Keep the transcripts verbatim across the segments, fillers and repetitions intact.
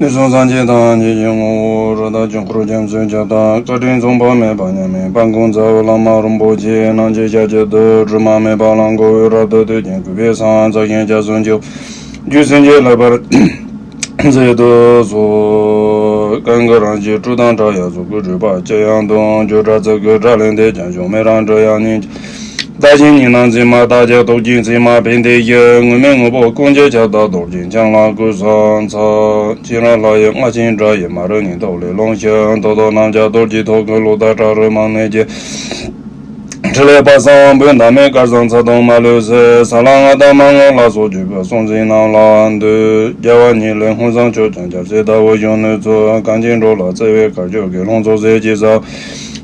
དུས་གསུམ་སངས་རྒྱས་དང་ཉིད་ཀྱི་ངོ་བོ། རིགས་དང་དཀྱིལ་འཁོར་རྒྱ་མཚོའི་རྒྱ་མཚོ་དང་། བཀའ་དྲིན་མཚུངས་པ་མེད་པ་མཉམ་མེད་དཔལ་མགོན་རྩ་བའི་བླ་མ་རིན་པོ་ཆེ། སྣང་བྱེད་ཞལ་གྱི་བདུད་དྲི་མ་མེད་པ་ལ་མགོ་བོས་རབ་ཏུ་བཏུད་ཅིང་། གུས་པས་སངས་རྒྱས་ཀྱི་རྒྱ་མཚོ་མཇུག་རྒྱུད་སེམས་ཀྱི་ལྷག་པར་མཛད་དུ་གསོལ། གང་གི་རང་བཞིན་སྤྲོས་དང་བྲལ་བའི་གཟུགས་སྐུ་སྤྲུལ་པ་ཅི་ཡང་སྟོང་། བརྗོད་བྲལ་ཚིག་གི་སྒྲ་ལས་འདས་ཀྱང་། གཞོམ་མེད་རང་གྲོལ་དབྱིངས་ཉིད་ཀྱི། བདག་གཞན་གཉིས་སྣང་མཚན་མ་དག་ཀྱང་། རྟོག་གེའི་མཚན་མ་སྦས་འདས་ཀྱི། དངོས་མེད་དངོས་པོ་ཀུན་གྱི་ཁྱབ་བདག་རྡོ་རྗེ་འཆང་ལ་གུས་ཕྱག་འཚལ། ཕྱི་རོལ་ལྷ་ཡི་རྔ་ཆེན་སྒྲ་ཡིས། མ་རིག་ཉིད་རྟོག་ལས་རློམ་ཞིང་། རྟོག་ཚོགས་རྣམས་ཀྱང་རྡོ་རྗེའི་ཐུགས་ཀྱི་གློགས་ལྟར་བྲལ། རོལ་མོ་ནས་ཀྱི་ཕྲིན་ལས་དཔག་བསམ་དབང་པོའི་འདབ་མའི་སྐལ་བཟང་ཚ་གདུང་མ་ལུས་གསལ། ས་ལ་ལྔ་དང་མར་ངོ་ལ་སོགས་བརྗོད་པའི་གཟུངས་འཛིན་རྣམས་ལ་འདུད། རྒྱལ་བ་ཉིད་ལས་ཧཱུྃ་ཟངས་མཆོག་ཀྱང་། རྒྱལ་སྲས་ཟླ་བའི་གཞོན་ནུ་ཚོགས། གངས་ཅན་འགྲོ་ལ་བརྩེ་བའི་གར་མཆོག་གིས། ལྷུན་རྫོགས་ཟིལ་གྱིས་ཟབ།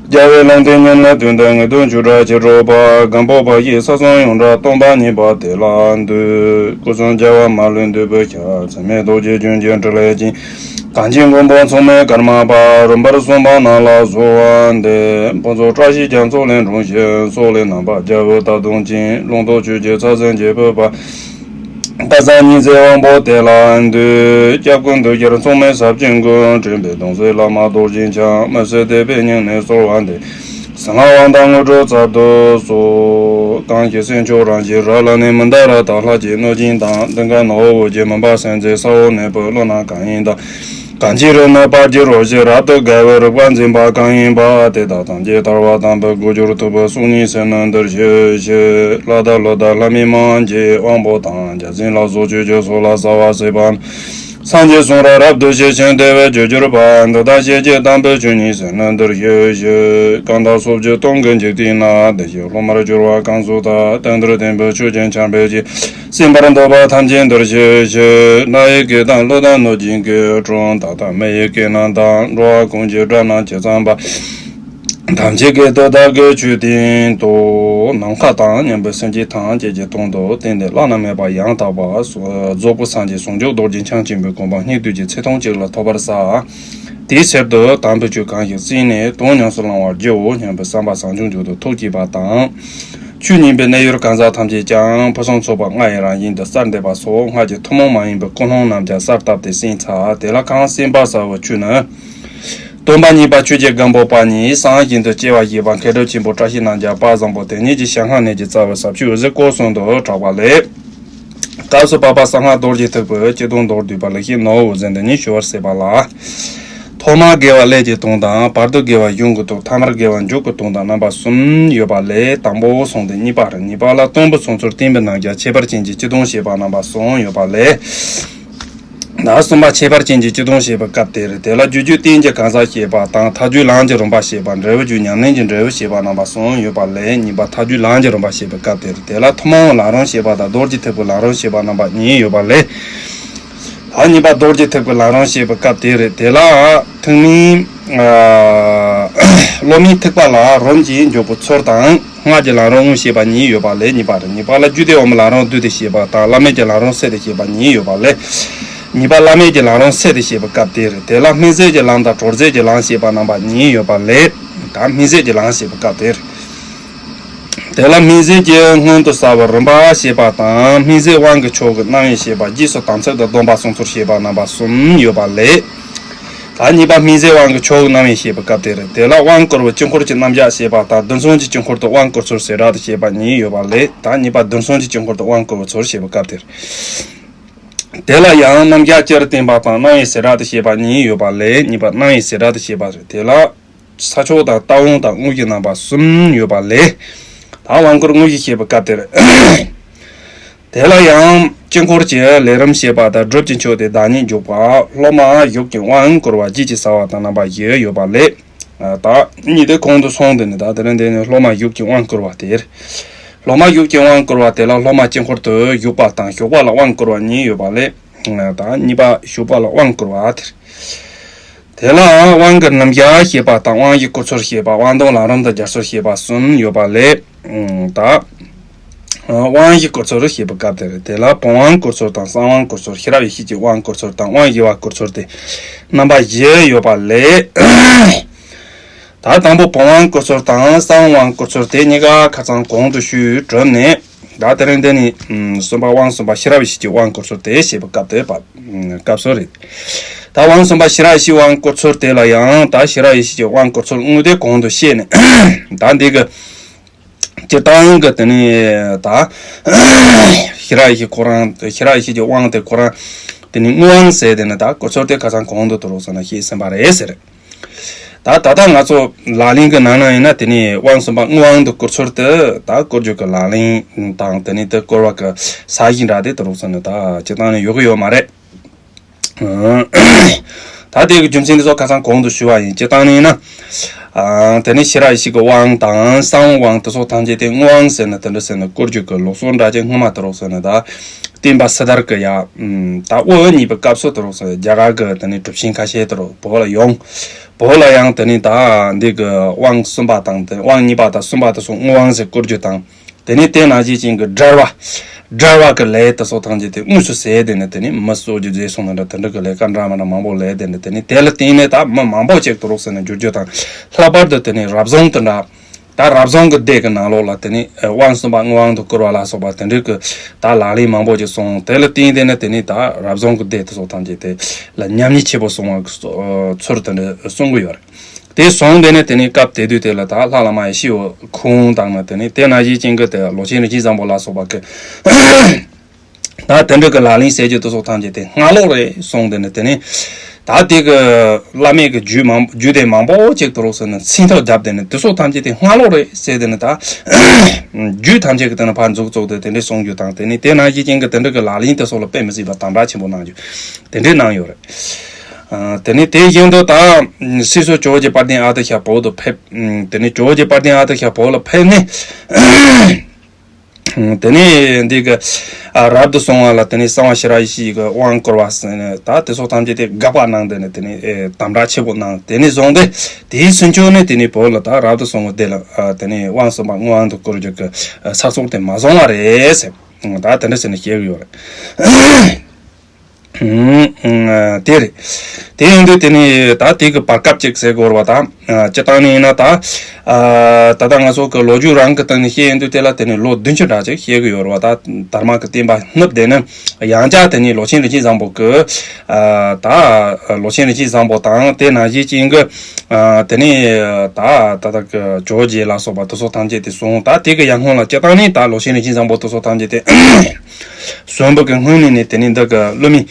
རྒྱལ་བའི་ལུང་བསྟན་ཉམས་ལེན་དོན་དུ། ངེས་དོན་ཆོས་སྒྲ་ཆེར་སྒྲོག་པ། སྒམ་པོ་པ་ཡིས་ས་གསུམ་ཡོངས་བསྒྲགས། སྟོང་པ་ཉིད་པ་དེ་ལ་འདུད། སྐུ་གསུམ་རྒྱལ་བ་མ་ལུས་འདུས་པའི་ཞབས། མཚན་མེད་རྡོ་རྗེ་ལྗོན་གྱི་ཕྲིན་ལས་ཅན། གངས་ཅན་མགོན་པོ་མཚུངས་མེད་ཀརྨ་པ། རིམ་པར་གསུངས་པ་རྣམས་ལ་གསོལ་བ་འདེབས། ཕུན་ཚོགས་བཀྲ་ཤིས་རྒྱ་མཚོ་ལས་འཁྲུངས་ཤིང་། སོག་ལེ་རྣམ་པར་རྒྱལ་པོའི་རྟ་གདོང་ཅན། ལུང་རྟོགས་ཆོས་ཀྱི་ཚ་ཟེར་འབྱེད་ཕོད་པ། སྟག་ཚང་ཉི་ཟེར་དབང་པོ་དེ་ལ་འདུད། སྐྱབས་ཀུན་འདུལ་རྒྱལ་མཚུངས་མེད་ཟབ་ཆོས་མགོན། དྲན་པས་གདུང་སེལ་བླ་མ་རྡོ་རྗེ་འཆང་། མི་ཟད་དད་པས་སྙིང་ནས་གསོལ་བ་འདེབས། གསང་སྔགས་དབང་ཐང་དངོས་གྲུབ་སྩལ་དུ་གསོལ། གང་ཞིག་སེམས་མཆོག་རང་བཞིན་རབ་ལ་ནི། མནྡ་ར་དྭ་ལྷ་གཅིག་གནོད་སྦྱིན་དང་། དུང་དཀར་ནག་པོ་འོད་ཀྱི་མུན་པ་སེལ་མཛད། ས་འོག་ནས་བུད་ཀླུ་ནག་གང་ཡིན་དང་། གང་ཅི་རིག་ནི་དཔལ་གྱི་རོ་བཞིན་རབ་ཏུ་དགའ་བའི་རིག་པ་འཛིན་པ་གང་ཡིན་པ། དེ་དག་ཐམས་ཅད་ཐར་པ་དམ་པའི་སྒོ་སྦྱོར་ཐུབ་པའི་གསུང་ཉིད་ཟིལ་གནོན་འདིར་ཞུ་ཞིག་ལྷ་དང་ཀླུ་དང་ལྷ་མིན་མང་གི་དབང་པོ་དང་། བརྒྱ་བྱིན་ལ་སོགས་ཆོས་ཀྱི་ཚོགས་ལ་བྱ་བ་བྱེད་པ། སངས་རྒྱས་གསུང་རབ་རབ་ཏུ་ཞི་ཞིང་བདེ་བའི་རྒྱུར་གྱུར་པ། འདི་དག་ཤེས་བྱའི་དམ་པའི་ཆོས་ཉིད་ཟིལ་གནོན་འདིར་ཞུ་ཞིག་གང་དག་སོགས་ཀྱི་སྟོང་གི་འཇིག་རྟེན་ན། བདེ་གཤེགས་སློབ་མར་གྱུར་པ་གང་སུ་དག་དེང་འདིར་བསྟན་པའི་ཆོས་ཀྱི་ཆར་འབེབས་ཀྱིས། གསན་པར་འདོད་པ་ཐམས་ཅད་འདིར་ཞུ་ཞིག་ལྷ་ཡི་སྐད་དང་ཀླུ་དང་གནོད་སྦྱིན་སྐད། གྲུལ་བུམ་དག་དང་མི་ཡི་སྐད་རྣམས་དང་། འགྲོ་བ་ཀུན་གྱི་སྒྲ་རྣམས་ཇི་ཙམ་པ། ཐམས་ཅད་སྐད་དུ་བདག་གིས་ཆོས་བསྟན་ཏོ། ནམ་མཁའ་དང་མཉམ་པའི་སེམས་ཅན་ཐམས་ཅད་ཀྱི་དོན་དུ་བསྟན་ཏེ་བླ་ན་མེད་པ་ཡང་དག་པ་རྫོགས་པའི་སངས་རྒྱས་ཟུང་འཇུག་རྡོ་རྗེ་འཆང་ཆེན་པོའི་གོ་འཕང་སྙིགས་དུས་ཀྱི་ཚེ་ཐུང་གཅིག་ལ་ཐོབ་པར་བྱ། དེའི་ཕྱིར་དུ་དམ་པའི་ཆོས་གང་ཞིག་གསན་ནས་དོན་ཉམས་སུ་བླང་བར་བགྱིའོ་སྙམ་པའི་བསམ་པ་བྱང་ཆུབ་མཆོག་ཏུ་ཐུགས་བསྐྱེད་པ་དང་། ཆོས་ཉན་པའི་གནས་ཡུལ་གང་ཟག་ཐམས་ཅད་ཀྱང་ཕུན་སུམ་ཚོགས་པ་ལྔ་ཡི་རང་བཞིན་དུ་གསལ་འདེབས་པ་སོགས་སྔགས་ཀྱི་ཐུན་མོང་མ་ཡིན་པའི་ཀུན་སློང་རྣམས་ཀྱང་གསལ་བཏབ་སྟེ་གསན་ཚར། དེ་ལ་གང་གསན་པར་བྱ་བའི་ཆོས་ནི། སྟོན་པ་གཉིས་པ་ཆོས་ཀྱི་སྒམ་པོ་པ་ཉིད་གསང་བཞིན་དུ་སྐྱེ་བ་བཞེས་པ་མཁས་གྲུབ་ཆེན་པོ་བཀྲ་ཤིས་རྣམ་རྒྱལ་དཔལ་བཟང་པོ་དེ་ཉིད་ཀྱི་ཞལ་སྔ་ནས་ཀྱི་རྩ་བའི་ཟབ་ཆོས་འོད་ཟེར་སྐོར་གསུམ་དུ་གྲགས་པ་ལས། སྐབས་སུ་བབ་པ་གསང་སྔགས་རྡོ་རྗེ་ཐེག་པའི་སྤྱི་དོན་མདོར་བསྡུས་པ་ལེགས་བཤད་ནོར་བུ་ཟེར་འདི་ཉིད་ཞུ་བར་བྱེད་པ་ལ། ཐོག་མར་དགེ་བ་ཀླད་ཀྱི་དོན་དང་། བར་དུ་དགེ་བ་གཞུང་གི་དོན། ཐ་མར་དགེ་བ་མཇུག་གི་དོན་དང་རྣམ་པ་གསུམ་ཡོད་པ་ལས། དང་པོ་གསུངས་ཏེ་གཉིས་པ་རེད། གཉིས་པ་ལ་སྟོན་པའི་གསུང་ཚུལ་བསྟན་པའི་རྣམ་གཞག་ཁྱད་པར་ཅན་གྱི་སྤྱི་དོན་བཤད་པ་རྣམ་པ་གསུམ་ཡོད་པ་ལས། ད་གསུམ་པ་ཁྱད་པར་ཅན་གྱི་སྤྱི་དོན་བཤད་པའི་སྐབས་དེ་རེད། དེ་ལ་རྒྱུ་རྒྱུད་བསྟན་གྱི་གང་ཟག་བཤད་པ་དང་། མཐའ་རྒྱུད་ལམ་གྱི་རིམ་པ་བཤད་པ། འབྲས་བུ་རྒྱུད་ཉམས་ལེན་གྱི་འབྲས་བུ་བཤད་པ་རྣམ་པ་གསུམ་ཡོད་པ་ལས། གཉིས་པ་མཐའ་རྒྱུད་ལམ་གྱི་རིམ་པ་བཤད་པའི་སྐབས་དེ་རེད། དེ་ལ་ཐུན་མོང་ལམ་རིམ་བཤད་པ་དང་། རྡོ་རྗེ་ཐེག་པའི་ལམ་རིམ་བཤད་པ་རྣམ་པ་གཉིས་ཡོད་པ་ལས། ད་གཉིས་པ་རྡོ་རྗེ་ཐེག་པའི་ལམ་རིམ་བཤད་པའི་སྐབས་དེ་རེད། དེ་ལ་ཐུན་མིན་སློབ་མའི་ཐེག་པ་ལ་རིམ་གྱིས་འཇུག་པའི་ཚུལ་དང་། སྔགས་ཀྱི་ལམ་རིམ་དངོས་བཤད་པ་གཉིས་ཡོད་པ་ལས། གཉིས་པ་རེད། གཉིས་པ་ལ་རྒྱུད་སྡེ་འོག་མའི་ལམ་རིམ་བསྡུས་ཏེ་བཤད་པ་དང་། བླ་མེད་ཀྱི་ལམ་རིམ་བསྲེས་ཏེ་བཤད་པ་གཉིས་ཡོད་པ་ལས། གཉིས་པ་བླ་མེད་ཀྱི་ལམ་རིམ་བསྲེས་ཏེ་བཤད་པའི་སྐབས་དེ་རེད། དེ་ལ་སྨིན་བྱེད་ཀྱི་ལམ་དང་གྲོལ་བྱེད་ཀྱི་ལམ་བཤད་པ་རྣམ་པ་གཉིས་ཡོད་པ་ལས། ད་སྨིན་བྱེད་ཀྱི་ལམ་བཤད་པའི་སྐབས་དེ་རེད། དེ་ལ་སྨིན་བྱེད་ཀྱི་སྔོན་དུ་བྱ་བའི་རིམ་པ་བཤད་པ་དང་། སྨིན་བྱེད་དབང་གི་ཆོག་གི་རྣམ་དབྱེ་བཤད་པ། རྗེས་སུ་དམ་ཚིག་དང་སྡོམ་པ་གསུང་ཚུལ་བཤད་པ་རྣམ་པ་གསུམ་ཡོད་པ་ལས། ད་གཉིས་པ་སྨིན་བྱེད་དབང་གི་ཆོག་གི་རྣམ་དབྱེ་བཤད་པའི་སྐབས་དེ་རེད། དེ་ལ་དབང་བསྐུར་བའི་དཀྱིལ་འཁོར་གྱི་རྣམ་གཞག་བཤད་པ་དང་། རྡུལ་གསུམ་གྱི་དཀྱིལ་འཁོར་དུ་དབང་བསྐུར་ཚུལ་ཟེར་ར་དུ་བཤད་པ་གཉིས་ཡོད་པ་ལས། ད་གཉིས་པ་རྡུལ་གསུམ་གྱི་དཀྱིལ་འཁོར་དུ་དབང་བསྐུར་བའི་ཚུལ་བཤད་པའི་སྐབས་དེ་རེད། དེ་ལ་ཡང་རྣམ་གཞག་སྤྱིར་བསྟན་པ་དང་། རྣམ་དབྱེ་ཟེར་ར་དུ་བཤད་པ་གཉིས་ཡོད་པ་ལས། གཉིས་པ་རྣམ་དབྱེ་ཟེར་ར་དུ་བཤད་པ་རེད། དེ་ལ་ས་ཕྱོགས་དང་། རྟག་དབང་དང་། དངོས་གཞི་རྣམ་པ་གསུམ་ཡོད་པ་ལས། ད་དབང་བསྐུར་དངོས་གཞི་བཤད་པའི་སྐབས་དེར། དེ་ལ་ཡང་དཀྱིལ་འཁོར་གྱི་ལས་རིམ་བཤད་པ་དང་། སྒྲུབ་ཀྱི་མཆོག་སྟེ་བདག་ཉིད་འཇུག་པ། སློབ་མ་བཞུགས་ཀྱིས་དབང་བསྐུར་བ་བཞི་གི་བྱ་བ་དང་རྣམ་པ་བཞི་ཡོད་པ་ལས། ད་གཉིས་དེ་གོང་དུ་སོང་དུས་ནི། ད་དེ་རིང་འདི་ནི་སློབ་མ་བཞུགས་ཀྱིས་དབང་བསྐུར་བ་དེ་རེད། སློབ་མ་བཞུགས་ཀྱིས་དབང་བསྐུར་བ་དེ་ལ་སློབ་མ་དཀྱིལ་འཁོར་དུ་བཞུགས་པ་དང་། བཞུགས་པ་ལ་དབང་བསྐུར་བ་གཉིས་ཡོད་པ་ལས། ད་གཉིས་པ་བཞུགས་པ་ལ་དབང་བསྐུར་བ་དེ་རེད། དེ་ལའང་དབང་གི་རྣམ་གཞག་བཤད་པ་དང་། དབང་བཞི་བསྐུར་ཚུལ་བཤད་པ། དབང་དོན་ལམ་རིམ་དང་སྦྱར་ཚུལ་བཤད་པ་གསུམ་ཡོད་པ་ལས། ད་དབང་བཞི་བསྐུར་ཚུལ་བཤད་པའི་སྐབས་དེར། དེ་ལ་བུམ་དབང་བསྐུར་ཚུལ་དང་། གསང་དབང་བསྐུར་ཚུལ། ཤེས་རབ་ཡེ་ཤེས་ཀྱི་དབང་བསྐུར་ཚུལ་དང་། དབང་བཞི་པ་བསྐུར་ཚུལ་ཏེ་རྣམ་པ་བཞི་ཡོད་པ་ལས། ད་དང་པོ་བུམ་དབང་བསྐུར་ཚུལ་དང་གསང་དབང་བསྐུར་ཚུལ་དེ་གཉིས་ཀ་ཁ་སང་གོང་དུ་ཞུས་གྲུབ་ནས། ད་དེ་རིང་འདི་ནི་གསུམ་པ་དབང་གསུམ་པ་ཤེས་རབ་ཡེ་ཤེས་ཀྱི་དབང་བསྐུར་ཚུལ་དེ་བཤད་པའི་སྐབས་དེ་བབ། སྐབས་སུ་རེད། ད་དབང་གསུམ་པ་ཤེས་རབ་ཡེ་ཤེས་དབང་བསྐུར་ཚུལ་དེ་ལ་ཡང་ད་ཤེས་རབ་ཡེ་ཤེས་ཀྱི་དབང་བསྐུར་ཚུལ་དངོས་དེ་གོང་དུ་བཤད་ནས། ད་འདི་གི་སྤྱིར་བཏང་གི་དེ་ནི་ད་ཤེས་རབ་ཡེ་ཤེས་ཁོ་རང་ཤེས་རབ་ཡེ་ཤེས་ཀྱི་དབང་དེ་ཁོ་རང་དེ་ནི་དངོས་དབང་ཟེར་དེ་ནི་ད་བསྐུར་ཚུལ་དེ་ཁ་སང་གོང་དུ་དུ་རུ་སོང་ན་ཤེས་ཟིན་པ་རེད་ཟེར། ད་ད་ལྟ་ང་ཚོ་ལག་ལེན་གྱི་ནང་ན་ཡིན་ན་དེ་ནི་དབང་གསུམ་པ་དངོས་དབང་དུ་བསྐུར་ཚུལ་དེ་ད་བསྐུར་རྒྱུ་གི་ལག་ལེན་དང་དེ་ནི་དེ་བསྐུར་བ་གི་ས་གཞི་འདྲ་དེ་དུ་རུ་སོང་ན་ད་སྤྱིར་བཏང་ནི་ཡོད་གི་ཡོད་མ་རེད། ད་དེ་གི་རྒྱུ་མཚན་དེ་ཚོ་ཁ་སང་གོང་དུ་ཞུ་བ་ཡིན། སྤྱིར་བཏང་ནི་ཡིན་ན། དེ་ནི་ཤེས་རབ་ཡེ་ཤེས་ཀྱི་དབང་དང་གསང་བའི་དབང་དེ་ཚོ་ཐམས་ཅད་དེ་དངོས་དབང་ཟེར་ན་དེ་འདྲ་ཟེར་ན་བསྐུར་རྒྱུ་གི་ལུགས་སྲོལ་འདྲ་ཅན་སྔོན་མ་དུ་རུ་སོང་ན་ད་བསྟན་པ་སི་ཏཱ་གི་ཡ། ད་དབུ་བརྙེས་པའི་སྐབས་སུ་དུ་རུ་སོང་རྒྱ་གར་གི་དེ་ནི་གྲུབ་ཆེན་ཁ་ཤས་དུ་རུ་བོད་ལ་ཡོང་། བོད་ལ་ཡང་དེ་ནི་ད་འདི་གི་དབང་གསུམ་པ་དང་དེ་དབང་གཉིས་པ་དང་གསུམ་པ་དེ་ཚོ་དངོས་དབང་ཟེར་བསྐུར་རྒྱུ་དང་། དེ་ནས་དེ་ནང་བཞིན་ཅན་གྱི་སྒྲལ་བ། སྒྲལ་བ་གི་ལས་དེ་ཚོ་ཐམས་ཅད་དེ་དངོས་སུ་ཟེར་དེ་ནས་དེ་ནས་མི་གསོད་རྒྱུ་རྫས་སོང་ན་འདྲ་དེ་འདྲ་གི་ལས་ཀ་འདྲ་མི་འདྲ་མང་པོ་ལས་དེ་ནས་དེ་ནས་དེ་ལ་བརྟེན་ནས་ད་མི་མང་པོ་ཅིག་དུ་རོགས་ཟེར་ནས་འགྱུར་རྒྱུ་དང་། ལྷག་པར་དུ་དེ་ནས་རབ་བྱུང་དེ་འདྲ། ད་རབ་བྱུང་གི་སྡེ་གི་ནང་ལོགས་ལ་དེ་ནས་དབང་གསུམ་པ་དངོས་དབང་དུ་བསྐུར་བ་ལ་སོགས་པ་དེ་འདྲ་གི་ད་ལག་ལེན་མང་པོ་ཅིག་སོང་། དེ་ལ་བརྟེན་དེ་ནས་དེ་ནས་ད་རབ་བྱུང་གི་སྡེ་དེ་ཚོ་ཐམས་ཅད་དེ་ལ་ཉམས་ཉེས་ཆེ་པོ་སོང་བ་གི་ཚུལ་དེ་འདྲ་གསུང་གི་ཡོད་རེད། དེ་སོང་དེ་ནས་དེ་ནས་སྐབས་དེ་དུས་དེ་ལ་ད་ལྷ་བླ་མ་ཡེ་ཤེས་འོད་ཁོང་དང་ནི་དེ་ནས་དེ་ནང་བཞིན་ཅན་གྱི་དེ་ལོ་ཆེན་རིན་ཆེན་བཟང་པོ་ལ་སོགས་པ་གི་ད་དེ་འདྲ་གི་ལག་ལེན་ཟེར་རྒྱུ་དེ་ཚོ་ཐམས་ཅད་དེ་སྔ་ལོགས་རེད་སོང་། དེ་ནས་དེ་ནས་ད་དེ་གི་བླ་མེད་ཀྱི་རྒྱུད་མང་རྒྱུད་སྡེ་མང་པོ་ཅིག་དུ་རོགས་ཟེར་ནས་མཚན་ཐོ་བརྒྱབ། དེ་ནས་དེ་ཚོ་ཐམས་ཅད་དེ་སྔ་ལོགས་རེད་ཟེར། དེ་ནས་ད་རྒྱུད་ཐམས་ཅད་ཀྱི་དེ་ནས་ཕར་འཛུགས་བཙུགས་ཏེ་དེ་འདྲ་གསུང་རྒྱུ་དང་། དེ་ནས་དེ་ནང་བཞིན་ཅན་གྱི་དེ་འདྲ་གི་ལག་ལེན་དེ་ཚོ་ལ་དཔེ་མི་སྲིད་པ་དམ་བསྒྲགས་ཆེན་པོ་གནང་རྒྱུ་དེ་འདྲ་གནང་ཡོད་རེད། ཨ། དེ་ནས་དེ་བཞིན་དུ་ད་སྲིད་གཙོ་ཇོ་བོ་རྗེ་དཔལ་ལྡན་ཨ་ཏི་ཤ་བོད་དུ་ཕེབས། ཨ། དེ་ནས་ཇོ་བོ་རྗེ་དཔལ་ལྡན་ཨ་ཏི་ཤ་བོད་ལ་ཕེབས་ནས། ཨ། དེ་ནས་འདི་གི་ཨ་རབ་ཏུ་སོང་བ་ལ་དེ་ནས་གསང་བ་ཤེས་རབ་ཡེ་ཤེས་ཀྱི་དབང་བསྐུར་བ་ཟེར་ནས་ད་དེ་ཚོ་ཐམས་ཅད་དེ་དགག་པ་གནང་། དེ་ནས་དེ་ནས་ཨེ་དམ་བསྒྲགས་ཆེ་པོ་གནང་། དེ་ནས་བཟུང་སྟེ་དེའི་ཚུན་ཆོད་ནས་དེ་ནས་བོད་ལ་ད་རབ་ཏུ་སོང་བ་དེ་ལ་ཨ་དེ་ནས་དབང་གསུམ་པ་དངོས་དབང་དུ་བསྐུར་རྒྱུ་གི་ཨ་ས་སོགས་དེ་མ་བྱུང་བ་རེད་ཟེར། ད་དེ་འདྲ་ཟེར་ནས་བཤད་གི་ཡོད་རེད། ཨུམ། ཨུམ། དེ་རེད། དེ་ཡིན་དུས་དེ་ནི་ད་དེ་གི་བར་སྐབས་ཅིག་ཟེར་དགོས་རེད་པ། ད་སྤྱིར་བཏང་ནི་ཡིན་ན་ད་ད་ལྟ་ང་ཚོ་གི་ལོ་རྒྱུས་རང་གི་སྟེང་ནས་བཤད་ཡིན་དུས་དེ་ལ་དེ་ནི་ལོ་བདུན་ཅུ་འདྲ་ཅིག་བཤད་གི་ཡོད་རེད་པ། ད་དར་མ་གི་བསྟན་པ་བསྣུབས་དེ་ནི་ཡང་བསྐྱར་དེ་ནི་ལོ་ཆེན་རིན་ཆེན་བཟང་པོ་གི་ད་ལོ་ཆེན་རིན་ཆེན་བཟང་པོ་དང་དེ་ནང་བཞིན་ཅན་གི་དེ་ནི་ད་ད་ལྟ་གི་ཇོ་བོ་རྗེ་ལ་སོགས་པ་དེ་ཚོ་ཐམས་ཅད་དེ་སོང་། ད་དེ་གི་ཡར་སྔོན་ལ་སྤྱིར་བཏང་ནི་ད་ལོ་ཆེན་རིན་ཆེན་བཟང་པོ་དེ་ཚོ་ཐམས་ཅད་དེ། གསོན་པོ་གི་སྔོན་ནས་ནི་དེ་ནི་འདི་གི་བསླུ་མེད་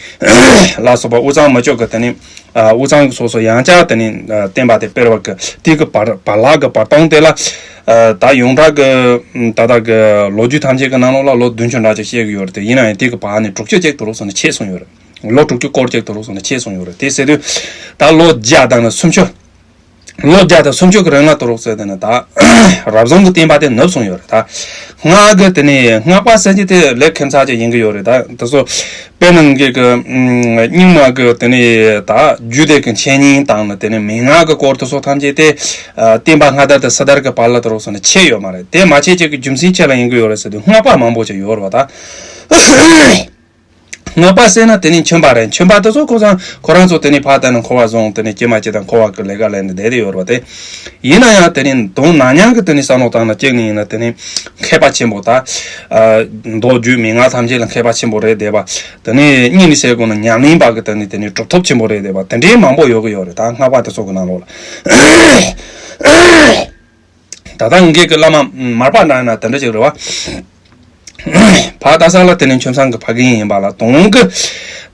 ལ་སོགས་པ་དབུས་གཙང་མི་སྤྱོད་གི་དེ་ནི་དབུས་གཙང་གི་སོ་སོ་ཡང་བསྐྱར་དེ་ནི་བསྟན་པ་དེ་སྤེལ་བ་གི་དེ་གི་བར་བར་ལག་གི་བར་སྟོང་དེ་ལ་ད་ཡོངས་གྲགས་གི་ད་ལྟ་གི་ལོ་རྒྱུས་ཐམས་ཅད་གི་ནང་ལོགས་ལ་ལོ་བདུན་ཅུ་འདྲ་ཅིག་བཤད་གི་ཡོད་རེད་དེ། ཡིན་ན་ཡང་དེ་གི་བར་ནས་དྲུག་ཅུ་ཅིག་དུ་རུ་སོང་ནས་ཆད་སོང་ཡོད་རེད། ལོ་དྲུག་ཅུ་སྐོར་ཅིག་དུ་རུ་སོང་ནས་ཆད་སོང་ཡོད་རེད། དེ་ཟེར་དུས་ད་ལོ་བརྒྱ་དང་ནི་སུམ་ཅུ། ལོ་བརྒྱ་དང་སུམ་ཅུ་གི་རིང་ལ་དུ་རོགས་ཟེར་དེ་ནི་ད་རབ་བྱུང་གི་བསྟན་པ་དེ་ནུབ་སོང་ཡོད་རེད། ད་སྔགས་ཀྱི་དེ་ནི་སྔགས་པ་ཟེར་གྱི་དེ་ལས་ཁྱད་མཚར་ཅིག་ཡིན་གྱི་ཡོད་རེད། ད་དེ་ཚོ་དཔེར་ན་ངེད་ཀྱི་རྙིང་མ་གི་དེ་ནི་ད་རྒྱུད་སྡེ་གི་འཆད་ཉན་དང་ནི་དེ་ནི་མན་ངག་གི་སྐོར་དེ་ཚོ་ཐམས་ཅད་དེ་བསྟན་པ་སྔ་དར་དང་སི་ཏར་གི་བར་ལ་དུ་རོགས་ཟེར་ནས་ཆད་ཡོད་མ་རེད། དེ་མ་ཆད་ཅིག་གི་རྒྱུ་མཚན་ཆེ་ལ་ཡིན་གྱི་ཡོད་རེད་ཟེར་དུས་སྔགས་པ་མང་པོ་ཅིག་ཡོད་རེད་བ་ད། སྔགས་པ་ཟེར་ན་དེ་ནི་མཆོད་པ་རེད། མཆོད་པ་དེ་ཚོ་ཁོ་ཚང་ཁོ་རང་ཚོ་དེ་ནི་ཕར་ལྟ་ན་འཁོར་བ་བཟུང་། དེ་ནི་སྐྱེ་མ་སྐྱེ་དང་འཁོར་བ་གི་ལས་ཀ་ལས་ནས་བསྡད་དེ་ཡོད་རེད་བ། དེ་ཡིན་ན་ཡང་དེ་ནི་དོན་ནང་ཉང་གི་དེ་ནི་བསམ་བློ་བཏང་ན་གཅིག་ནི་ཡིན་ན་དེ་ནི་མཁས་པ་ཆེན་པོ་ད་མདོ་རྒྱུད་མན་ངག་ཐམས་ཅད་ལ་མཁས་པ་ཆེན་པོ་རེད་བསྡད་པ། དེ་ནི་གཉིས་ནི་ཟེར་དགོས་ན་ཉམས་ལེན་པ་གི་དེ་ནི་དེ་ནི་གྲུབ་ཐོབ་ཆེན་པོ་རེད་བསྡད་པ། དེ་འདྲའི་མང་པོ་ཡོད་གི་ཡོད་རེད། ད་སྔགས་པ་དེ་ཚོ་གི་ནང་ལོགས་ལ། ད་ལྟ་ངེད་ཀྱི་བླ་མ་མར་པ་འདྲ་ན་དེ་འདྲ་ཅིག་རེད་བ། ཕར་ལྟ་ས་ལ་དེ་ནི་ཁྱིམ་ཚང་གི་ཕ་རྒན་ཡིན་པ་ལ་དོན་གྱི་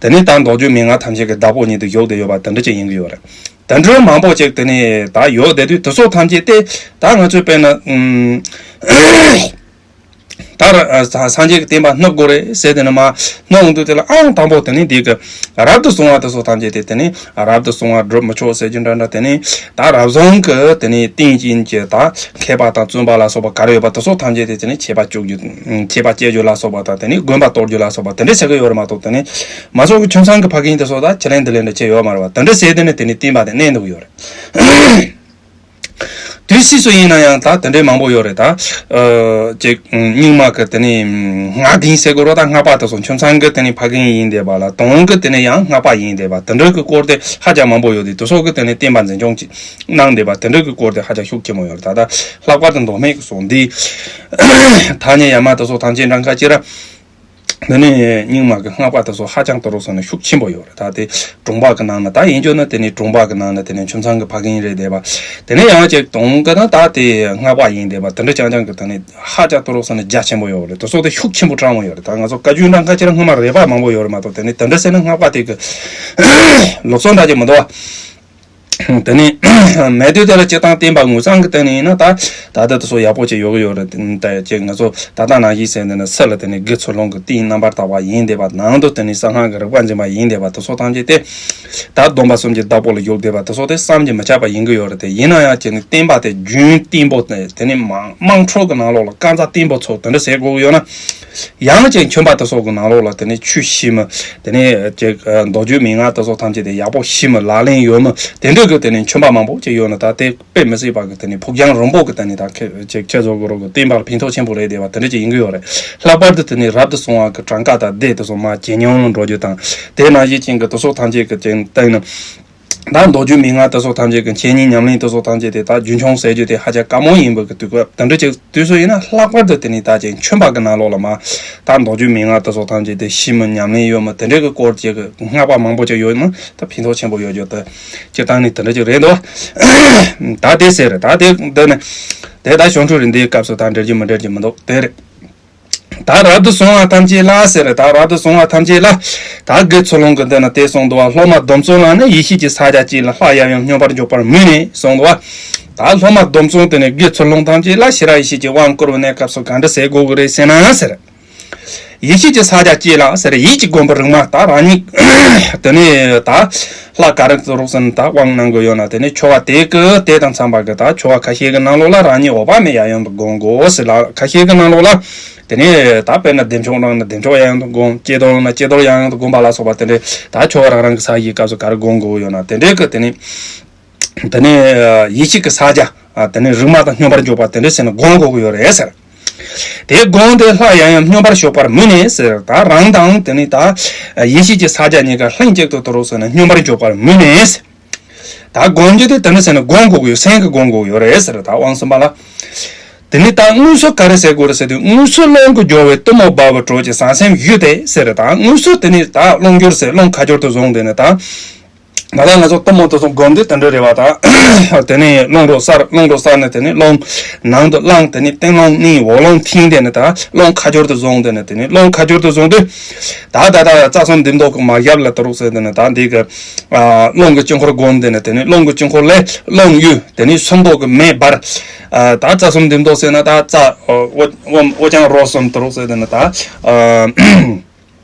དེ་ནི་ད་མདོ་རྒྱུད་མན་ངག་ཐམས་ཅད་ཀྱི་བདག་པོ་ཉིད་དུ་བཞུགས་བསྡད་ཡོད་པ་དེ་འདྲ་ཅིག་ཡིན་གྱི་ཡོད་རེད། དེ་འདྲ་མང་པོ་ཅིག་དེ་ནི་ད་ཡོད་བསྡད་དུས་དེ་ཚོ་ཐམས་ཅད་དེ་ད་ང་ཚོས་དཔེར་ན་ད་ར་སངས་རྒྱས་ཀྱི་བསྟན་པ་བསྣུབ་དགོས་རེད་ཟེར་དེ་ནི་མ་བསྣུབ་འོང་དུས་དེ་ལ་ཨང་དང་པོ་དེ་ནི་འདི་གི་རབ་ཏུ་བྱུང་བ་དེ་ཚོ་ཐམས་ཅད་དེ་དེ་ནི་རབ་ཏུ་བྱུང་བ་སྒྲུབ་མི་ཆོག་ཟེར་རྒྱུ་འདྲ་འདྲ། དེ་ནི་ད་རབ་བྱུང་གི་དེ་ནི་ཏིང་ཅན་གྱི་ད་མཁས་པ་དང་བཙུན་པ་ལ་སོགས་པ་ག་རེ་ཡོད་པ་དེ་ཚོ་ཐམས་ཅད་དེ་དེ་ནི་ཆད་པ་གཅོད་རྒྱུ་ཆད་པ་བཅད་རྒྱུ་ལ་སོགས་པ་དང་དེ་ནི་དགོན་པ་གཏོར་རྒྱུ་ལ་སོགས་པ་དེ་འདྲ་བྱེད་ཀྱི་ཡོད་རེད་མ་གཏོགས། དེ་ནི་མ་ཚོགས་ཀྱི་ཁྱིམ་ཚང་གི་ཕ་རྒན་དེ་ཚོ་ད་ཁྱེད་ལན་འདི་ལན་འདྲ་བྱེད་ཡོད་མ་རེད་བ། དེ་འདྲ་བྱས་དེ་ནི་དེ་ནི་བསྟན་པ་དེ་གནས་འདུག་ཡོད་རེད། དུས་ཕྱིས་སུ་ཡིན་ན་ཡང་ད་དེ་འདྲའི་མང་པོ་ཡོད་རེད། ད་ཨ་ཅིག་རྙིང་མ་གི་དེ་ནི་སྔགས་རྒན་ཟེར་དགོས་རེད། ད་སྔགས་པ་དེ་ཚོ་ཁྱིམ་ཚང་གི་དེ་ནི་ཕ་རྒན་ཡིན་བསྡད་པ་ལ་དོན་གྱི་དེ་ནི་ཡང་སྔགས་པ་ཡིན་བསྡད་པ་དེ་འདྲ་གི་སྐོར་དེ་ཧ་ཅང་མང་པོ་ཡོད་དེ། དེ་ཚོ་གི་དེ་ནི་བསྟན་པ་འཛིན་སྐྱོང་ཅིག་གནང་བསྡད་པ་དེ་འདྲ་གི་སྐོར་དེ་ཧ་ཅང་ཤུགས་ཆེན་པོ་ཡོད་རེད། ད་ད་ལྷག་པར་དུ་མདོ་སྨད་ཀྱི་སོགས་འདི་ཐ་སྙད་ཡ་མ་དེ་ཚོ་ཐམས་ཅད་འདྲ་ཁ་ཅིག་ར། འདི་ནི་རྙིང་མ་གི་སྔགས་པ་དེ་ཚོ་ཧ་ཅང་དུ་རོགས་སོང་ནས་ཤུགས་ཆེན་པོ་ཡོད་རེད། ད་དེ་གྲོང་པ་གི་ནང་ན་ད་ཡིན་རྒྱུ་ན་དེ་ནི་གྲོང་པ་གི་ནང་ན་དེ་ནི་ཁྱིམ་ཚང་གི་ཕ་རྒན་རེད་བསྡད་པ། དེ་ནི་ཡང་ཅིག་དོང་གི་ན་ད་དེ་སྔགས་པ་ཡིན་བསྡད་པ་དེ་འདྲ་རྐྱང་རྐྱང་གི་དེ་ནི་ཧ་ཅང་དུ་རོགས་སོང་ནས་རྒྱ་ཆེན་པོ་ཡོད་རེད། དེ་ཚོ་དེ་ཤུགས་ཆེན་པོ་དྲང་མོ་ཡོད་རེད། ད་ང་ཚོ་བཀའ་བརྒྱུད་འདྲ་ཁ་ཁྱེར་སྔོན་མ་རེད་པ་མང་པོ་ཡོད་རེད་མ་གཏོགས་དེ་ནི་དེ་འདྲ་ཟེར་ན་སྔགས་པ་དེ་གི་ལུགས་སྲོལ་འདྲ་ཅིག་མི་འདུག་བ། དེ་ནས་མེད་དུས་དེ་ལ་སྤྱིར་བཏང་བསྟན་པ་དངོས་བྱུང་གི་སྟེང་ནས་ཡིན་ན་ད་ད་ལྟ་དེ་ཚོ་ཡག་པོ་ཅིག་ཡོད་གི་ཡོད་རེད། ད་ཅིག་ང་ཚོ་ད་ལྟ་ནང་བཞིན་ཟེར་འདི་ནི་སུ་ལ་དེ་ནས་དགེ་ཚུལ་སློང་གི་རྟེན་རྣམ་པར་དག་པ་ཡིན་བསྡད་པ། ནང་དུ་དེ་ནས་གསང་སྔགས་ཀྱི་རིག་པ་འཛིན་པ་ཡིན་བསྡད་པ་དེ་ཚོ་ཐམས་ཅད་དེ་ད་སྡོམ་པ་གསུམ་གྱི་བདག་པོ་ལ་གྱུར་བསྡད་པ་དེ་ཚོ་དེ་བསམ་གྱིས་མི་ཁྱབ་པ་ཡིན་གི་ཡོད་རེད། དེ་ཡིན་ན་ཡང་ཅིག་ནི་བསྟན་པ་དེ་རྒྱུན་བརྟན་པོ་དེ་དེ་ནས་མང་དམངས་ཁྲོད་ཀྱི་ནང་ལོགས་ལ་བཀའ་རྩ་བརྟན་པོ་ཚོ་དེ་འདྲ་ཟེར་དགོས་གི་ཡོད་ན། ཡང་ཅིག་ཁྱིམ་པ་དེ་ཚོ་གི་ནང་ལོགས་ལ་དེ་ནས་ཆོས་ཤེས་མི། དེ་ནས་ཅིག་མདོ་རྒྱུད་མན་ངག་དེ་ཚོ་ཐམས་ཅད་དེ་ཡག་པོ་ཤེས་མི་ལག་ལེན་ཡོད་མི་དེ་འདྲ་གི་དེ་ནས་ཁྱིམ་པ་མང་པོ་ཅིག་ཡོད་ན་ད་དེ་དཔེ་མི་སྲིད་པ་གི་དེ་ནས་ཕུགས་རྒྱང་རིང་པོ་གི་དེ་ནས་ད་ཁེ་ཅིག་ཁྱེད་ཚོ་གི་རོགས་གི་བསྟན་པ་ལ་ཕན་ཐོགས་ཆེན་པོ་རེད་བསྡད་པ་དེ་འདྲ་ཅིག་ཡིན་གི་ཡོད་རེད། ལྷག་པར་དུ་དེ་ནས་རབ་ཏུ་བྱུང་བ་གི་གྲངས་ཀ་དང་སྡེ་དེ་ཚོ་མར་ཇེ་ཉུང་ལ་འགྲོ་རྒྱུ་དང་དེ་ནང་བཞིན་ཅན་གི་དེ་ཚོ་ཐམས་ཅད་གི་ཅིག་སྟེང་ན། ད་མདོ་རྒྱུད་མན་ངག་དེ་ཚོ་ཐམས་ཅད་ཀྱི་འཆད་ཉན་ཉམས་ལེན་དེ་ཚོ་ཐམས་ཅད་དེ་ད་རྒྱུན་འཁྱོངས་ཟེར་རྒྱུ་དེ་ཧ་ཅང་དཀའ་མོ་ཡིན་པའི་གི་དུས་སྐབས་དེ་འདྲ་ཅིག་དུས་སུ་ཡིན་ན་ལྷག་པར་དུ་དེ་ནི་ད་ཅིག་ཁྱིམ་པ་གི་ནང་ལོགས་ལ་མ་ད་མདོ་རྒྱུད་མན་ངག་དེ་ཚོ་ཐམས་ཅད་དེ་ཤེས་མི་ཉམས་ལེན་ཡོད་མི་དེ་འདྲ་གི་སྐོར་ཅིག་གི་སྔགས་པ་མང་པོ་ཅིག་ཡོད་ན་ད་ཕན་ཐོགས་ཆེན་པོ་ཡོད་རྒྱུ་དེ་སྤྱིར་བཏང་ནི་དེ་འདྲ་ཅིག་རེད་འདུག་ད་དེ་ཟེར་ད་དེ་འདི་ནི་དེ་ད་གཞུང་འཁྲུག་རེད། འདིའི་སྐབས་སུ་ད་འགྲེལ་རྒྱུ་མི་འགྲེལ་རྒྱུ་མི་འདུག་དེ་རེད། ད་རབ་ཏུ་བྱུང་བ་ཐམས་ཅད་ལ་ཟེར། ད་རབ་ཏུ་བྱུང་བ་ཐམས་ཅད་ལ། ད་དགེ་ཚུལ་སློང་གི་འདི་ན་དེ་གསུངས་འདུག་བ། སློབ་མ་སྡོམ་བརྩོན་ལ་ནི་ཡེ་ཤེས་ཀྱི་ཕྱག་རྒྱ་བཅས་ལ་ལྷ་ཡབ་ཡུམ་སྙོམས་པར་འཇུག་པར་མོས་ནས་གསུངས་འདུག་བ། ད་སློབ་མ་སྡོམ་བརྩོན་དེ་ནི་དགེ་ཚུལ་སློང་ཐམས་ཅད་ལ་ཞི་རགས་ཡེ་ཤེས་ཀྱི་དབང་བསྐུར་བའི་གནས་སྐབས་སུ་གང་འདྲ་ཟེར་དགོས་ཀྱི་རེད་ཟེར་ན་ཟེར། ཡེ་ཤེས་ཀྱི་ཕྱག་རྒྱ་བཅས་ལ་ཟེར། ཡིད་ཀྱི་བསྒོམ་པ་རིག་མ་ད་རང་ཉིད་དེ་ནི་ད་ལྷ་ག་རེ་ཚོ་རོགས་ཟེར་ན་ད་དབང་གནང་དགོས་ཡོད་ན་དེ་ནི་ཆོ་ག་དེ་གི་དེ་དང་འཚམས་པ་གི་ད་ཆོ་ག་ཁ་ཤས་ཀྱི་ནང་ལོགས་ལ་རང་ཉིད་འོད་དཔག་མེད་ཡབ་ཡུམ་དུ་བསྒོམ་དགོས་ཟེར་ལ། ཁ་ཤས་ཀྱི་ནང་ལོགས་ལ། དེ་ནས་ད་དཔེར་ན་བདེ་མཆོག་རང་ན་བདེ་མཆོག་ཡང་ཡང་དུ་བསྒོམ། ཀྱེ་རྡོར་ན་ཀྱེ་རྡོར་ཡང་ཡང་དུ་བསྒོམ་པ་ལ་སོགས་པ་དེ་འདྲའི་ད་ཆོ་ག་རང་རང་གི་ས་ཡི་སྐབས་སུ་ག་རེ་བསྒོམ་དགོས་ཡོད་ན་དེ་འདྲའི་གི་དེ་ནས། དེ་ནས་ཡེ་ཤེས་ཀྱི་ཕྱག་རྒྱ། དེ་ནས་རིག་མ་དང་སྙོམས་པར་འཇུག་པ་དེ་འདྲ་ཟེར་ན་བསྒོམ་དགོས་ཀྱི་ཡོད་རེད་ཟེར། དེ་བསྒོམས་ཏེ་ལྷ་ཡབ་ཡུམ་སྙོམས་པར་ཞུགས་པར་མོས་ནས་ཟེར། ད་རང་དང་དེ་ནས་ད་ཡེ་ཤེས་ཀྱི་ཕྱག་རྒྱ་གཉིས་ཀ་ལྷན་ཅིག་ཏུ་དུ་རུ་ཟེར་ན་སྙོམས་པར་འཇུག་པར་མོས་ནས་ཟེར། ད་སྒོམ་རྒྱུ་དེ་དེ་འདྲ་ཟེར་ན་སྒོམ་དགོས་ཀྱི་ཡོད། སེམས་ཀྱི་སྒོམ་དགོས་ཀྱི་ཡོད་རེད་ཟེར། ད་དབང་གསུམ་པ་ལ། དེ་ནི་ད་དངོས་སུ་ག་རེ་ཟེར་དགོས་རེད་ཟེར་དུས་དངོས་སུ་ཀློང་གི་སྦྱོར་བས་གཏུམ་མོ་འབར་བའི་གྲོགས་ཀྱི་ཟང་ཟིང་བཞུས་ཏེ་ཟེར། ད་དངོས་སུ་དེ་ནི་ད་ཀློང་སྦྱོར་ཟེར་ཀློང་ཁ་སྦྱོར་དུ་བཟུང་དེ་ནི་ད། ད་ལྟ་ང་ཚོ་གཏུམ་མོ་དེ་ཚོ་སྒོམ་དུས་དེ་འདྲ་རེད་བ་ད། དེ་ནི་ཀློང་རོ་གསར་ཀློང་རོ་གསར་ནས་དེ་ནི་ཀློང་ནང་དུ་བླངས་དེ་ནི་སྟེང་ཀློང་གཉིས་འོག་ཀློང་མཐིང་དེ་ནི་ད་ཀློང་ཁ་སྦྱོར་དུ་བཟུང་དེ་ནི་དེ་ནི་ཀློང་ཁ་སྦྱོར་དུ་བཟུང་དུས། ད་ད་ད་རྩ་གསུམ་འདུས་མདོ་གི་མ་ཡབ་ལ་དུ་རུ་ཟེར་དེ་ནི་ད་འདི་གི། ཀློང་གི་དཀྱིལ་འཁོར་བསྒོམ་དེ་ནི་དེ་ནི་ཀློང་གི་དཀྱིལ་འཁོར་ལས་ཀློང་དབུས་དེ་ནི་སུམ་མདོ་གི་མེ་འབར། ད་རྩ་གསུམ་འདུས་མདོ་ཟེར་ན་ད་རྩ་དབུ་དབུ་རྐྱང་རོ་གསུམ་དུ་རུ་ཟེར་དེ་ནི་ད།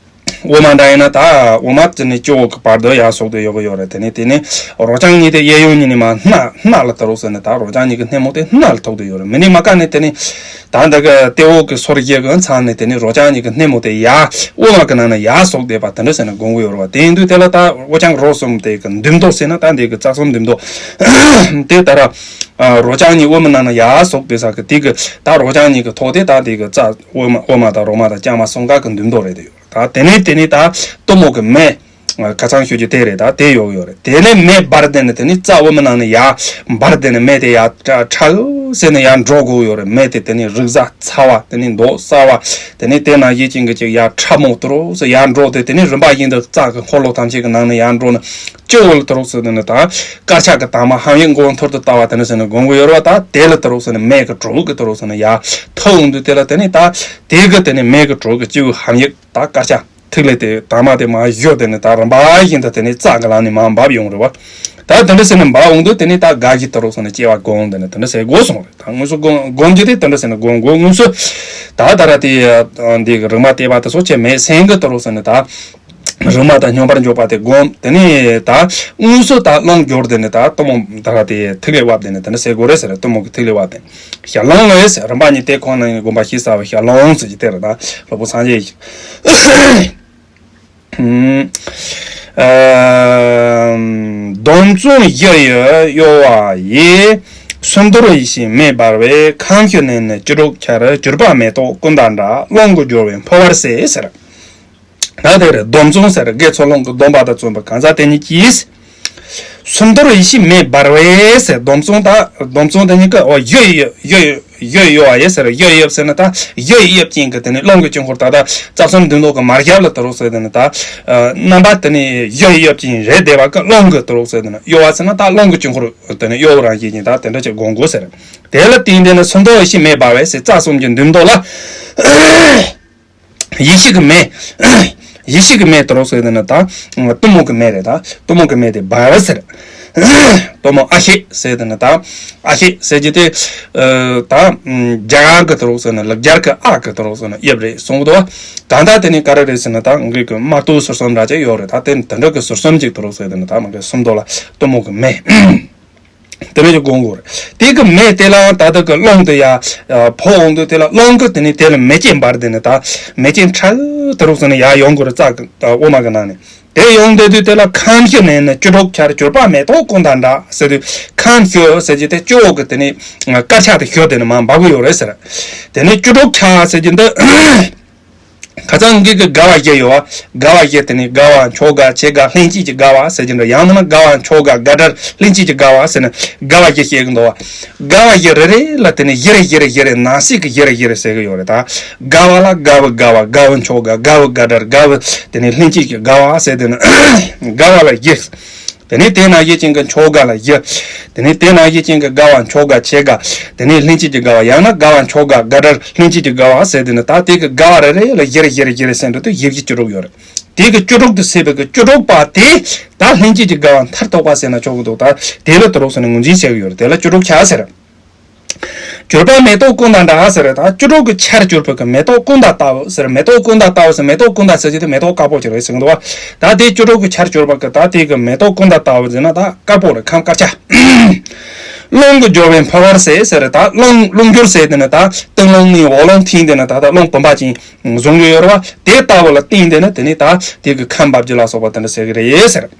དབུ་མ་འདྲ་ཡིན་ན་ད་དབུ་མ་དེ་ནི་སྤྱི་བོ་གི་བར་དུ་ཡར་སོགས་ཏེ་ཡོད་ཀྱི་ཡོད་རེད། དེ་ནི་དེ་ནི་རོ་རྐྱང་གཉིས་དེ་གཡས་གཡོན་གཉིས་ནི་མར་སྣ་སྣ་ལ་དུ་རུ་ཟེར་ནས་ད་རོ་རྐྱང་གཉིས་ཀྱི་སྣེ་མོ་དེ་སྣ་ལ་ཐུག་ཏུ་ཡོད་རེད། མི་ནི་མ་ཀ་ནི་དེ་ནི་ད་འདི་གི་ལྟེ་འོག་གི་སོར་བརྒྱད་གི་མཚམས་ནས་དེ་ནི་རོ་རྐྱང་གཉིས་ཀྱི་སྣེ་མོ་དེ་ཡར་དབུ་མ་གི་ནང་ན་ཡར་སོགས་བསྡད་པ་དེ་འདྲ་ཟེར་ནས་སྒོམ་གྱི་ཡོད་རེད་བ། དེ་ཡིན་དུས་དེ་ལ་ད་དབུ་རྐྱང་རོ་གསུམ་དེ་གི་འདུས་མདོ་ཟེར་ན་ད་འདི་གི་རྩ་གསུམ་འདུས་མདོ་དེ་ལྟར་རོ་རྐྱང་གཉིས་དབུ་མའི་ནང་ན་ཡར་སོགས་བསྡད་ས་གི་དེ་གི་ད་རོ་རྐྱང་གཉིས་ཀྱི་ཐོག་དེ་ད་འདི་གི་རྩ་དབུ་མ་དབུ་མ་དང་རོ་མ་དང་རྐྱང་མ་གསུམ་ཀ་གི་འདུས་མདོ་རེད་དེ་ཡོད། ད་དེ་ནས་དེ་ནས་ད་གཏུམ་མོ་གི་མེ། ཁ་སང་ཞུ་རྒྱུ་དེ་རེད། ད་དེ་ཡོད་ཡོད་རེད། དེ་ནས་མེ་འབར་དེ་ནས་དེ་ནས་རྩ་དབུ་མའི་ནང་ནས་ཡར་འབར་དེ་ནས་མེ་དེ་ཡར་ཁྲ་ཁྲ་ཟེར་ནས་ཡར་འགྲོ་དགོས་ཡོད་རེད། མེ་དེ་དེ་ནས་རིགས་གཟའ་ཚ་བ་དེ་ནས་མདོག་གསར་བ་དེ་ནས་དེ་ནང་བཞིན་ཅན་གྱི་ཅིག་ཡར་ཁྲ་མོ་དུ་རུ་ཟེར་ཡར་འགྲོ་དེ་དེ་ནས་རིམ་པ་བཞིན་དུ་རྩ་གི་འཁོར་ལོ་ཐམས་ཅད་ཀྱི་ནང་ནས་ཡར་འགྲོ་ནས་སྤྱི་བོ་ལ་དུ་རུ་ཟེར་དེ་ནས་ད་དཀར་ཆག་གི་དྭངས་མ་ཧམ་ཡིག་མགོ་ཐུར་དུ་ལྟ་བ་དེ་ནས་ཟེར་ནས་སྒོམ་གྱི་ཡོད་རེད་བ། ད་དེ་ལ་དུ་རུ་ཟེར་ནས་མེ་གི་དྲོད་ཀྱི་དུ་རུ་ཟེར་ནས་ཡར་ཐུག་འོང་དུས་དེ་ལ་དེ་ནས་ད་དེ་གི་དེ་ནས་མེ་གི་དྲོད་ཀྱི་སྤྱི་བོའི་ཧམ་ཡིག་ད་དཀར་ཆག་ཐིག་ལེ་དེ་དྭངས་མ་དེ་མར་བཞུ་དེ་ནས་ད་རིམ་པ་བཞིན་དུ་དེ་ནས་རྩ་གི་ལམ་ནས་མར་འབབ་ཡོང་རེད་བ། ད་དེ་འདྲ་ཟེར་ནས་འབབ་འོང་དུས་དེ་ནས་ད་དགའ་བཞི་དུ་རུ་ཟེར་ནས་སྐྱེ་བ་སྒོམ་དེ་ནས་དེ་འདྲ་ཟེར་དགོས་སོང་རེད། ད་དངོས་སུ་སྒོམ་སྒོམ་རྒྱུ་དེ་དེ་འདྲ་ཟེར་ནས་སྒོམ་དགོས། དངོས་སུ་ད་ད་ར་དེ་འདི་གི་རིག་མ་བལྟས་པ་དེ་ཚོ་ཆེ་མེད་སེང་གི་དུ་རུ་ཟེར་ནས་ད་རིག་མ་དང་སྙོམས་པར་འཇུག་པ་དེ་སྒོམ། དེ་ནས་ད་དངོས་སུ་ད་རླུང་སྦྱོར་དེ་ནས་ད་གཏུམ་མོ་ད་ར་དེ་ཐིག་ལེ་དབབ་དེ་ནས་དེ་འདྲ་ཟེར་དགོས་རེད་ཟེར། གཏུམ་མོ་གི་ཐིག་ལེ་དབབ་དེ། ཞལ་ལུང་ལས་རིམ་པ་གཉིས་ཏེ་ཁོང་ནས་དགོངས་པ་ཞེས་བྱ་བའི་ཞལ་ལུང་ཟེར་གྱི་དེ་རེད། ད་སློབ་དཔོན་སངས་རྒྱས་ཀྱི་སྡོམ་བརྩོན་བཞི་ཡི་གཡོ་བ་ཡིས། སུམ་མདོར་ཡེ་ཤེས་མེ་འབར་བས། ཁམས་ཀྱི་གནས་ནི་བཅུ་དྲུག་འཆར། གྱུར་པ་མེ་ཏོག་ཀུན་དང་འདྲ། རླུང་གི་སྦྱོར་བས་འཕེལ་བར་བྱེད་ཟེར། ད་དེ་རེད། སྡོམ་བརྩོན་ཟེར་དགེ་ཚུལ་སློང་གི་སྡོམ་པ་དང་བརྩོན་པ་གང་ཟག་དེ་ཉིད་ཀྱིས། སུམ་མདོར་ཡེ་ཤེས་མེ་འབར་བས་ཟེར། སྡོམ་བརྩོན་དང་སྡོམ་བརྩོན་དེ་གཉིས་ཀ་འོ་གཡོ་ཡི་གཡོ་ཡི་གཡོ་ཡི་གཡོ་བ་ཡེ་ཟེར། གཡོ་ཡི་གཡོ་ཟེར་ན་ད་གཡོ་ཡི་གཡོ་ཅན་གྱི་དེ་ནི་རླུང་གི་དཀྱིལ་འཁོར་ད་ལྟ་རྩ་གསུམ་འདུས་མདོ་གི་མར་རྒྱབ་ལ་དུ་རོགས་ཟེར་དེ་ནི་ད་རྣམ་པ་དེ་ནི་གཡོ་ཡི་གཡོ་ཅན་རེད་བསྡད་པ་ཀ་རླུང་གི་དུ་རོགས་ཟེར་དེ་ནི་གཡོ་བ་ཟེར་ན་ད་རླུང་གི་དཀྱིལ་འཁོར་དེ་ནི་གཡོ་བོ་རང་བཞིན་ཅན་ད་དེ་འདྲ་ཅིག་དགོངས་དགོས་ཟེར། དེ་ལ་བརྟེན་དེ་ནི་སུམ་མདོར་ཡེ་ཤེས་མེ་འབར་བས་ཟེར། རྩ་གསུམ་གྱི་འདུས་མདོ་ལ། ཡེ་ཤེས་ཀྱི་མེ། ཡེ་ཤེས་ཀྱི་མེ་དུ་རོགས་ཟེར་དེ་ནི་ད། གཏུམ་མོ་གི་མེ་རེད་ད། གཏུམ་མོ་གི་མེ་དེ་འབར་བ་ཟེར། གཏུམ་མོ་ཨ་ཤེ་ཟེར་དེ་ནི་ད། ཨ་ཤེ་ཟེར་གྱི་དེ། ད། རྒྱ་གར་གི་དུ་རོགས་ཟེར་ན་ལབ་རྒྱ་གར་གི་ཨ་གི་དུ་རོགས་ཟེར་ན་དབྱིབས་རེད་གསུངས་འདུག་བ། གང་ལྟར་དེ་ནི་ག་རེ་རེད་ཟེར་ན་ད་ངེད་ཀྱི་དམར་ཏོག་ཟུར་གསུམ་འདྲ་ཅིག་ཡོད་རེད་ད། དེ་ནི་དེ་འདྲ་གི་ཟུར་གསུམ་ཅིག་དུ་རོགས་ཟེར་དེ་ནི་ད་མ་གི་སུམ་མདོ་ལ་གཏུམ་མོ་གི་མེ། དེ་ནས་ཀྱི་དགོངས་དགོས་རེད། དེ་གི་མེ་དེ་ལའང་ད་ལྟ་གི་རླུང་དེ་ཡ། ཕོ་འོང་དུས་དེ་ལ་རླུང་གི་དེ་ནས་དེ་ལ་མེ་ལྕེ་འབར་དེ་ནས་ད། མེ་ལྕེ་ཁྲ་དུ་རུག་ཟེར་ནས་ཡར་ཡོང་དགོས་རེད་རྩ་གི་དབུ་མ་གི་ནང་ནས། དེ་ཡོང་དེ་དུས་དེ་ལ་ཁམས་བཞི་ནས་ནི་བཅུ་དྲུག་ཆར་གྱུར་པ་མེ་ཏོག་ཀུན་དང་འདྲ་ཟེར་དུས་ཁམས་བཞི་ཟེར་གྱི་དེ་སྤྱི་བོ་གི་དེ་ནས་དཀར་ཆག་དེ་བཞི་དེ་ནས་མར་འབབ་གི་ཡོད་རེད་ཟེར། དེ་ནས་བཅུ་དྲུག་ཆར་ཟེར་གྱི་འདི། ཁ་སང་གི་གི་དགའ་བ་བཞི་ཡོད་བ། དགའ་བ་བཞི་དེ་ནི་དགའ་བ་མཆོག་དགའ་ཆེ་དགའ་ལྷན་སྐྱེས་ཀྱི་དགའ་བ་ཟེར་གྱི་འདུག་ཡང་མིན་ན་དགའ་བ་མཆོག་དགའ་དགའ་བྲལ་ལྷན་སྐྱེས་ཀྱི་དགའ་བ་ཟེར་ནས་དགའ་བ་བཞི་བཤད་གི་འདུག་བ། དགའ་བ་བཞི་རེ་རེ་ལ་དེ་ནི་བཞི་རེ་བཞི་རེ་བཞི་རེ་ནང་གསེས་ཀྱི་བཞི་རེ་བཞི་རེ་ཟེར་གི་ཡོད་རེད་ད། དགའ་བ་ལ་དགའ་བུ་དགའ་བ་དགའ་བུ་མཆོག་དགའ་དགའ་བུ་དགའ་དྲལ་དགའ་བུ་དེ་ནི་ལྷན་སྐྱེས་ཀྱི་དགའ་བ་ཟེར་དེ་ནི་དགའ་བ་ལ་བཞི། དེ་ནས་དེ་ནང་བཞིན་ཅན་གྱི་མཆོག་དགའ་ལ་བཞི། དེ་ནས་དེ་ནང་བཞིན་ཅན་གྱི་དགའ་བ་མཆོག་དགའ་ཆེ་དགའ། དེ་ནས་ལྷན་སྐྱེས་ཀྱི་དགའ་བ་ཡང་ན་དགའ་བ་མཆོག་དགའ་དགའ་བྲལ་ལྷན་སྐྱེས་ཀྱི་དགའ་བ་ཟེར་དེ་ནི་ད་དེ་གི་དགའ་བ་རེ་རེ་ལ་བཞི་རེ་བཞི་རེ་བཞི་རེ་ཟེར་འགྲོ་དུས་བཞི་བཞི་བཅུ་དྲུག་ཡོད་རེད། དེ་གི་བཅུ་དྲུག་ཏུ་ཟེར་བའི་གི་བཅུ་དྲུག་པ་དེ་ད་ལྷན་སྐྱེས་ཀྱི་དགའ་བ་མཐར་ཐུག་པ་ཟེར་ན་ཆོག་གི་འདུག་ད་དེ་ལ་དུ་རོགས་ཟེར་ནས་ངོས་འཛིན་བྱེད་གི་ཡོད་རེད། དེ་ལ་བཅུ་དྲུག་ཆར་ཟེར། གྱུར་པ་མེ་ཏོག་ཀུན་དང་འདྲ་ཟེར། ད་བཅུ་དྲུག་གི་ཆར་གྱུར་པ་གི་མེ་ཏོག་ཀུན་དང་ལྟ་བུ་ཟེར། མེ་ཏོག་ཀུན་དང་ལྟ་བུ་ཟེར། མེ་ཏོག་ཀུན་དང་ཟེར་གྱི་དེ་མེ་ཏོག་དཀར་པོ་ཅིག་རེད་ཟེར་གི་འདུག་བ། ད་དེ་བཅུ་དྲུག་གི་ཆར་གྱུར་པ་གི་ད་དེ་གི་མེ་ཏོག་ཀུན་དང་ལྟ་བུ་ཟེར་ན་ད་དཀར་པོ་རེད། ཁམས་དཀར་ཆ། རླུང་གི་སྦྱོར་བས་འཕེལ་བར་ཟེར་ཟེར། ད་རླུང་རླུང་སྦྱོར་ཟེར་དེ་ནི་ད་སྟེང་རླུང་ནས་འོག་རླུང་ཐིམ་དེ་ནི་ད་ད་རླུང་བུམ་པ་ཅན་བཟུང་གི་ཡོད་རེད་བ། དེ་ལྟ་བུ་ལ་བརྟེན་དེ་ནི་དེ་ནི་ད་དེ་གི་ཁམས་འབབ་རྒྱུ་ལ་སོགས་པ་དེ་འདྲ་ཟེར་གི་རེད་ཟེར།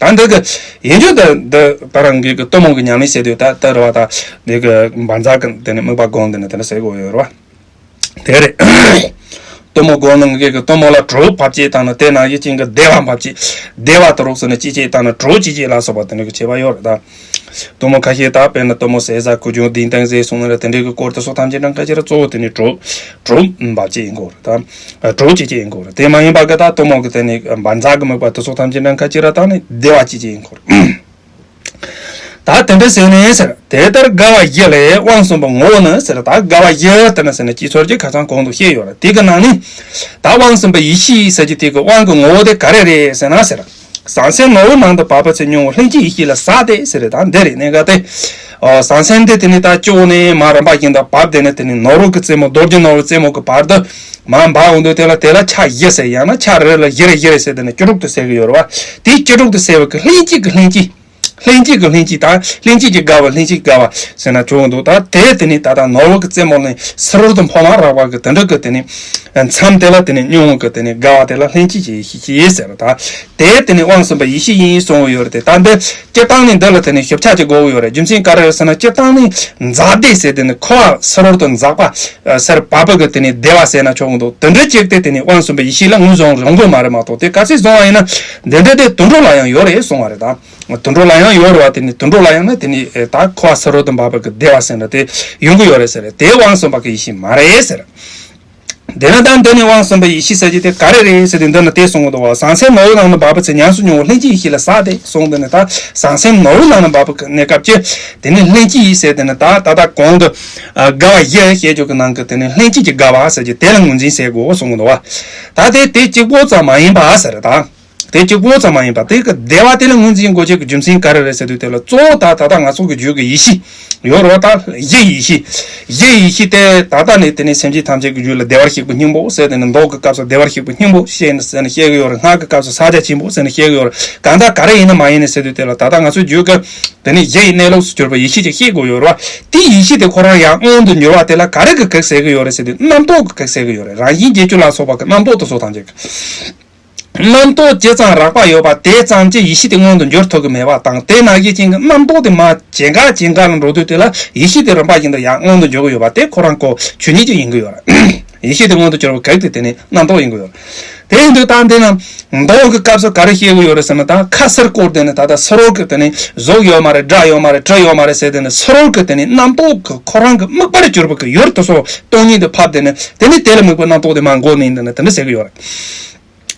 ད་འདི་གི་ཡིན་རྒྱུ་འདི་འདི་ད་རང་གི་གི་གཏུམ་མོ་གི་ཉམས་ལེན་བྱེད་དུས་ད་ད་རེད་བ། ད་འདི་གི་འབར་འཛག་གི་དེ་ནི་དམིགས་པ་སྒོམ་དེ་ནི་དེ་འདྲ་ཟེར་གི་ཡོད་རེད་བ། དེ་རེད། གཏུམ་མོ་སྒོམ་ནི་གི་གི་གཏུམ་མོ་ལ་དྲོད་བབས་བྱས་བཏང་ནི་དེ་ནང་བཞིན་ཅན་གི་བདེ་བ་འབབ་བྱས། བདེ་བ་དུ་རོགས་ཟེར་ནི་ཅི་བྱས་བཏང་ནི་དྲོད་ཅི་བྱས་ལ་སོགས་པ་དེ་འདྲ་གི་བྱེད་པ་ཡོད་རེད་ད། གཏུམ་མོ་ཁ་ཤས་ད་དཔེར་ན་གཏུམ་མོ་ཟས་ཟ་ཁུ་ཆུང་ལྡིང་སྟངས་ཟས་སོང་ནི་རེད། དེ་འདྲའི་གི་སྐོར་དུ་སོགས་ཐམས་ཅད་གྲངས་ཁ་ཅིག་ར་གཙོ་བོ་དེ་ནི་དྲོད་དྲོད་འབབ་བྱས་ཡིན་དགོས་རེད་ད། དྲོད་ཅི་བྱས་ཡིན་དགོས་རེད། དེ་མ་ཡིན་པ་གི་ད་གཏུམ་མོ་གི་དེ་ནི་འབར་འཛག་གི་དམིགས་པ་དུ་སོགས་ཐམས་ཅད་གྲངས་ཁ་ཅིག་ར་བཏང་ནི་བདེ་བ་ཅི་བྱས་ཡིན་དགོས་རེད། ད་དེ་འདྲ་ཟེར་ནས་ཟེར། དེ་ལྟར་དགའ་བ་བཞི་ལས་དབང་གསུམ་པའི་ངོ་བོ་ནི་ཟེར། ད་དགའ་བ་བཞི་དེ་ནི་ཟེར་ནས་ཅི་ཚོར་གྱི་ཁ་སང་གོང་དུ་བཤད་ཡོད་རེད། དེ་གི་ནང་ནས་ད་དབང་གསུམ་པའི་ཡེ་ཤེས་ཟེར་གྱི་དེ་གི་དབང་གི་ངོ་བོ་དེ་ག་རེ་རེད་ཟེར་ན་ཟེར། ཟང་ཟིང་ནོར་བུ་ནང་དུ་བབས་པ་ཚེ་སྙིང་པོ་ལྷན་སྐྱེས་ཡེ་ཤེས་ལ་ཟག་སྟེ་ཟེར་རེད། ད་འདི་རེད་གནད་འགག་དེ། ཨོ་ཟང་ཟིང་དེ་དེ་ནི་ད་སྤྱི་བོ་ནས་མར་རིམ་པ་བཞིན་དུ་བབས་དེ་ནི་དེ་ནི་ནོར་བུ་གི་རྩེ་མོ་རྡོ་རྗེ་ནོར་བུ་རྩེ་མོ་གི་བར་དུ་མར་འབབ་འོང་དུས་དེ་ལ་དེ་ལ་ཆ་བཞི་ཟེར། ཡང་ན་ཆ་རེ་ལ་བཞི་རེ་བཞི་རེ་ཟེར་དེ་ནི་བཅུ་དྲུག་ཏུ་ཟེར་གི་ཡོད་རེད་བ། དེ་བཅུ་དྲུག་ཏུ་ཟེར་བ་གི་ལྷན་སྐྱེས་ཀྱི་ལྷན་སྐྱེས། ལྷན་སྐྱེས་ཀྱི་ལྷན་སྐྱེས་དང་ལྷན་སྐྱེས་ཀྱི་དགའ་བ་ལྷན་སྐྱེས་དགའ་བ་ཟེར་ན་བྱུང་འདུག་ད་དེ་དེ་ནི་ད་ལྟ་ནོར་བུ་གི་རྩེ་མོ་ནས་སིལ་བུར་དུ་འཕོ་མ་རག་པ་གི་དེ་འདྲ་གི་དེ་ནི་མཚམས་དེ་ལ་དེ་ནི་སྙིང་པོ་གི་དེ་ནི་དགའ་བ་དེ་ལ་ལྷན་སྐྱེས་ཀྱི་ཡེ་ཤེས་ཟེར། ད་དེ་དེ་ནི་དབང་གསུམ་པའི་ཡེ་ཤེས་ཡིན་གསུངས་ཡོད་རེད་དེ། ད་འདི་སྤྱིར་བཏང་ནི་འདི་ལ་དེ་ནི་ཞིབ་ཆ་ཅིག་དགོས་ཀྱི་ཡོད་རེད། རྒྱུ་མཚན་ག་རེ་རེད་ཟེར་ན་སྤྱིར་བཏང་ནི་འཛག་བདེ་ཟེར་དེ་ནི་འཁོར་བ་སིལ་བུར་དུ་འཛག་པ་ཟེར་བ་པོ་གི་དེ་ནི་བདེ་བ་ཟེར་ན་ཆོག་གི་འདུག་དེ་འདྲ་ཅིག་དེ་དེ་ནི་དབང་གསུམ་པའི་ཡེ་ཤེས་ལ་ངོས་བཟུང་རུང་གི་མ་རེད་མ་གཏོགས། དེ་ག་ཚོད་བཟུང་བ་ཡིན་ན་འདི་འདྲ་དེ་དུད་འགྲོ་ལ་ཡང་ཡོད་རེད་གསུང་བ་རེད་ད། དུད་འགྲོ་ལ་ཡང་ཡོད་རེད་བ། དེ་ནི་དུད་འགྲོ་ལ་ཡང་ན་དེ་ནི་ད་འཁོར་བ་སིལ་བུར་དུ་འབབ་པ་གི་བདེ་བ་ཟེར་འདྲ་དེ་ཡོང་གི་ཡོད་རེད་ཟེར། དེ་དབང་གསུམ་པ་གི་ཡེ་ཤེས་མ་རེད་ཟེར། དེ་ན་ད་འདི་ནི་དབང་གསུམ་པའི་ཡེ་ཤེས་ཟེར་གྱི་དེ་ག་རེ་རེད་ཟེར་དུས་འདི་ན་དེ་གསུང་གི་འདུག་བ། ཟང་ཟིང་ནོར་བུ་ནང་དུ་བབས་པ་ཚེ་ཉམས་སུ་མྱོང་བ་ལྷན་སྐྱེས་ཡེ་ཤེས་ལ་ཟག་སྟེ་གསུངས། དེ་ནི་ད་ཟང་ཟིང་ནོར་བུ་ནང་དུ་བབས་པ་གི་གནས་སྐབས་ཀྱི་དེ་ནི་ལྷན་སྐྱེས་ཡེ་ཤེས་དེ་ནི་ད་ད་ལྟ་གོང་དུ་དགའ་བ་བཞི་བཤད་རྒྱུ་གི་ནང་གི་དེ་ནི་ལྷན་སྐྱེས་ཀྱི་དགའ་བ་ཟེར་གྱི་དེ་ལ་ངོས་འཛིན་བྱེད་དགོས་གསུང་གི་འདུག་བ། ད་དེ་དེ་གཅིག་པོ་ཙམ་མ་ཡིན་པ་ཟེར་ད། དེ་གཅིག་པོ་ཙམ་མ་ཡིན་པ་དེ་གི་བདེ་བ་དེ་ལ་ངོས་འཛིན་དགོས་ཆེད་ཀྱི་རྒྱུ་མཚན་ག་རེ་རེད་ཟེར་དུས་དེ་ལ་གཙོ་བོ་ད་ད་ལྟ་ང་ཚོ་གི་རྒྱུད་ཀྱི་ཡེ་ཤེས་ཡོད་རེད་བ། ད་གཞི་ཡེ་ཤེས། གཞི་ཡེ་ཤེས་དེ་ད་ལྟ་ནས་དེ་ནས་སེམས་ཅན་ཐམས་ཅད་ཀྱི་རྒྱུད་ལ་བདེ་བར་གཤེགས་པའི་སྙིང་པོ་ཟེར། དེ་ནས་མདོ་གི་སྐབས་སུ་བདེ་བར་གཤེགས་པའི་སྙིང་པོ་ཞེས་ནས་ཟེར་ནས་བཤད་ཀྱི་ཡོད་རེད། སྔགས་ཀྱི་སྐབས་སུ་ཕྱག་རྒྱ་ཆེན་པོ་ཟེར་ནས་བཤད་ཀྱི་ཡོད་རེད། གང་ལྟར་ག་རེ་ཡིན་ན་མ་ཡིན་ནས་ཟེར་དུས་དེ་ལ་ད་ལྟ་ང་ཚོའི་རྒྱུད་ཀྱི་དེ་ནས་གཞི་ཡི་གནས་ལུགས་སུ་གྱུར་པའི་ཡེ་ཤེས་ཅིག་ཤེས་དགོས་ཡོད་རེད་བ། དེ་ཡེ་ཤེས་དེ་ཁོ་རང་ཡང་མངོན་དུ་འགྱུར་བ་དེ་ལ་ག་རེ་གི་གེགས་སེལ་གྱི་ཡོད་རེད་ཟེར་དུས་རྣམ་རྟོག་གི་གེགས་སེལ་གྱི་ཡོད་རེད། རང་བཞིན་བརྒྱད་ཅུ་ལ་སོགས་པ་གི་རྣམ་རྟོག་དེ་ཚོ་ཐམས་ཅད་ཀྱི། རྣམ་རྟོག་ཇི་ཙམ་རགས་པ་ཡོད་པ་དེ་ཙམ་གྱིས་ཡེ་ཤེས་དེ་མངོན་དུ་འགྱུར་ཐུབ་ཀྱི་མེད་པ་དང་། དེ་ནང་བཞིན་ཅན་གྱི་རྣམ་རྟོག་དེ་མར་ཇེ་འགག་ཇེ་འགག་ལ་འགྲོ་དུས་དེ་ལ་ཡེ་ཤེས་དེ་རིམ་པ་བཞིན་དུ་ཡར་མངོན་དུ་འགྱུར་གྱི་ཡོད་པ་དེ་ཁོ་རང་ཁོ་ཆོས་ཉིད་ཅིག་ཡིན་གྱི་ཡོད་རེད། ཡེ་ཤེས་དེ་མངོན་དུ་གྱུར་པའི་གེགས་དེ་དེ་ནི་རྣམ་རྟོག་ཡིན་གྱི་ཡོད་རེད། དེ་ཡིན་དུས་ད་འདི་ན་མདོ་གི་སྐབས་སུ་ག་རེ་བཤད་གི་ཡོད་རེད་ཟེར་ན། ད་ཁ་ཟེར་སྐོར་དེ་ནི་ད་ལྟ་ཟེར་རོ་གི་དེ་ནི་གཟུགས་ཡོད་མ་རེད། སྒྲ་ཡོད་མ་རེད། དྲི་ཡོད་མ་རེད་ཟེར། དེ་ནི་ཟེར་རོ་གི་དེ་ནི་རྣམ་རྟོག་གི་ཁོ་རང་གི་དམིགས་པར་གྱུར་པ་གི་ཡུལ་དེ་ཚོ་སྟོང་ཉིད་དུ་ཕབ། དེ་ནི་དེ་ནི་དེ་ལ་དམིགས་པའི་རྣམ་རྟོག་དེ་མར་འགོ་ནས་འདི་ནི་དེ་འདྲ་ཟེར་གི་ཡོད་རེད།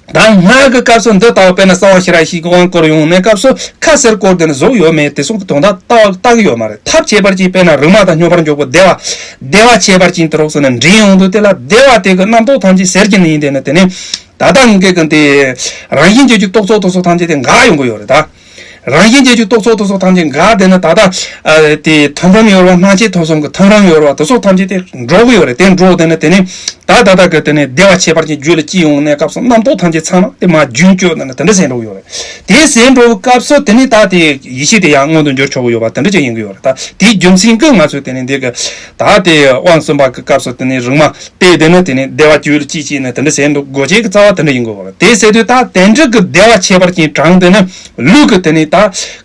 ད་སྔགས་ཀྱི་སྐབས་སུ་འདི་ལྟ་བུ་དཔེར་ན་གསང་བ་ཤེས་རབ་ཡེ་ཤེས་ཀྱི་དབང་བསྐུར་ཡོང་ནས་སྐབས་སུ་ཁ་ཟེར་སྐོར་དེ་ནི་གཟུགས་ཡོད་མེད་དེ་སོགས་ཀྱི་དོན་དག་ལྟ་ལྟ་གི་ཡོད་མ་རེད། ཐབས་ཁྱད་པར་ཅན་དཔེར་ན་རིག་མ་དང་སྙོམས་པར་འཇུག་པ་བདེ་བ་བདེ་བ་ཁྱད་པར་ཅན་དེ་རོགས་སུ་ནི་འདྲེན་ཡོང་དུས་དེ་ལ་བདེ་བ་དེ་གི་རྣམ་རྟོག་ཐམས་ཅད་ཟེར་གྱི་ནི་ཡིན། དེ་ནི་དེ་ནི་ད་ལྟ་ངེད་ཀྱི་འདི་རང་བཞིན་གྱི་རྟོག་ཚོགས་དེ་ཚོ་ཐམས་ཅད་དེ་འགག་ཡོང་གི་ཡོད་རེད་ད། རང་བཞིན་གྱི་རྟོག་ཚོགས་དེ་ཚོ་ཐམས་ཅད་འགག་དེ་ནི་ད་ལྟ་ཨ་དེ་མཐུན་རིམ་ཡོད་རེད་བ། སྣང་མཆེད་ཐོབ་གསུམ་གྱི་མཐུན་རིམ་ཡོད་རེད་བ། དེ་ཚོ་ཐམས་ཅད་དེ་འགྲོ་གི་ཡོད་རེད། དེ་འགྲོ་དེ་ནི་དེ་ནི་ད་ད་ལྟ་གི་དེ་ནི་བདེ་བ་ཁྱད་པར་ཅན་རྒྱུད་ལ་སྐྱེས་ཡོང་ནས་སྐབས་སུ་རྣམ་རྟོག་ཐམས་ཅད་ཚང་མ་དེ་མར་རྒྱུན་གཅོད་དེ་ནི་དེ་འདྲ་ཟེར་འགྲོ་གི་ཡོད་རེད། དེ་ཟེར་འགྲོ་གི་སྐབས་སུ་དེ་ནི་ད་དེ་ཡེ་ཤེས་དེ་ཡང་མངོན་དུ་འགྱུར་ཆོག་གི་ཡོད་པ་དེ་འདྲ་ཅིག་ཡིན་གི་ཡོད་རེད། ད་དེའི་རྒྱུ་མཚན་གྱིས་ང་ཚོས་དེ་ནི་འདི་གི་ད་དེ་དབང་གསུམ་པ་གི་སྐབས་སུ་དེ་ནི་རིག་མ་དཔེ་དེ་ནི་དེ་ནི་བདེ་བ་རྒྱུད་ལ་སྐྱེས་སྐྱེས་ནས་དེ་འདྲ་ཟེར་འགྲོ་དགོས་ཆེད་ཀྱི་རྩ་བ་དེ་འདྲ་ཡིན་དགོས་པ་རེད། དེ་ཟེར་དུས་ད་དེ་འདྲ་གི་བདེ་བ་ཁྱད་པར་ཅན་གྲངས་དེ་ནི་ལུས་ཀྱི་དེ་ནི་ད་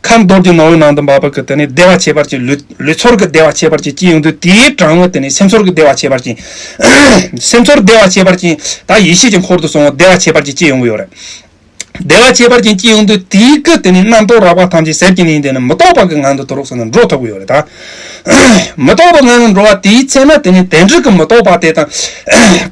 ཁམས་རྡོ་རྗེ་ནོར་བུའི་ནང་དུ་འབབ་པ་གི་དེ་ནི་བདེ་བ་ཁྱད་པར་ཅན། ལུས་ལུས་ཚོར་གྱི་བདེ་བ་ཁྱད་པར་ཅན་སྐྱེ་ཡོང་དུས་དེའི་གྲངས་ངོ་དེ་ནི་སེམས་ཚོར་གྱི་བདེ་བ་ཁྱད་པར་ཅན། སེམས་ཚོར་བདེ་བ་ཁྱད་པར་ཅན་ད་ཡེ་ཤེས་ཀྱི་འཁོར་དུ་སོང་བ་བདེ་བ་ཁྱད་པར་ཅན་སྐྱེ་ཡོང་གི་ཡོད་རེད། བདེ་བ་ཁྱད་པར་ཅན་སྐྱེ་ཡོང་དུས་དེའི་གི་དེ་ནི་རྣམ་རྟོག་རགས་པ་ཐམས་ཅད་ཟེར་གྱི་ནི་དེ་ནི་མི་རྟོག་པ་གི་ངང་དུ་དུ་རོགས་སུ་ནི་འགྲོ་ཐུབ་གི་ཡོད་རེད་ད། མི་རྟོག་པ་ངང་དུ་འགྲོ་བ་དེའི་ཚེ་ན་དེ་ནི་དེ་འདྲ་གི་མི་རྟོག་པ་དེ་དང་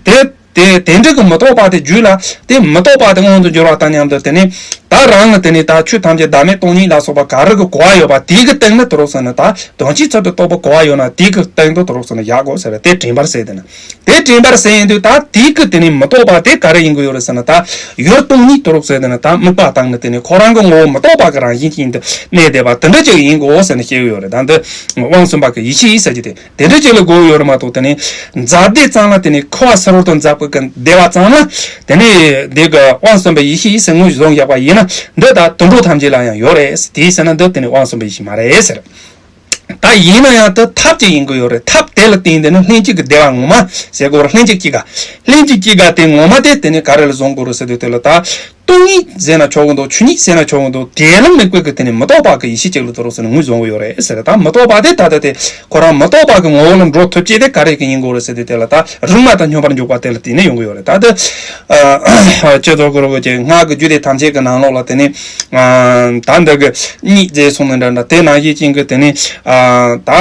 དེ། དེ་དེ་འདྲ་གི་མི་རྟོག་པ་དེ་རྒྱུད་ལ་དེ་མི་རྟོག་པ་དེ་མངོན་དུ་འགྱུར་བ་དང་མཉམ་དུ་དེ་ནི་ད་རང་ལ་དེ་ནི་ད་ཆོས་ཐམས་ཅད་བདག་མེད་སྟོང་ཉིད་ལ་སོགས་པ་ག་རེ་གི་གོ་བ་ཡོད་པ་དེ་གི་སྟེང་ན་དུ་རོགས་སུ་ནི་ད་དོན་སྤྱིའི་ཚུལ་དུ་རྟོགས་པའི་གོ་བ་ཡོད་ན་དེ་གི་སྟེང་དུ་དུ་རོགས་སུ་ནི་ཡག་གོ་ཟེར། དེ་དྲན་པར་ཟེར། དེ་ནི་དེ་དྲན་པར་ཟེར་ཡིན་དུས་ད་དེ་གི་དེ་ནི་མི་རྟོག་པ་དེ་ག་རེ་ཡིན་གི་ཡོད་རེད་ཟེར་ན། ད་ཡུལ་སྟོང་ཉིད་དུ་རོགས་ཟེར་དེ་ནི་ད་དམིགས་པ་བཏང་ནི་དེ་ནི་ཁོ་རང་གི་ངོ་བོ་མི་རྟོག་པ་གི་རང་བཞིན་ཅན་དུ་གནས་བསྡད་པ་དེ་འདྲ་ཅིག་ཡིན་གོ་ཟེར་ནས་བཤད་གི་ཡོད་རེད། ད་འདི་དབང་གསུམ་པ་གི་ཡེ་ཤེས་ཟེར་གྱི་དེ། དེ་འདྲ་ཅིག་ལ་གོ་ཡོད་རེད་མ་གཏོགས་དེ་ནི་མཛའ་བདེ་ཙམ་ལ་དེ་ནི་ཁུ་བ་ཟེར་བ་དང་མཛའ་བོ་གི་བདེ་བ་ཙམ་ལ་དེ་ནི་འདི་གི་དབང་གསུམ་པའི་ཡེ་ཤེས་ཟེར་ངོས་བཟུང་བཞག་པ་ཡིན་ན། འདི་ད་དུད་འགྲོ་ཐམས་ཅད་ལ་ཡང་ཡོད་རེད། དེའི་ཟེར་ན་འདི་དེ་ནི་དབང་གསུམ་པའི་ཡེ་ཤེས་མ་རེད་ཟེར། ད་ཡིན་ན་ཡང་དེ་ཐབས་ཅིག་ཡིན་གི་ཡོད་རེད། ཐབས་དེ་ལ་བརྟེན་དེ་ནི་ལྷན་ཅིག་གི་བདེ་བ་ངོ་མ་ཟེར་གོ་རེད། ལྷན་ཅིག་སྐྱེ་དགའ། ལྷན་ཅིག་སྐྱེ་དགའ་དེ་ངོ་མ་དེ་དེ་ནི་ག་རེ་ལ་བཟུང་དགོས་རེད་ཟེར་དུས་དེ་ལ་ད། སྟོང་ཉིད་ཟེར་ན་ཆོག་གི་འདུག་ཆོས་ཉིད་ཟེར་ན་ཆོག་གི་འདུག་དེ་ལ་དམིགས་པའི་གི་དེ་ནི་མི་རྟོག་པ་གི་ཡེ་ཤེས་གཅིག་ལ་དུ་རོགས་ཟེར་ནས་ངོས་བཟུང་གི་ཡོད་རེད་ཟེར། ད་མི་རྟོག་པ་དེ་ད་ལྟ་དེ་ཁོ་རང་མི་རྟོག་པ་གི་ངོ་བོ་ལ་འགྲོ་ཐུབ་ཅེས་དེ་ག་རེ་གི་ཡིན་དགོས་རེད་ཟེར་དུས་དེ་ལ་ད་རིག་མ་དང་སྙོམས་པར་འཇུག་པ་དེ་ལ་བརྟེན་ནས་ཡོང་གི་ཡོད་རེད། ད་དེ་ཨ་ཅི་ཚོགས་གི་རོ་གི་སྔགས་ཀྱི་རྒྱུད་སྡེ་ཐམས་ཅད་ཀྱི་ནང་ལོགས་ལ་དེ་ནི་ཨ་ད་འདི་གི་གཉིད་ཟེར་སོང་ནི་འདྲ་འདྲ། དེ་ནང་བཞིན་ཅན་གི་དེ་ནི་ཨ་ད་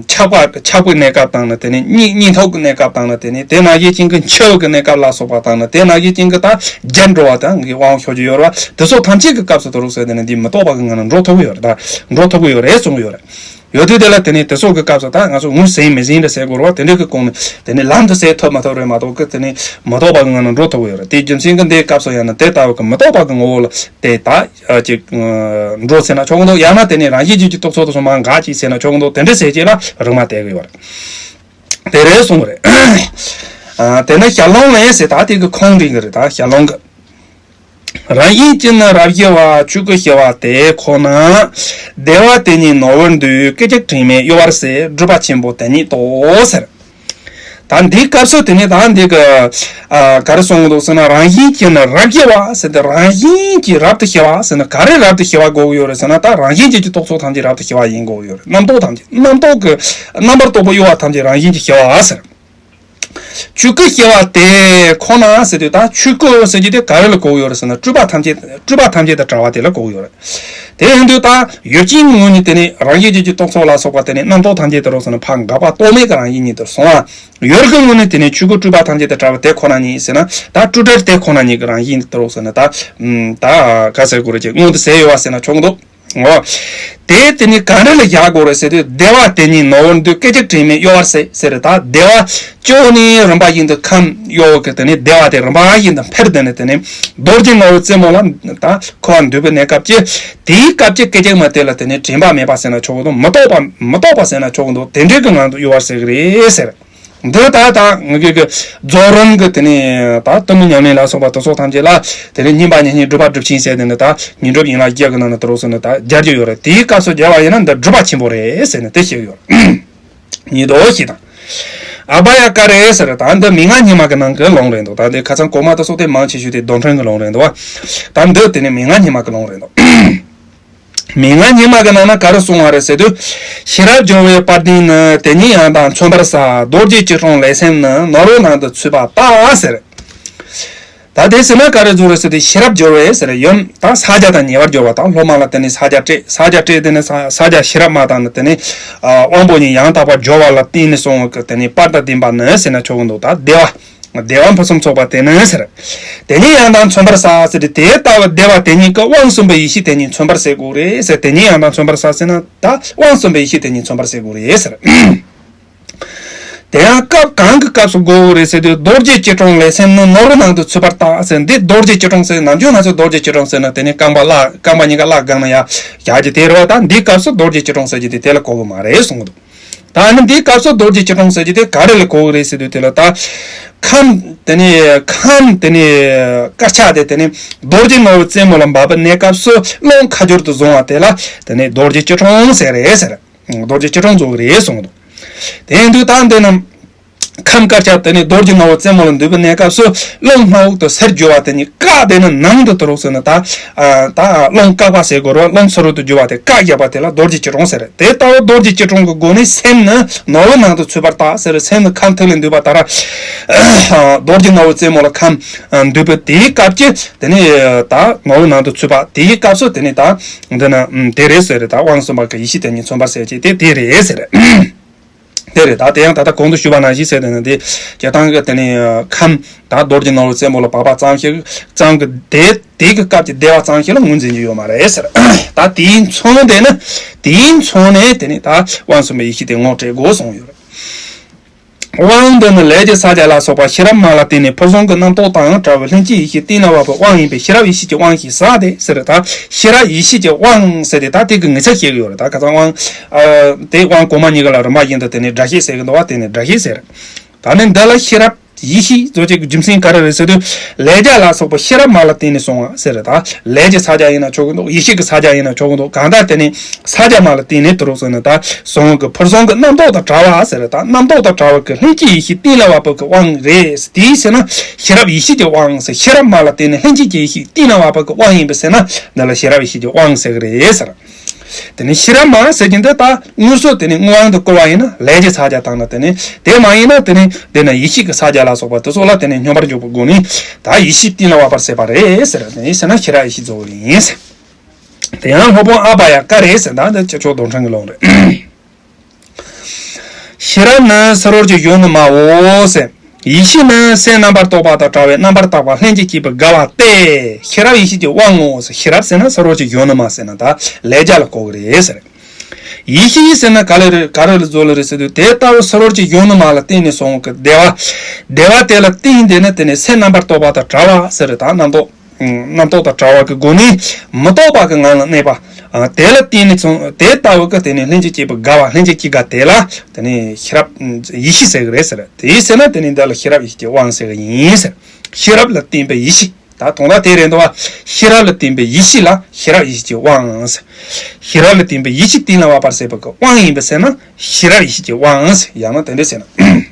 ཆགས་པ་ཆགས་པའི་གནས་སྐབས་དང་ནི་དེ་ནི་གཉིད་གཉིད་འཐུག་གི་གནས་སྐབས་དང་ནི་དེ་ནི་དེ་ནང་བཞིན་ཅན་གི་འཆི་བའི་གི་གནས་སྐབས་ལ་སོགས་པ་དང་ནི་དེ་ནང་བཞིན་ཅན་གི་ད་བརྒྱལ་འགྲོ་བ་དང་གི་དབང་ཤོར་གྱི་ཡོད་རེད་བ། དེ་ཚོ་ཐམས་ཅད་ཀྱི་སྐབས་སུ་དུ་རུ་ཟེར་དེ་ནི་འདི་མི་རྟོག་པ་གི་ངང་ནས་འགྲོ་ཐུབ་ཀྱི་ཡོད་རེད། ད་འགྲོ་ཐུབ་ཀྱི་ཡོད་རེད་གསུང་གི་ཡོད་རེད། ཡོད་དུས་དེ་ལ་དེ་ནི་དེ་ཚོ་གི་སྐབས་སུ་ད་ང་ཚོ་ངོས་ཟིན་མི་ཟིན་རེད་ཟེར་དགོས་རེད་བ། དེ་འདྲ་གི་གོང་ནས་དེ་ནི་ལམ་དུ་ཟེར་ཐུབ་མ་ཐུབ་རེད་མ་གཏོགས་གི་དེ་ནི་མི་རྟོག་པ་གི་ངང་ནས་འགྲོ་ཐུབ་ཀྱི་ཡོད་རེད། དེའི་རྒྱུ་མཚན་གྱིས་འདིའི་སྐབས་སུ་ཡང་ན་དེ་ལྟ་བུ་གི་མི་རྟོག་པ་གི་ངོ་བོ་ལ་དེ་ད་ཅིག་འགྲོ་ཟེར་ན་ཆོག་གི་འདུག་ཡང་ན་དེ་ནི་རང་བཞིན་གྱིས་ཀྱི་རྟོག་ཚོགས་དེ་ཚོ་མར་འགག་ཅིག་ཟེར་ན་ཆོག་གི་འདུག་དེ་འདྲ་ཟེར་ཅིག་ལ་རིག་མ་བསྡད་ཀྱི་ཡོད་རེད། དེ་རེད་གསུངས་པ་རེད། ཨ་དེ་ནས་ཞལ་ལུང་ལས་ཟེར། ད་དེ་གི་ཁུངས་འདྲེན་གི་རེད། ད་ཞལ་ལུང་གི། རང་བཞིན་གྱིས་ནི་རབ་ཞི་བ། ཆོས་སྐུ་ཞི་བ་དེ་ཁོ་ན། བདེ་བ་དེ་ཉིད་ནོར་བུར་འདོད། སྐད་ཅིག་དྲན་མེད་གཡོ་བར་ཟད། སྒྲིབ་པ་ཆེན་པོ་དེ་ཉིད་དོ་ཟེར། ད་འདིའི་སྐབས་སུ་དེ་ནི་ད་འདི་གི་ཨ་ག་རེ་གསུང་གི་འདུག་ཟེར་ན། རང་བཞིན་གྱིས་ནི་རབ་ཞི་བ་ཟེར་ཏེ། རང་བཞིན་གྱིས་རབ་ཏུ་ཞི་བ་ཟེར་ན་ག་རེ་རབ་ཏུ་ཞི་བ་དགོས་ཀྱི་ཡོད་རེད་ཟེར་ན། ད་རང་བཞིན་གྱིས་ཀྱི་རྟོག་ཚོགས་ཐམས་ཅད་རབ་ཏུ་ཞི་བ་ཡིན་དགོས་ཀྱི་ཡོད་རེད། རྣམ་རྟོག་ཐམས་ཅད་རྣམ་རྟོག་གི་རྣམ་པར་རྟོག་པ་གཡོ་བ་ཐམས་ཅད་རང་བཞིན་གྱིས་ཞི་བ་ཟེར། ཆོས་སྐུ་ཞི་བ་དེ་ཁོ་ན་ཟེར་དུས། ད་ཆོས་སྐུ་ཟེར་རྒྱུ་དེ་ག་རེ་ལ་གོ་གི་ཡོད་རེད་ཟེར་ན། སྤྲོས་པ་ཐམས་ཅད་སྤྲོས་པ་ཐམས་ཅད་དང་བྲལ་བ་དེ་ལ་གོ་གི་ཡོད་རེད། དེ་ཡིན་དུས་ད་ཡུལ་ཅན་ངོས་ནས་དེ་ནི་རང་བཞིན་གྱིས་ཀྱི་རྟོག་ཚོགས་ལ་སོགས་པ་དེ་ནི་རྣམ་རྟོག་ཐམས་ཅད་དེ་རོ་ཟེར་ན་ཕར་འགག་པ་རྟོག་མེད་ཀྱི་རང་བཞིན་ཉིད་དུ་སོང་བ། ཡུལ་གྱི་ངོས་ནས་དེ་ནི་ཆོས་སྐུ་སྤྲོས་པ་ཐམས་ཅད་དང་བྲལ་བ་དེ་ཁོ་ན་ཉིད་ཟེར་ན། ད་སྤྲོས་བྲལ་དེ་ཁོ་ན་ཉིད་ཀྱི་རང་བཞིན་དེ་རོ་ཟེར་ན། ད་ད་ག་ཟེར་དགོས་རེད། ཅིག་མངོན་དུ་གསལ་ཡོད་པ་ཟེར་ན་ཆོག་གི་འདུག་འོ། དེ་དེ་ནི་ག་འདྲ་ལ་བཞག་དགོས་རེད་ཟེར་དུས། བདེ་བ་དེ་ཉིད་ནོར་བུར་འདོད། སྐད་ཅིག་དྲན་མེད་གཡོ་བར་ཟད་ཟེར་རེད། ད་བདེ་བ་ཅོ་ནི་རིམ་པ་བཞིན་དུ་ཁམས་གཡོ་བ་གི་དེ་ནི་བདེ་བ་དེ་རིམ་པ་བཞིན་དུ་འཕེལ། དེ་ནི་དེ་ནི་རྡོ་རྗེ་ནོར་བུའི་རྩེ་མོ་ལ་ད་འཁོར་བ་འདུས་པའི་གནས་སྐབས་ཀྱི། དེའི་སྐབས་ཀྱི་སྐད་ཅིག་མ་དེ་ལ་དེ་ནི་དྲན་པ་མེད་པ་ཟེར་ན་ཆོག་གི་འདུག་མི་རྟོག་པ་མི་རྟོག་པ་ཟེར་ན་ཆོག་གི་འདུག་དེ་འདྲའི་གི་ངང་དུ་གཡོ་བར་ཟད་གི་རེད་ཟེར། འདི་ད་ད་ངེད་ཀྱི་གི་རྫོགས་རིམ་གྱི་དེ་ནས་ད་གཏི་མུག་ཉམས་ལེན་ལ་སོགས་པ་དེ་ཚོ་ཐམས་ཅད་ལ་དེ་ནས་བསྙེན་པ་ཉེར་ལྔའི་སྒྲུབ་པ་སྒྲུབ་ཆེན་ཟེར་དེ་ནི་ད་བསྙེན་སྒྲུབ་ཡན་ལག་བརྒྱད་ཀྱི་ནང་ནས་དེ་རོ་ཟེར་ནས་ད་སྦྱར་རྒྱུ་ཡོད་རེད། དེའི་སྐབས་སུ་སྦྱར་བ་ཡིན་ན་འདི་སྒྲུབ་པ་ཆེན་པོ་རེད་ཟེར་ནས་དེ་བཤད་ཡོད་རེད། ཉིད་དོ་ཞེས་དང་། ཨ་བྷ་ཡ་ཀ་རེ་ཟེར། ད་འདི་མན་ངག་སྙེ་མ་གི་ནང་གི་ལུང་རེད་འདུག་ད་འདི་ཁ་སང་གོང་མ་དེ་སོགས་དེ་མང་ཆེ་ཤོས་དེ་རྡོར་འཕྲེང་གི་ལུང་རེད་འདུག་བ། ད་འདི་དེ་ནི་མན་ངག་སྙེ་མ་གི་ལུང་རེད་འདུག་མན་ངག་སྙེ་མ་གི་ནང་ན་ག་རེ་གསུངས་པ་རེད་ཟེར་དུས། ཤེས་རབ་སྦྱོར་བའི་དཔལ་ལྡན་ནི། དེ་ཉིད་ཡང་དག་མཚོན་པར་བྱ། རྡོ་རྗེ་སྐྱིལ་ཀྲུང་ལེགས་སེམས་ནི། ནོར་བུ་ནང་དུ་ཚུད་པ་ལྟ་ཟེར། ད་ ད་དེ་ཟེར་ན་ག་རེ་བཟོ་རེད་ཟེར་དུས་ཤེས་རབ་སྦྱོར་བས་ཟེར་ཡོད། ད་ས་སྐྱ་དང་ཉེ་བར་སྦྱོར་བ་དང་སློབ་མ་ལ་དེ་ནི་ས་སྐྱ་སྤྲད། ས་སྐྱ་སྤྲད་དེ་ནི་ས་ས་སྐྱ་ཤེས་རབ་མ་དང་ནི་དེ་ནི་དབང་པོ་གཉིས་ཡང་དག་པར་སྦྱོར་བ་ལ་བརྟེན་ནས་སོང་བ་གི་དེ་ནི་པར་དང་ལྡན་པ་ནི་ཟེར་ན་ཆོག་གི་འདུག་ད་བདེ་བ། བདེ་བ་ཕུན་སུམ་ཚོགས་པ་དེ་ནི་ཟེར། དེ་ཉིད་ཡང་དག་མཚོན་པར་བྱ་ཟེར་ཏེ་དེ་ལྟ་བུ་བདེ་བ་དེ་ཉིད་ཀྱི་དབང་གསུམ་པའི་ཡེ་ཤེས་དེ་ཉིད་མཚོན་པར་བྱེད་དགོས་རེད་ཟེར། དེ་ཉིད་ཡང་དག་མཚོན་པར་བྱ་ཟེར་ན་ད་དབང་གསུམ་པའི་ཡེ་ཤེས་དེ་ཉིད་མཚོན་པར་བྱེད་དགོས་རེད་ཟེར། དེ་ཡང་སྐབས་གང་གི་སྐབས་སུ་དགོས་རེད་ཟེར་དུས་རྡོ་རྗེ་སྐྱིལ་ཀྲུང་ལས་སེམས་ནི་ནོར་བུ་ནང་དུ་ཚུད་པར་བལྟ་ཟེར། འདི་རྡོ་རྗེ་སྐྱིལ་ཀྲུང་ཟེར་ནམ་རྒྱུན་ང་ཚོས་རྡོ་རྗེ་སྐྱིལ་ཀྲུང་ཟེར་ན་དེ་ནི་རྐང་པ་བརླག་རྐང་པ་གཉིས་ཀ་བརླག་སྒང་ན་ཡ་བཞག་རྒྱུ་དེ་རེད་བ། ད་འདིའི་སྐབས་སུ་རྡོ་རྗེ་སྐྱིལ་ཀྲུང་ཟེར་རྒྱུ་དེ་དེ་ལ་གོ་གི་མ་རེད་གསུང་གི་འདུག་ད་ནི་འདིའི་སྐབས་སུ་རྡོ་རྗེ་སྐྱིལ་ཀྲུང་ཟེར་རྒྱུ་དེ་ག་རེ་ལ་གོ་གི་རེད་ཟེར་དུས་དེ་ལ་ད་ཁམས་དེ་ནི་ཁམས་དེ་ནི་དཀར་ཆག་དེ་དེ་ནི་རྡོ་རྗེ་ནོར་བུ་རྩེ་མོ་ལ་འབབ་པའི་གནས་སྐབས་སུ་རླུང་ཁ་སྦྱོར་དུ་བཟུང་བ་དེ་ལ་དེ་ནི་རྡོ་རྗེ་སྐྱིལ་ཀྲུང་ཟེར་རེད་ཟེར། རྡོ་རྗེ་སྐྱིལ་ཀྲུང་རྫོགས་རེད་གསུངས་འདུག་དེ་ཡིན་དུས་ད་འདི་ནི་ཁམས་དཀར་ཆག་དེ་ནི་རྡོ་རྗེ་ནོར་བུ་རྩེ་མོ་ལ་འདུས་པའི་གནས་སྐབས་སུ་རླུང་སྣ་འོག་ཏུ་ཟེར་རྒྱུ་བ་དེ་ནི་བཀག་དེ་ནི་ནང་དུ་དུ་རུག་ཟེར་ན་ད་ད་རླུང་བཀག་པ་ཟེར་དགོས་རེད། རླུང་ཚུ་རུ་དུ་རྒྱུ་བ་དེ་བཀག་རྒྱག་པ་དེ་ལ་རྡོ་རྗེ་སྐྱིལ་ཀྲུང་ཟེར། དེ་ལྟ་བུ་རྡོ་རྗེ་སྐྱིལ་ཀྲུང་གི་སྒོ་ནས་སེམས་ནི་ནོར་བུ་ནང་དུ་ཚུད་པར་བལྟ་ཟེར། སེམས་ནི་ཁམས་ཐིག་ལེ་འདུས་པ་ད་ར་རྡོ་རྗེ་ནོར་བུ་རྩེ་མོ་ལ་ཁམས་འདུས་པའི་དེའི་སྐབས་ཀྱི་དེ་ནི་ད་ནོར་བུ་ནང་དུ་ཚུད་པ་དེའི་སྐབས་སུ་དེ་ནི་ད་འདི་ན་དེ་རེད་ཟེར། ད་དབང་གསུམ་པ་གི་ཡེ་ཤེས་དེ་ཉིད་མཚོན་པར་བྱེད་ཅེས་དེ་དེ་རེད་ཟེར། དེ་རེད། ད་དེ་ཡང་ད་ལྟ་གོང་དུ་ཞུས་པ་ནང་བཞིན་ཟེར་དེ་ནི་དེ་སྤྱིར་བཏང་གི་དེ་ནི་ཁམས་ད་རྡོ་རྗེ་ནོར་བུ་རྩེ་མོ་ལ་བབས་པ་ཙམ་ཞིག་ཙམ་གྱིས་དེ་དེ་གི་སྐབས་ཀྱི་བདེ་བ་ཙམ་ཞིག་ལ་ངོས་འཛིན་རྒྱུ་ཡོད་མ་རེད་ཟེར། ད་དེའི་མཚོན་དེ་ནི་དེའི་མཚོན་ནས་དེ་ནི་ད་དབང་གསུམ་པའི་ཡེ་ཤེས་དེ་ངོ་སྤྲད་དགོས་གསུངས་ཡོད་རེད། དབང་འདི་ནི་ལས་ཀྱི་ཕྱག་རྒྱ་ལ་སོགས་པ་ཤེས་རབ་མ་ལ་བརྟེན་ནས་ཕུན་སུམ་གྱི་རྣམ་རྟོག་དང་བྲལ་བའི་ལྷན་སྐྱེས་ཡེ་ཤེས་གཏིང་ལ་བབས་པའི་དབང་ཡིན་པས་ཤེས་རབ་ཡེ་ཤེས་ཀྱི་དབང་ཞེས་ཟེར་ཏེ་ཟེར། ད་ཤེས་རབ་ཡེ་ཤེས་ཀྱི་དབང་ཟེར་ཏེ་ད་དེ་གི་ངེས་ཚད་བཤད་ཀྱི་ཡོད་རེད། ད་ཁ་སང་དབང་ཨ་དེ་དབང་གོང་མ་གཉིས་ཀ་ལ་རིམ་པ་བཞིན་དུ་དེ་ནས་སྒྲ་བཤད་ཟེར་གྱི་འདུག་བ། དེ་ནས་སྒྲ་བཤད་ཟེར། ད་ནི་འདི་ལ་ཤེས་རབ་ཡེ་ཤེས་ཟེར་གྱི་རྒྱུ་མཚན་ག་རེ་རེད་ཟེར་དུས་ལས་རྒྱ་ལ་སོགས་པ་ཤེས་རབ་མ་ལ་བརྟེན་ནས་སོང་བ་ཟེར། ད་ལས་ཀྱི་ཕྱག་རྒྱ་ཡིན་ན་ཆོག་གི་འདུག་ཡེ་ཤེས་ཀྱི་ཕྱག་རྒྱ་ཡིན་ན་ཆོག་གི་འདུག་གང་ལྟར་དེ་ནི་ཕྱག་རྒྱ་མ་ལ་བརྟེན་ནས་དུ་རུག་ཟེར་ན་ད་སོང་གི་ཕུན་སུམ་གྱི་རྣམ་རྟོག་དང་བྲལ་བ་ཟེར། ད་རྣམ་རྟོག་དང་བྲལ་བ་གི་ལྷན་སྐྱེས་ཡེ་ཤེས་གཏིང་ལ་བབས་པ་གི་དབང་རེད། དེའི་ཕྱིར་ན་ཤེས་རབ་ཡེ་ཤེས་ཀྱི་དབང་ཟེར། ཤེས་རབ་མ་ལ་བརྟེན་ནས་ལྷན་སྐྱེས་ཀྱི་ཡེ་ཤེས་གཏིང་ལ་བབས་པ་གི་དབང་ཡིན་པའི་ཕྱིར་ན་འདི་ལ་ཤེས་རབ་ཡེ་ཤེས་ཀྱི་དབང་ཟེར་གི་རེད་ཟེར། དེ་ནི་ཤེས་རབ་མ་ཟེར་གྱི་འདི་ད་དངོས་སུ་དེ་ནི་དངོས་དབང་དུ་བཀུར་བ་ཡིན་ན་ལས་ཀྱི་ཕྱག་རྒྱ་དང་ན། དེ་ནི་དེ་མ་ཡིན་ན་དེ་ནི་དེ་ན་ཡེ་ཤེས་ཀྱི་ཕྱག་རྒྱ་ལ་སོགས་པ་དེ་ཚོ་ལ་དེ་ནི་སྙོམས་པར་འཇུག་པའི་སྒོ་ནས་ད་ཡེ་ཤེས་གཏིང་ལ་བབས་པར་ཟད་པ་རེད་ཟེར། དེ་ནི་ཟེར་ན་ཤེས་རབ་ཡེ་ཤེས་རྫོགས་པ་ཡིན་ཟེར། དེ་ཡང་སློབ་དཔོན་ཨ་བྷ་ཡ་ཀ་རེད་ཟེར། ད་འདི་ཅི་ཆོག་རྡོར་འཕྲེང་གི་ལུང་རེད། ཤེས་རབ་ནི་ཕྱི་རོལ་གྱི་གཞོན་ནུ་མའོ་ཟེར། ཡེ་ཤེས་ནི་སེམས་རྣམ་པར་རྟོག་པ་དང་བྲལ་བའི་རྣམ་པར་དག་པ་ལྷན་ཅིག་སྐྱེས་པའི་དགའ་བ་སྟེ། ཤེས་རབ་ཡེ་ཤེས་ཀྱི་དབང་ངོ་ཟེར། ཤེས་རབ་ཟེར་ན་ཕྱི་རོལ་གྱི་གཞོན་ནུ་མ་ཟེར་ན་ད་ལས་རྒྱ་ལ་གོ་གི་རེད་ཟེར། ཡེ་ཤེས་ཟེར་ན་ག་ལ་རེད། ག་རེ་ལ་རྫོགས་ལ་རེད་ཟེར་དུས་དེ་ལྟ་བུ་ཕྱི་རོལ་གྱི་གཞོན་ནུ་མ་ལ་བརྟེན་ནས་སོང་གི་བདེ་བ། བདེ་བ་དེ་ལ་བརྟེན་དེ་ནི་དེ་ནི་སེམས་རྣམ་པར་རྟོག་པ་དང་བྲལ་བ་ཟེར། ད་རྣམ་རྟོག་རྣམ་རྟོག་དང་བྲལ་བ་གི་སྒོ་ནས་མི་རྟོག་པ་གི་ངང་ལ་གནས་པ། དེ་ལ་བརྟེན་ནས་བྱུང་དེ་ལྟ་བུ་གི་དེ་ནི་ལྷན་ཅིག་སྐྱེས་པའི་དགའ་བ། ལྷན་ཅིག་སྐྱེས་དགའ་དེ་ལ་དེ་ནི་ཤེས་རབ་ཡེ་ཤེས་ཟེར་གི་རེད་ཟེར། དེའི་ཟེར་ན་དེ་ནི་འདི་ལ་ཤེས་རབ་ཡེ་ཤེས་ཀྱི་དབང་ཟེར་གི་ཡིན་ཟེར། ཤེས་རབ་ལ་བརྟེན་པའི་ཡེ་ཤེས། ད་དོན་དག་དེ་རེད་འདུག་བ། ཤེས་རབ་ལ་བརྟེན་པའི་ཡེ་ཤེས་ལ་ཤེས་རབ་ཡེ་ཤེས་ཀྱི་དབང་ཟེར། ཤེས་རབ་ལ་བརྟེན་པའི་ཡེ་ཤེས་གཏིང་ལ་བབས་པར་ཟད་པ་གི་དབང་ཡིན་པས་ཟེར་ན་ཤེས་རབ་ཡེ་ཤེས་ཀྱི་དབང་ཟེར། ཡང་ན་དེ་འདྲ་ཟེར་ན།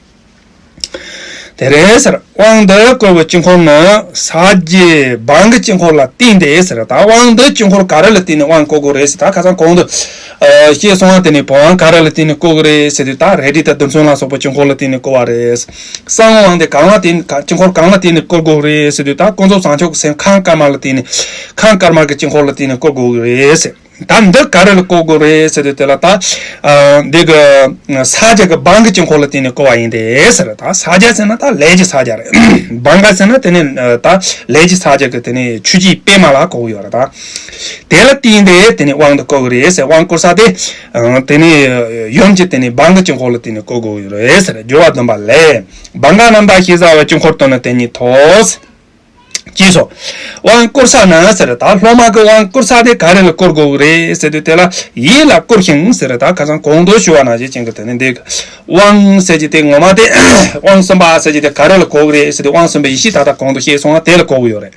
དེ་རེད་ཟེར། དབང་འདི་བསྐུར་བའི་དཀྱིལ་འཁོར་ནི། ས་གཞི་བང་གི་དཀྱིལ་འཁོར་ལ་བརྟེན་ཏེ་ཟེར། ད་དབང་འདི་དཀྱིལ་འཁོར་ག་རེ་ལ་བརྟེན་ནས་དབང་བསྐུར་དགོས་རེད་ཟེར། ད་ཁ་སང་གོང་དུ་ཨ་བཤད་སོང་བ། དེ་ནི་བུམ་དབང་ག་རེ་ལ་བརྟེན་ནས་བསྐུར་དགོས་རེད་ཟེར་དུས་ད་རལ་གྲི་དང་རྡུལ་ཚོན་ལ་སོགས་པའི་དཀྱིལ་འཁོར་ལ་བརྟེན་ནས་བསྐུར་བ་རེད། གསང་དབང་དེ་གང་ལ་བརྟེན་དཀྱིལ་འཁོར་གང་ལ་བརྟེན་ནས་བསྐུར་དགོས་རེད་ཟེར་དུས་ད་ཀུན་རྫོབ་བྱང་ཆུབ་ཀྱི་སེམས་ཁམས་དཀར་དམར་ལ་བརྟེན་ནས་ཁམས་དཀར་དམར་གྱི་དཀྱིལ་འཁོར་ལ་བརྟེན་ནས་བསྐུར་དགོས་རེད་ཟེར། ད་འདི་ག་རེ་ལ་བསྐུར་དགོས་རེད་ཟེར་དུས་དེ་ལ་ད་ཨ་འདི་གི་ས་སྐྱ་གི་བང་གི་དཀྱིལ་འཁོར་ལ་བརྟེན་ནས་བསྐུར་བ་ཡིན་ཏེ་ཟེར། ད་ས་སྐྱ་ཟེར་ན་ད་ལས་ཀྱི་ས་སྐྱ་རེད། བང་ག་ཟེར་ན་དེ་ནི་ད་ལས་ཀྱི་ས་སྐྱ་གི་དེ་ནི་ཆུ་སྐྱེས་པད་མ་ལ་གོ་གི་ཡོད་རེད། ད་དེ་ལ་བརྟེན་ཏེ་དེ་ནི་དབང་འདི་བསྐུར་གི་རེད་ཟེར། དབང་བསྐུར་ས་དེ་དེ་ནི་ཡུམ་གྱི་དེ་ནི་བང་གི་དཀྱིལ་འཁོར་ལ་བརྟེན་ནས་བསྐུར་དགོས་ཀྱི་རེད་ཟེར། སྦྱོར་བ་བདུན་པ་ལས། བང་ག་རྣམ་དག་ཞེས་བྱ་བའི་དཀྱིལ་འཁོར་དུ་ནི་དེ་ཉིད་དོ། ཅེས་སོ། དབང་བསྐུར་ས་ནི་ཟེར། ད་སློབ་མ་གི་དབང་བསྐུར་ས་དེ་ག་རེ་ལ་བསྐུར་དགོས་ཀྱི་རེད་ཟེར་དུས་དེ་ལ་ཡིད་ལ་བསྐུར་ཞིང་ཟེར། ད་ཁ་སང་གོང་དུ་ཞུ་བ་ནང་བཞིན་ཅན་གྱི་དེ་ནི་འདི་དབང་ཟེར་གྱི་དེ་ངོ་མ་དེ་དབང་གསུམ་པ་ཟེར་གྱི་དེ་ག་རེ་ལ་གོ་གི་རེད་ཟེར་དུས་དབང་གསུམ་པའི་ཡེ་ཤེས་ད་ལྟ་གོང་དུ་བཤད་སོང་བ་དེ་ལ་གོ་གི་ཡོད་རེད།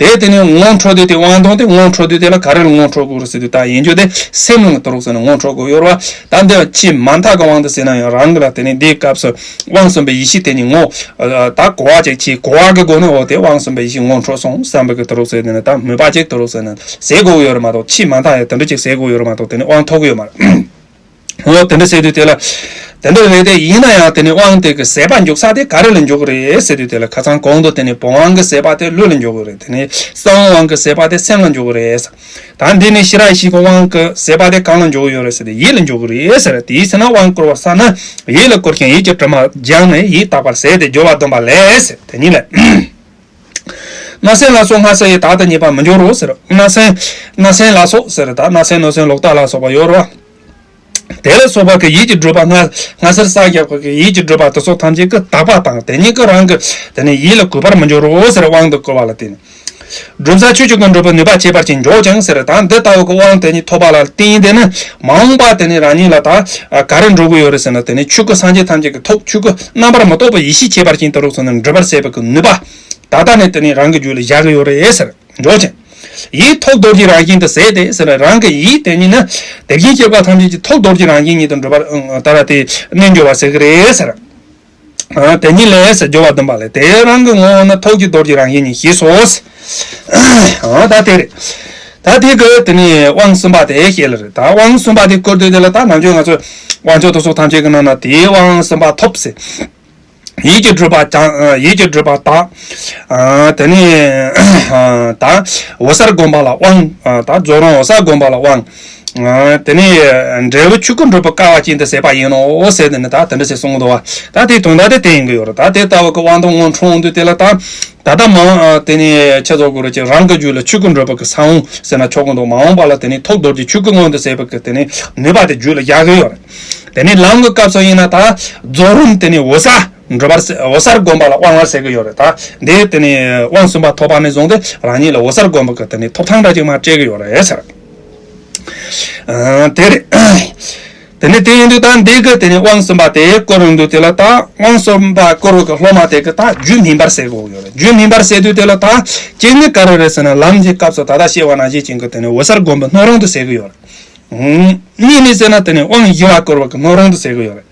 དེ་དེ་ནི་ངོ་འཕྲོད་དེ་དེ་དབང་དང་དེ་ངོ་འཕྲོད་དེ་དེ་ལ་ག་རེ་ལ་ངོ་འཕྲོད་དགོས་རེད་ཟེར་དུས་ད་ཡིན་རྒྱུ་དེ་སེམས་ལ་དུ་རུག་ཟེར་ནས་ངོ་འཕྲོད་དགོས་ཡོད་རེད་བ། ད་འདི་ཕྱི་མ་མཐའ་གི་དབང་དུ་ཟེར་ན་ཡང་རང་གི་ལ་དེ་ནི་འདིའི་སྐབས་སུ་དབང་གསུམ་པའི་ཡེ་ཤེས་དེ་ཉིད་ངོ་ད་གོ་བ་ཅིག་ཕྱིས་གོ་བ་གི་སྒོ་ནས་འོ་དེ་དབང་གསུམ་པའི་ཡེ་ཤེས་ངོ་འཕྲོད་སོང་བསམ་པའི་གི་དུ་རུག་ཟེར་དེ་ནི་ད་མོས་པ་ཅིག་དུ་རུག་ཟེར་ནས་ཟེར་དགོས་ཡོད་རེད་མ་གཏོགས་ཕྱི་མ་མཐའ་ཡང་དེ་འདྲ་ཅིག་ཟེར་དགོས་ཡོད་རེད་མ་གཏོགས་དེ་ནི་དབང་ཐོབ་གི་ཡོད་མ་རེད། འོ་དེ་འདྲ་ཟེར་དུས་དེ་ལ་ དེ་འདྲ་རེད་དེ། ཡིན་ན་ཡང་དེ་ནི་དབང་དེ་གི་ཟད་པ་འཇུག་ས་དེ་ག་རེ་ལ་འཇུག་གི་རེད་ཟེར་དུས། དེ་ལ་ཁ་སང་གོང་དུ་དེ་ནི་བུམ་དབང་གི་ཟད་པ་དེ་ལུས་ལ་འཇུག་གི་རེད། དེ་ནི་གསང་བའི་དབང་གི་ཟད་པ་དེ་སེམས་ལ་འཇུག་གི་རེད། ད་འདི་ནི་ཤེས་རབ་ཡེ་ཤེས་ཀྱི་དབང་གི་ཟད་པ་དེ་གང་ལ་འཇུག་གི་ཡོད་རེད་ཟེར་ཏེ། ཡིད་ལ་འཇུག་གི་རེད་ཟེར། དེའི་ཚེ་ན་དབང་བསྐུར་བ་ས་ན་ཡིད་ལ་བསྐུར་ཞིང་ཡིད་ཀྱི་དྲི་མ་སྦྱངས་ནས་ཡིད་དག་པར་ཟད་དེ་སྦྱོར་བ་བསྡོམས་པ་ལས་ཟེར། དེ་ཉིད་ལས། བརྣབ་སེམས་ལ་སོགས་སྔར་བསགས་ཡི་དག་དང་ཉེས་པ་མི་འགྱུར་རོ་ཟེར། བརྣབ་སེམས། བརྣབ་སེམས་ལ་སོགས་ཟེར། ད་བརྣབ་སེམས་གནོད་སེམས་ལོག་ལྟ་ལ་སོགས་པ་ཡོད་རེད་བ། དེ་ལ་སོགས་པ་གི་ཡིད་ཀྱི་སྒྲིབ་པ་སྔ་སྔ་སེར་བསགས་བཞག་པ་གི་ཡིད་ཀྱི་སྒྲིབ་པ་དེ་ཚོ་ཐམས་ཅད་ཀྱི་དག་པ་དང་། དེ་ཉིད་ཀྱི་རང་གི་དེ་ནི་ཡིད་ལ་གུས་པར་མི་འགྱུར་རོ་ཟེར། དབང་དུ་བསྐུར་བ་ལ་བརྟེན་ནས། སྒྲིབ་སྦྱང་ཆོས་ཀྱི་སྒོམ་སྒྲུབ་པའི་ནུས་པ་ཆད་པར་བྱེད་འཇོག་ཅིང་ཟེར། ད་འདི་ལྟ་བུ་གི་དབང་དེ་ཉིད་ཐོབ་པ་ལ་བརྟེན་ཏེ་ནི་མ་འོངས་པ་དེ་ནི་རང་ཉིད་ལ་ད་ག་རེ་འགྲོ་གི་ཡོད་རེད་ཟེར་ན། དེ་ནི་ཆོས་སྐུ་སངས་རྒྱས་ཐམས་ཅད་ཀྱི་ཐུགས། ཆོས་སྐུ་རྣམ་པར་མི་རྟོག་པའི་ཡེ་ཤེས་ཁྱད་པར་ཅན་དུ་རུ་སོང་ནས་འགྲུབ་པར་བྱེད་པའི་གི་ནུས་པ་ད་ལྟ་ནས་དེ་ནི་རང་གི་རྒྱུད་ལ་བཞག་གི་ཡོད་རེད་ཟེར། འཇོག་ཅིང་། ཡིད་ཐོག་རྡོ་རྗེའི་རང་བཞིན་དུ་ཟད་དེ་ཟེར། རང་གི་ཡིད་དེ་ཉིད་ནི་དེ་བཞིན་གཤེགས་པ་ཐམས་ཅད་ཀྱི་ཐོག་རྡོ་རྗེའི་རང་བཞིན་ཉིད་དུ་འགྲུབ་པར་ད་ར་དེ་གནས་འགྱུར་བ་ཟེར་གི་རེད་ཟེར། ཨ། དེ་ཉིད་ལས་ཟེར། སྦྱོར་བ་བསྡོམས་པ་ལས། དེ་རང་གི་ངོ་བོ་ནི་ཐུགས་ཀྱི་རྡོ་རྗེའི་རང་བཞིན་ཉིད་ཞེས་སོ། ཨ། ད་དེ་རེད། ད་དེ་གི་དེ་ནི་དབང་གསུམ་པ་དེ་བཤད་ལ་རེད། ད་དབང་གསུམ་པ་དེ་བསྐུར་དུས་དེ་ལ་ད་ནམ་རྒྱུན་ང་ཚོས་དབང་ཆོག་དེ་ཚོ་ཐམས་ཅད་ཀྱི་ནང་ན་དེའི་དབང་གསུམ་པ་ཐོབ་ཟེར། ཡིད་ཀྱི་སྒྲིབ་པ་སྦྱང་། ཡིད་ཀྱི་སྒྲིབ་པ་དག། ཨ། དེ་ནི་ད་འོད་གསལ་བསྒོམ་པ་ལ་དབང་། ད་རྫོགས་རིམ་འོད་གསལ་བསྒོམ་པ་ལ་དབང་། དེ་ནས་འབྲས་བུ་ཆོས་སྐུ་འགྲུབ་པའི་སྐལ་བ་ཅན་དུ་ཟད་པ་ཡིན་ནོ་ཟེར་ཏེ་ནི་ད་དེ་འདྲ་ཟེར་གསུངས་འདུག་བ། ད་དེའི་དོན་དག་དེ་དེ་ཡིན་གྱི་ཡོད་རེད། ད་དེ་ལྟ་བུ་གི་དབང་དུ་དངོས་འཁྲུངས་དུས་དེ་ལ་ད་ད་ལྟ་མ་དེ་ནས་ཁྱེད་ཚོ་གུ་རུ་ཅན་རང་གི་རྒྱུད་ལ་ཆོས་སྐུ་འགྲུབ་པ་གི་ས་བོན་ཟེར་ན་ཆོག་གི་འདུག། མ་འོངས་པ་ལ་དེ་ནས་ཐུགས་རྡོ་རྗེ་ཆོས་སྐུ་མངོན་དུ་ཟད་པ་གི་དེ་ནས་ནུས་པ་དེ་རྒྱུད་ལ་བཞག་གི་ཡོད་རེད། དེ་ནས་ལམ་གྱི་སྐབས་སུ་ཡིན་ན་ད་རྫོགས་རིམ་དེ་ནས་འོད་གསལ་འགྲུབ་པར་འོད་གསལ་བསྒོམ་པ་ལ་དབང་བར་ཟེར་གི་ཡོད་རེད། ད་འདི་དེ་ནས་དབང་གསུམ་པ་ཐོབ་པ་ནས་བཟུང་སྟེ་རང་ཉིད་ལ་འོད་གསལ་བསྒོམ་པ་གི་དེ་ནས་ཐོབ་ཐང་འདྲ་ཅིག་མར་སྤྲད་གི་ཡོད་རེད་ཟེར། ཨ། དེ་རེད། དེ་ནས་དེ་ཡིན་དུས་ད་འདི་གི་དེ་ནས་དབང་གསུམ་པ་དེ་བསྐུར་ཡོང་དུས་དེ་ལ་ད་དབང་གསུམ་པ་བསྐུར་བ་གི་སློབ་མ་དེ་གི་ད་རྒྱུད་སྨིན་པར་ཟེར་དགོས་ཡོད་རེད། རྒྱུད་སྨིན་པར་ཟེར་དུས་དེ་ལ་ད་གཅིག་ནི་ག་རེ་རེད་ཟེར་ན། ལམ་གྱི་སྐབས་སུ་ད་ལྟ་བཤད་པ་ནང་བཞིན་ཅན་གི་དེ་ནས་འོད་གསལ་བསྒོམ་པའི་སྣང་རུང་དུ་ཟེར་གི་ཡོད་རེད། གཉིས་ནི་ཟེར་ན་དེ་ནི་དབང་བཞི་པ་བསྐུར་བ་གི་སྣང་རུང་དུ་ཟེར་གི་ཡོད་རེད།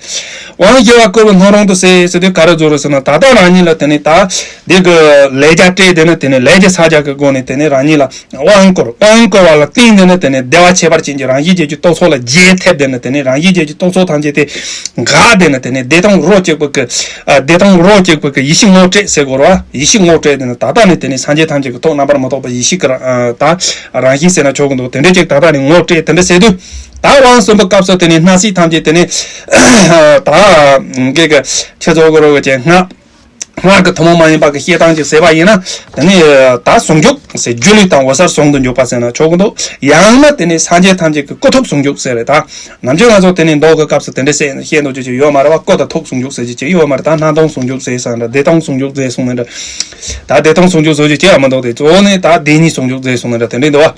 དབང་བཞི་པ་བསྐུར་བའི་སྣང་རུང་དུ་ཟེར་ཟེར་དུས་ག་རེ་བཟོ་རེད་ཟེར་ན། ད་ལྟ་རང་ཉིད་ལ་དེ་ནི་ད་འདི་གི་ལས་རྒྱ་སྤྲད་དེ་ནི་དེ་ནི་ལས་ཀྱི་ཕྱག་རྒྱ་གི་སྒོ་ནས་དེ་ནི་རང་ཉིད་ལ་དབང་བསྐུར། དབང་བསྐུར་བ་ལ་བརྟེན་དེ་ནི་དེ་ནི་བདེ་བ་ཁྱད་པར་ཅན་གྱི་རང་བཞིན་གྱི་རྟོག་ཚོགས་ལ་རྒྱས་ཐེབས་དེ་ནི་དེ་ནི་རང་བཞིན་གྱི་རྟོག་ཚོགས་ཐམས་ཅད་དེ་འགག་དེ་ནི་དེ་ནི་བདེ་སྟོང་རོ་གཅིག་པ་གི། ཨ། བདེ་སྟོང་རོ་གཅིག་པ་གི་ཡེ་ཤེས་ངོ་སྤྲད་ཟེར་དགོས་རེད་བ། ཡེ་ཤེས་ངོ་སྤྲད་དེ་ནི་ད་ལྟ་ནི་དེ་ནི་སངས་རྒྱས་ཐམས་ཅད་ཀྱི་ཐུགས་རྣམ་པར་མི་རྟོག་པ་ཡེ་ཤེས་ཀྱི་རང་། ཨ། ད་རང་བཞིན་ཟེར་ན་ཆོག་གི་འདུག། དེ་འདྲ་ཅིག་ད་ལྟ་ནི་ངོ་སྤྲད། དེ་འདྲ་ཟེར་དུས་ད་དབང་གསུམ་པའི་སྐབས་སུ་དེ་ནི་སྣང་སྲིད་ཐམས་ཅད་དེ་ནི་ད་གི་གི་ཁྱེད་ཚོ་གི་རོ་གི་ཅན་སྔགས། སྔགས་ཀྱི་ཐུན་མོང་མ་ཡིན་པ་གི་བཤད་སྟངས་ཅིག་ཟེར་བ་ཡིན་ན། དེ་ནི་ད་ཟུང་འཇུག་ཟེར། སྒྱུ་ལུས་དང་འོད་གསལ་ཟུང་དུ་འཇུག་པ་ཟེར་ན་ཆོག་གི་འདུག། ཡང་ན་དེ་ནི་སངས་རྒྱས་ཐམས་ཅད་ཀྱི་སྐུ་ཐུགས་ཟུང་འཇུག་ཟེར་རེད། ད་ནམ་རྒྱུན་ང་ཚོ་དེ་ནི་མདོ་གི་སྐབས་སུ་དེ་འདྲ་ཟེར་བཤད་འདུག་ཅེས་ཅིག་ཡོད་མ་རེད་བ། སྐུ་དང་ཐུགས་ཟུང་འཇུག་ཟེར་གྱི་ཅིག་ཡོད་མ་རེད། ད་སྣང་སྟོང་ཟུང་འཇུག་ཟེར་སོང་འདྲ། བདེ་སྟོང་ཟུང་འཇུག་ཟེར་སོང་ནི་འདྲ། ད་བདེ་སྟོང་ཟུང་འཇུག་ཟེར་གྱི་ཅིག་ཡང་མི་འདུག་སྟེ། གཙོ་བོ་ནི་ད་བདེན་གཉིས་ཟུང་འཇུག་ཟེར་སོང་ནི་འདྲ། དེ་འདྲ་འདུག་བ།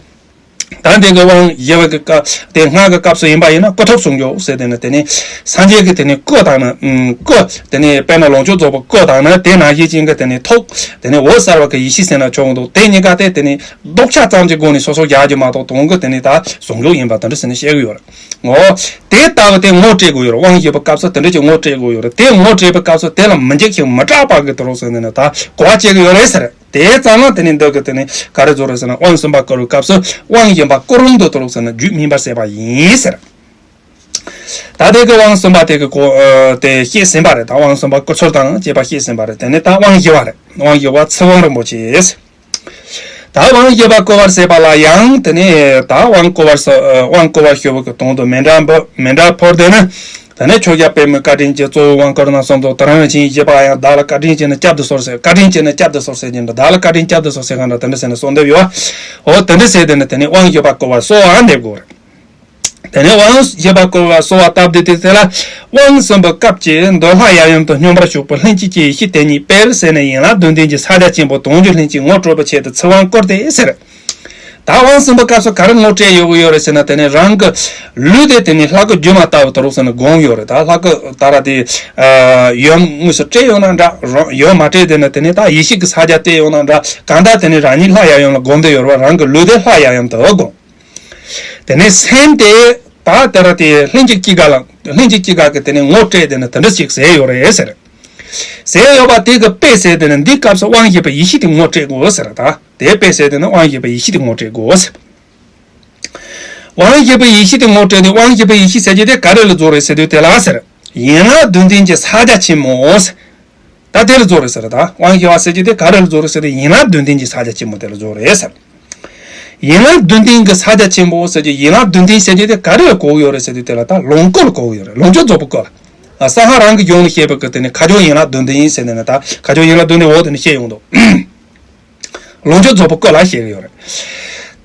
ད་འདི་གི་དབང་བཞི་པ་གི་སྐབས་དེ་སྔགས་ཀྱི་སྐབས་སུ་ཡིན་པ་ཡིན་ན་སྐུ་ཐུགས་ཟུང་འཇུག་ཟེར། དེ་ནི་དེ་ནི་སངས་རྒྱས་ཀྱི་དེ་ནི་སྐུ་དང་ནི་སྐུ། དེ་ནི་དཔེར་ན་ལོངས་སྤྱོད་རྫོགས་པའི་སྐུ་དང་ནི་དེ་ནང་བཞིན་ཅན་གྱི་དེ་ནི་ཐུགས། དེ་ནི་འོད་གསལ་བ་གི་ཡེ་ཤེས་ཟེར་ན་ཆོག་འདུག། དེ་གཉིས་ཀ་དེ་དེ་ནི་ལྡོག་ཆ་ཙམ་གྱི་སྒོ་ནས་སོ་སོར་སྦྱར་རྒྱུ་མ་གཏོགས་དོན་གྱི་དེ་ནི་ད་ཟུང་འཇུག་ཡིན་པ་དེ་འདྲ་ཟེར་ནས་བཤད་གི་ཡོད་རེད། འོ། དེ་ལྟ་བུ་དེ་ངོ་སྤྲད་དགོས་ཡོད་རེད། དབང་བཞི་པའི་སྐབས་སུ་དེ་འདྲ་ཅིག་ངོ་སྤྲད་དགོས་ཡོད་རེད། དེ་ངོ་སྤྲད་པའི་སྐབས་སུ་དེ་ལ་མི་འཇིགས་ཤིང་མི་སྐྲག་པ་གི་དུ་རོགས་ཟེར་ནས་ནི་ད་གོ་བ་བྱེད་གི་ཡོད་རེད་ཟེར། དེ་ཙམ་ལ་དེ་ནི་འདི་གི་དེ་ནི་ག་རེ་བཟོ་རེད་ཟེར་ན། དབང་གསུམ་པ་བསྐུར་བའི་སྐབས་སུ་དབང་བཞི་པ་བསྐུར་རུང་དུ་དུ་རོགས་ཟེར་ན་རྒྱུད་སྨིན་པར་ཟད་པ་ཡིན་ཟེར། ད་དེ་གི་དབང་གསུམ་པ་དེ་གི་གོ་ཨ་དེ་བཤད་ཟིན་པ་རེད། ད་དབང་གསུམ་པ་བསྐུར་ཚུལ་དང་བཅས་པ་བཤད་ཟིན་པ་རེད། དེ་ནི་ད་དབང་བཞི་པ་རེད། དབང་བཞི་པ་ཚིག་དབང་རིན་པོ་ཆེ། ད་དབང་བཞི་པ་བསྐུར་བར་ཟད་པ་ལ་ཡང་དེ་ནི་ད་དབང་བསྐུར་བར་ཟ་དབང་བསྐུར་བར་ཞུ་བ་གི་དོན་དུ་མཎྜལ་འབུལ། མཎྜལ་ཕུལ། དེ་ནི་དེ་ནི་ཕྱོགས་བཞི་པད་མོའི་བཀའ་དྲིན་གྱིས། གཙོ་བོ་དབང་བསྐུར་རྣམས་གསུམ་དང་། དེ་རིང་བཞིན་བཞི་པ་ཡང་། བདག་ལ་བཀའ་དྲིན་བྱས་ནས་བསྐྱབ་ཏུ་གསོལ་ཟེར། བཀའ་དྲིན་བྱས་ནས་བསྐྱབ་ཏུ་གསོལ་ཟེར་གྱིན་འདུག། བདག་ལ་བཀའ་དྲིན་བསྐྱབ་ཏུ་གསོལ་ཟེར་གྱིན་འདུག། དེ་འདྲ་ཟེར་ནས་གསུངས་འདུག་ཡོད། འོ་དེ་འདྲ་ཟེར་དེ་ནི་དེ་ནི་དབང་བཞི་པ་བསྐུར་བར་གསོལ་བ་འདེབས་དགོས་རེད། དེ་ནས་དབང་བཞི་པ་བསྐུར་བར་གསོལ་བ་བཏབ་སྟེ། དེ་དེ་ལ་དབང་གསུམ་པའི་སྐབས་ཀྱི་འདོད་ལྷ་ཡབ་ཡུམ་དང་སྙོམས་པར་ཞུགས་པའི་ལྷན་ཅིག་སྐྱེས་ཡེ་ཤེས་དེ་ཉིད་དཔེར་ཟེར་ནས་ཡན་ལག་བདུན་ལྡན་གྱི་ཕྱག་རྒྱ་ཆེན་པོ་དུང་གི་ལྷན་ཅིག་ངོ་སྤྲོད་པའི་ཆེད་དུ་ཚིག་དབང་བསྐུར་ཏེ་ཟེར། ད་དབང་གསུམ་པའི་སྐབས་སུ་ག་རེ་ངོ་སྤྲད་ཡོང་གི་ཡོད་རེད་ཟེར་ན། དེ་ནས་རང་གི་ལུས་དེ་དེ་ནས་ལྷ་སྐུ་སྒྱུ་མ་ལྟ་བུ་དུ་རུ་ཟེར་ནས་བསྒོམས་ཡོད་རེད། ད་ལྷ་སྐུ་ད་ར་དེ་ཡོན་དངོས་སུ་སྤྲད་ཡོང་ན་འདྲ། ཡོན་མ་སྤྲད་དེ་ནི་དེ་ནས་ད་ཡེ་ཤེས་ཀྱི་ཕྱག་རྒྱ་སྤྲད་ཡོང་ན་འདྲ། གང་ལྟར་དེ་ནས་རང་ཉིད་ལྷ་ཡབ་ཡུམ་ལ་བསྒོམས་ཏེ་ཡོད་རེད་བ། རང་གི་ལུས་དེ་ལྷ་ཡབ་ཡུམ་དུ་བསྒོམས། དེ་ནས་སེམས་དེ་ད་དེ་ར་དེ་ལྷན་ཅིག་སྐྱེས་དགའ་ལ་ལྷན་ཅིག་སྐྱེས་དགའ་གི་དེ་ནས་ངོ་སྤྲད་དེ་ནི་དེ་འདྲ་ཞིག་ཟེར་ཡོད་རེད་ཟེར། ཟེར་ཡོད་པ་དེ་གི་དཔེ་ཟེར་དེ་ནི་འདི་སྐབས་སུ་དབང་བཞི་པའི་ཡེ་ཤེས་དེ་ངོ་སྤྲད་དགོས་ཟེར། ད་དེ་དཔེ་ཟེར་དེ་ནི་དབང་བཞི་པའི་ཡེ་ཤེས་དེ་ངོ་སྤྲད་དགོས་ཟེར། དབང་བཞི་པའི་ཡེ་ཤེས་དེ་ངོ་སྤྲད་དེ། དབང་བཞི་པའི་ཡེ་ཤེས་ཟེར་གྱི་དེ་ག་རེ་ལ་རྫོགས་རེད་ཟེར་དུས་དེ་ལ་ཟེར། ཡན་ལག་བདུན་ལྡན་གྱི་ཕྱག་རྒྱ་ཆེན་མོ། ད་དེ་ལ་རྫོགས་རེད་ཟེར། ད་དབང་ཞི་བ་ཟེར་གྱི་དེ་ག་རེ་ལ་རྫོགས་རེད་ཟེར་ན་ཡན་ལག་བདུན་ལྡན་གྱི་ཕྱག་རྒྱ་ཆེན་མོ་དེ་ལ་རྫོགས་རེད་ཟེར། ཡན་ལག་བདུན་ལྡན་གྱི་ཕྱག་རྒྱ་ཆེན་པོ་ཟེར་གྱི་ཡན་ལག་བདུན་ལྡན་ཟེར་གྱི་དེ་ག་རེ་ལ་གོ་གི་ཡོད་རེད་ཟེར་དུས་དེ་ལ་ད་ལོངས་སྐུ་ལ་གོ་གི་ཡོད་རེད། ལོངས་སྤྱོད་རྫོགས་པའི་སྐུ་ལ། ས་ཧ་རང་གི་གཞུང་ལ་བཤད་པའི་སྐུ་དེ་ནི་ཁ་སྦྱོར་ཡན་ལག་བདུན་ལྡན་ཡིན་ཟེར་ནས་ནི་ད་ཁ་སྦྱོར་ཡན་ལག་བདུན་ལྡན་འོག་དེ་ནི་བཤད་ཡོང་འདུག་ལོངས་སྤྱོད་རྫོགས་པའི་སྐུ་ལ་བཤད་ཀྱི་ཡོད་རེད།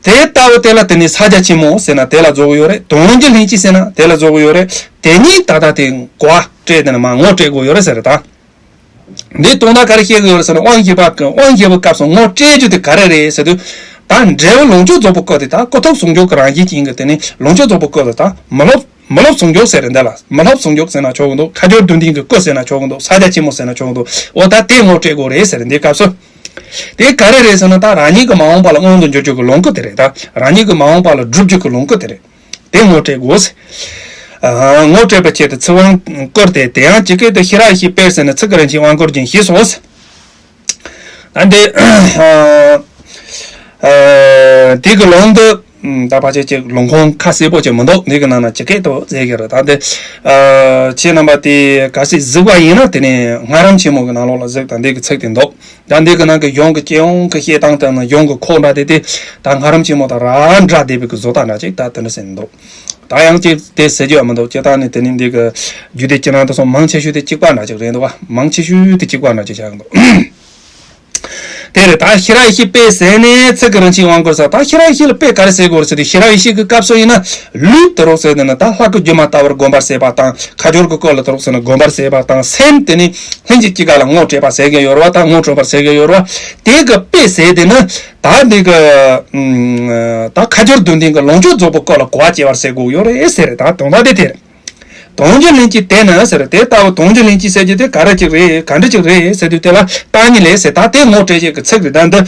དེ་ལྟ་བུ་དེ་ལ་དེ་ནི་ཕྱག་རྒྱ་ཆེན་མོ་ཟེར་ན་དེ་ལ་རྫོགས་ཀྱི་ཡོད་རེད། དོན་གྱི་ལྷན་སྐྱེས་ཟེར་ན་དེ་ལ་རྫོགས་ཀྱི་ཡོད་རེད། དེ་ཉིད་ད་ལྟ་དེ་གོ་བ་སྤྲད་དེ་ནི་མ་ངོ་སྤྲད་དགོས་ཡོད་རེད་ཟེར་རེད་ད། འདི་དོན་དག་ག་རེ་བཤད་ཀྱི་ཡོད་རེད་ཟེར་ན་དབང་ཞི་བ་གི་དབང་ཞི་བའི་སྐབས་སུ་ངོ་སྤྲད་རྒྱུ་དེ་ག་རེ་རེད་ཟེར་དུས། ད་འབྲས་བུ་ལོངས་སྤྱོད་རྫོགས་པའི་སྐུ་དེ་ད་སྐུ་ཐོབ་ཟུང་འཇུག་གི་རང་བཞིན་ཅན་གྱི་དེ་ནི་ལོངས་སྤྱོད་རྫོགས་པའི་སྐུ་དེ་ད་མི་སློབ་མི་སློབ་ཟུང་འཇུག་ཟེར་རེད་འདི་ལ། མི་སློབ་ཟུང་འཇུག་ཟེར་ན་ཆོག་གི་འདུག་ཁ་སྦྱོར་བདུན་ལྡན་གྱི་སྐུ་ཟེར་ན་ཆོག་གི་འདུག་ཕྱག་རྒྱ་ཆེན་མོ་ཟེར་ན་ཆོག་གི་འདུག་འོ་ད་དེ་ངོ་སྤྲད་དགོས་རེད་ཟེར་འདི་སྐབས་སུ། དེ་ག་རེ་རེད་ཟེར་ན་ད་རང་ཉིད་ཀྱི་མ་འོངས་པ་ལ་མངོན་དུ་འགྱུར་རྒྱུ་གི་ལོངས་སྐུ་དེ་རེད། ད་རང་ཉིད་ཀྱི་མ་འོངས་པ་ལ་བསྒྲུབ་རྒྱུ་གི་ལོངས་སྐུ་དེ་རེད། དེ་ངོ་སྤྲད་དགོས། ཨ། ངོ་སྤྲད་པའི་ཆེད་དུ་ཚིག་དབང་བསྐུར་ཏེ། དེ་ཡང་ཇི་སྐད་དུ་ཤེས་རབ་ཡེ་ཤེས་དཔལ་ཟེར་ནས་ཚིག་གི་རིན་ཆེན་དབང་བསྐུར་བཞིན་ཞེས་སོ། ད་འདི། ཨ། ཨ། དེ་གི་ལུང་འདི། ད་ཕལ་ཆེར་ཅིག་ལུང་ཁུངས་ཁ་གསལ་པོ་ཅིག་མི་འདུག་འདི་གི་ནང་ན་ཇི་སྐད་དུ་མཛད་ཀྱི་རེད། ད་འདི། ཨ། ཁྱེད་རྣམ་པ་དེ་གལ་སྲིད་གཟིགས་པ་ཡིན་ན་དེ་ནས་སྔ་རིམ་ཆེན་མོ་གི་ནང་ལོགས་ལ་གཟིགས་དང་འདི་གི་ཚིག་དེ་འདུག་ད་འདི་གི་ནང་གི་གཞུང་གི་སྤྱི་ཡོངས་ཀྱི་བཤད་སྟངས་དང་ནི་གཞུང་གི་ཁོག་འདྲ་དེ་དེ་ད་སྔ་རིམ་ཆེན་མོ་དང་ར་འདྲ་བསྡད་པའི་གི་བཟོ་ལྟ་འདྲ་ཅིག་ད་དེ་འདྲ་ཟེར་ནས་འདུག་ད་ཡང་ཅིག་དེ་ཟེར་རྒྱུ་ཡང་མི་འདུག་སྤྱིར་བཏང་ནི་དེ་ནི་འདི་གི་རྒྱུད་སྡེ་སྤྱི་ནང་དུ་སོང་མང་ཆེ་ཤོས་དེ་གཅིག་པ་འདྲ་ཅིག་རེད་འདུག་བ། མང་ཆེ་ཤོས་དེ་གཅིག་པ་འདྲ་ཅིག་ཆགས་འདུག་དེ་རེད། ད་ཤེས་རབ་ཡེ་ཤེས་དཔལ་ཟེར་ནས་ཚིག་གི་རིན་ཆེན་དབང་བསྐུར་ས། ད་ཤེས་རབ་ཡེ་ཤེས་ལ་དཔལ་ག་རེ་ཟེར་དགོས་རེད་ཟེར་དུས། ཤེས་རབ་ཡེ་ཤེས་ཀྱི་སྐབས་སུ་ཡིན་ན་ལུས་དེ་རོགས་ཟེར་དེ་ནི་ད་ལྷ་སྐུ་སྒྱུ་མ་ལྟ་བུར་བསྒོམ་པར་བྱེད་པ་དང་། ཁ་སྦྱོར་གྱི་སྐོར་ལ་དེ་རོགས་ཟེར་ན་བསྒོམ་པར་བྱེད་པ་དང་། སེམས་དེ་ནི་ལྷན་ཅིག་སྐྱེས་ག་ལ་ངོ་སྤྲད་པ་ཟེར་གྱི་ཡོད་རེད་བ། ད་ངོ་སྤྲོད་པར་ཟེར་གྱི་ཡོད་རེད་བ། དེ་གི་དཔེ་ཟེར་དེ་ནི་ད་འདི་གི་ད་ཁ་སྦྱོར་བདུན་ལྡན་གྱི་ལོངས་སྤྱོད་རྫོགས་པའི་སྐོར་ལ་གོ་བ་སྐྱེ་བར་ཟེར་དགོས་ཡོད་རེད་ཟེར་རེད། ད་དོན་དག་དེ་དེ་རེད། དོན་གྱི་ལྷན་སྐྱེས་དེ་ནི་ཟེར། དེ་ལྟ་བུ་དོན་གྱི་ལྷན་སྐྱེས་ཟེར་རྒྱུ་དེ་ག་རེ་ཅིག་རེད། ག་འདྲ་ཅིག་རེད་ཟེར་དུས་དེ་ལ་བརྟག་གཉིས་ལས་ཟེར། ད་དེ་ངོ་སྤྲད་བྱེད་ཀྱི་ཚིག་རེད། ད་འདི།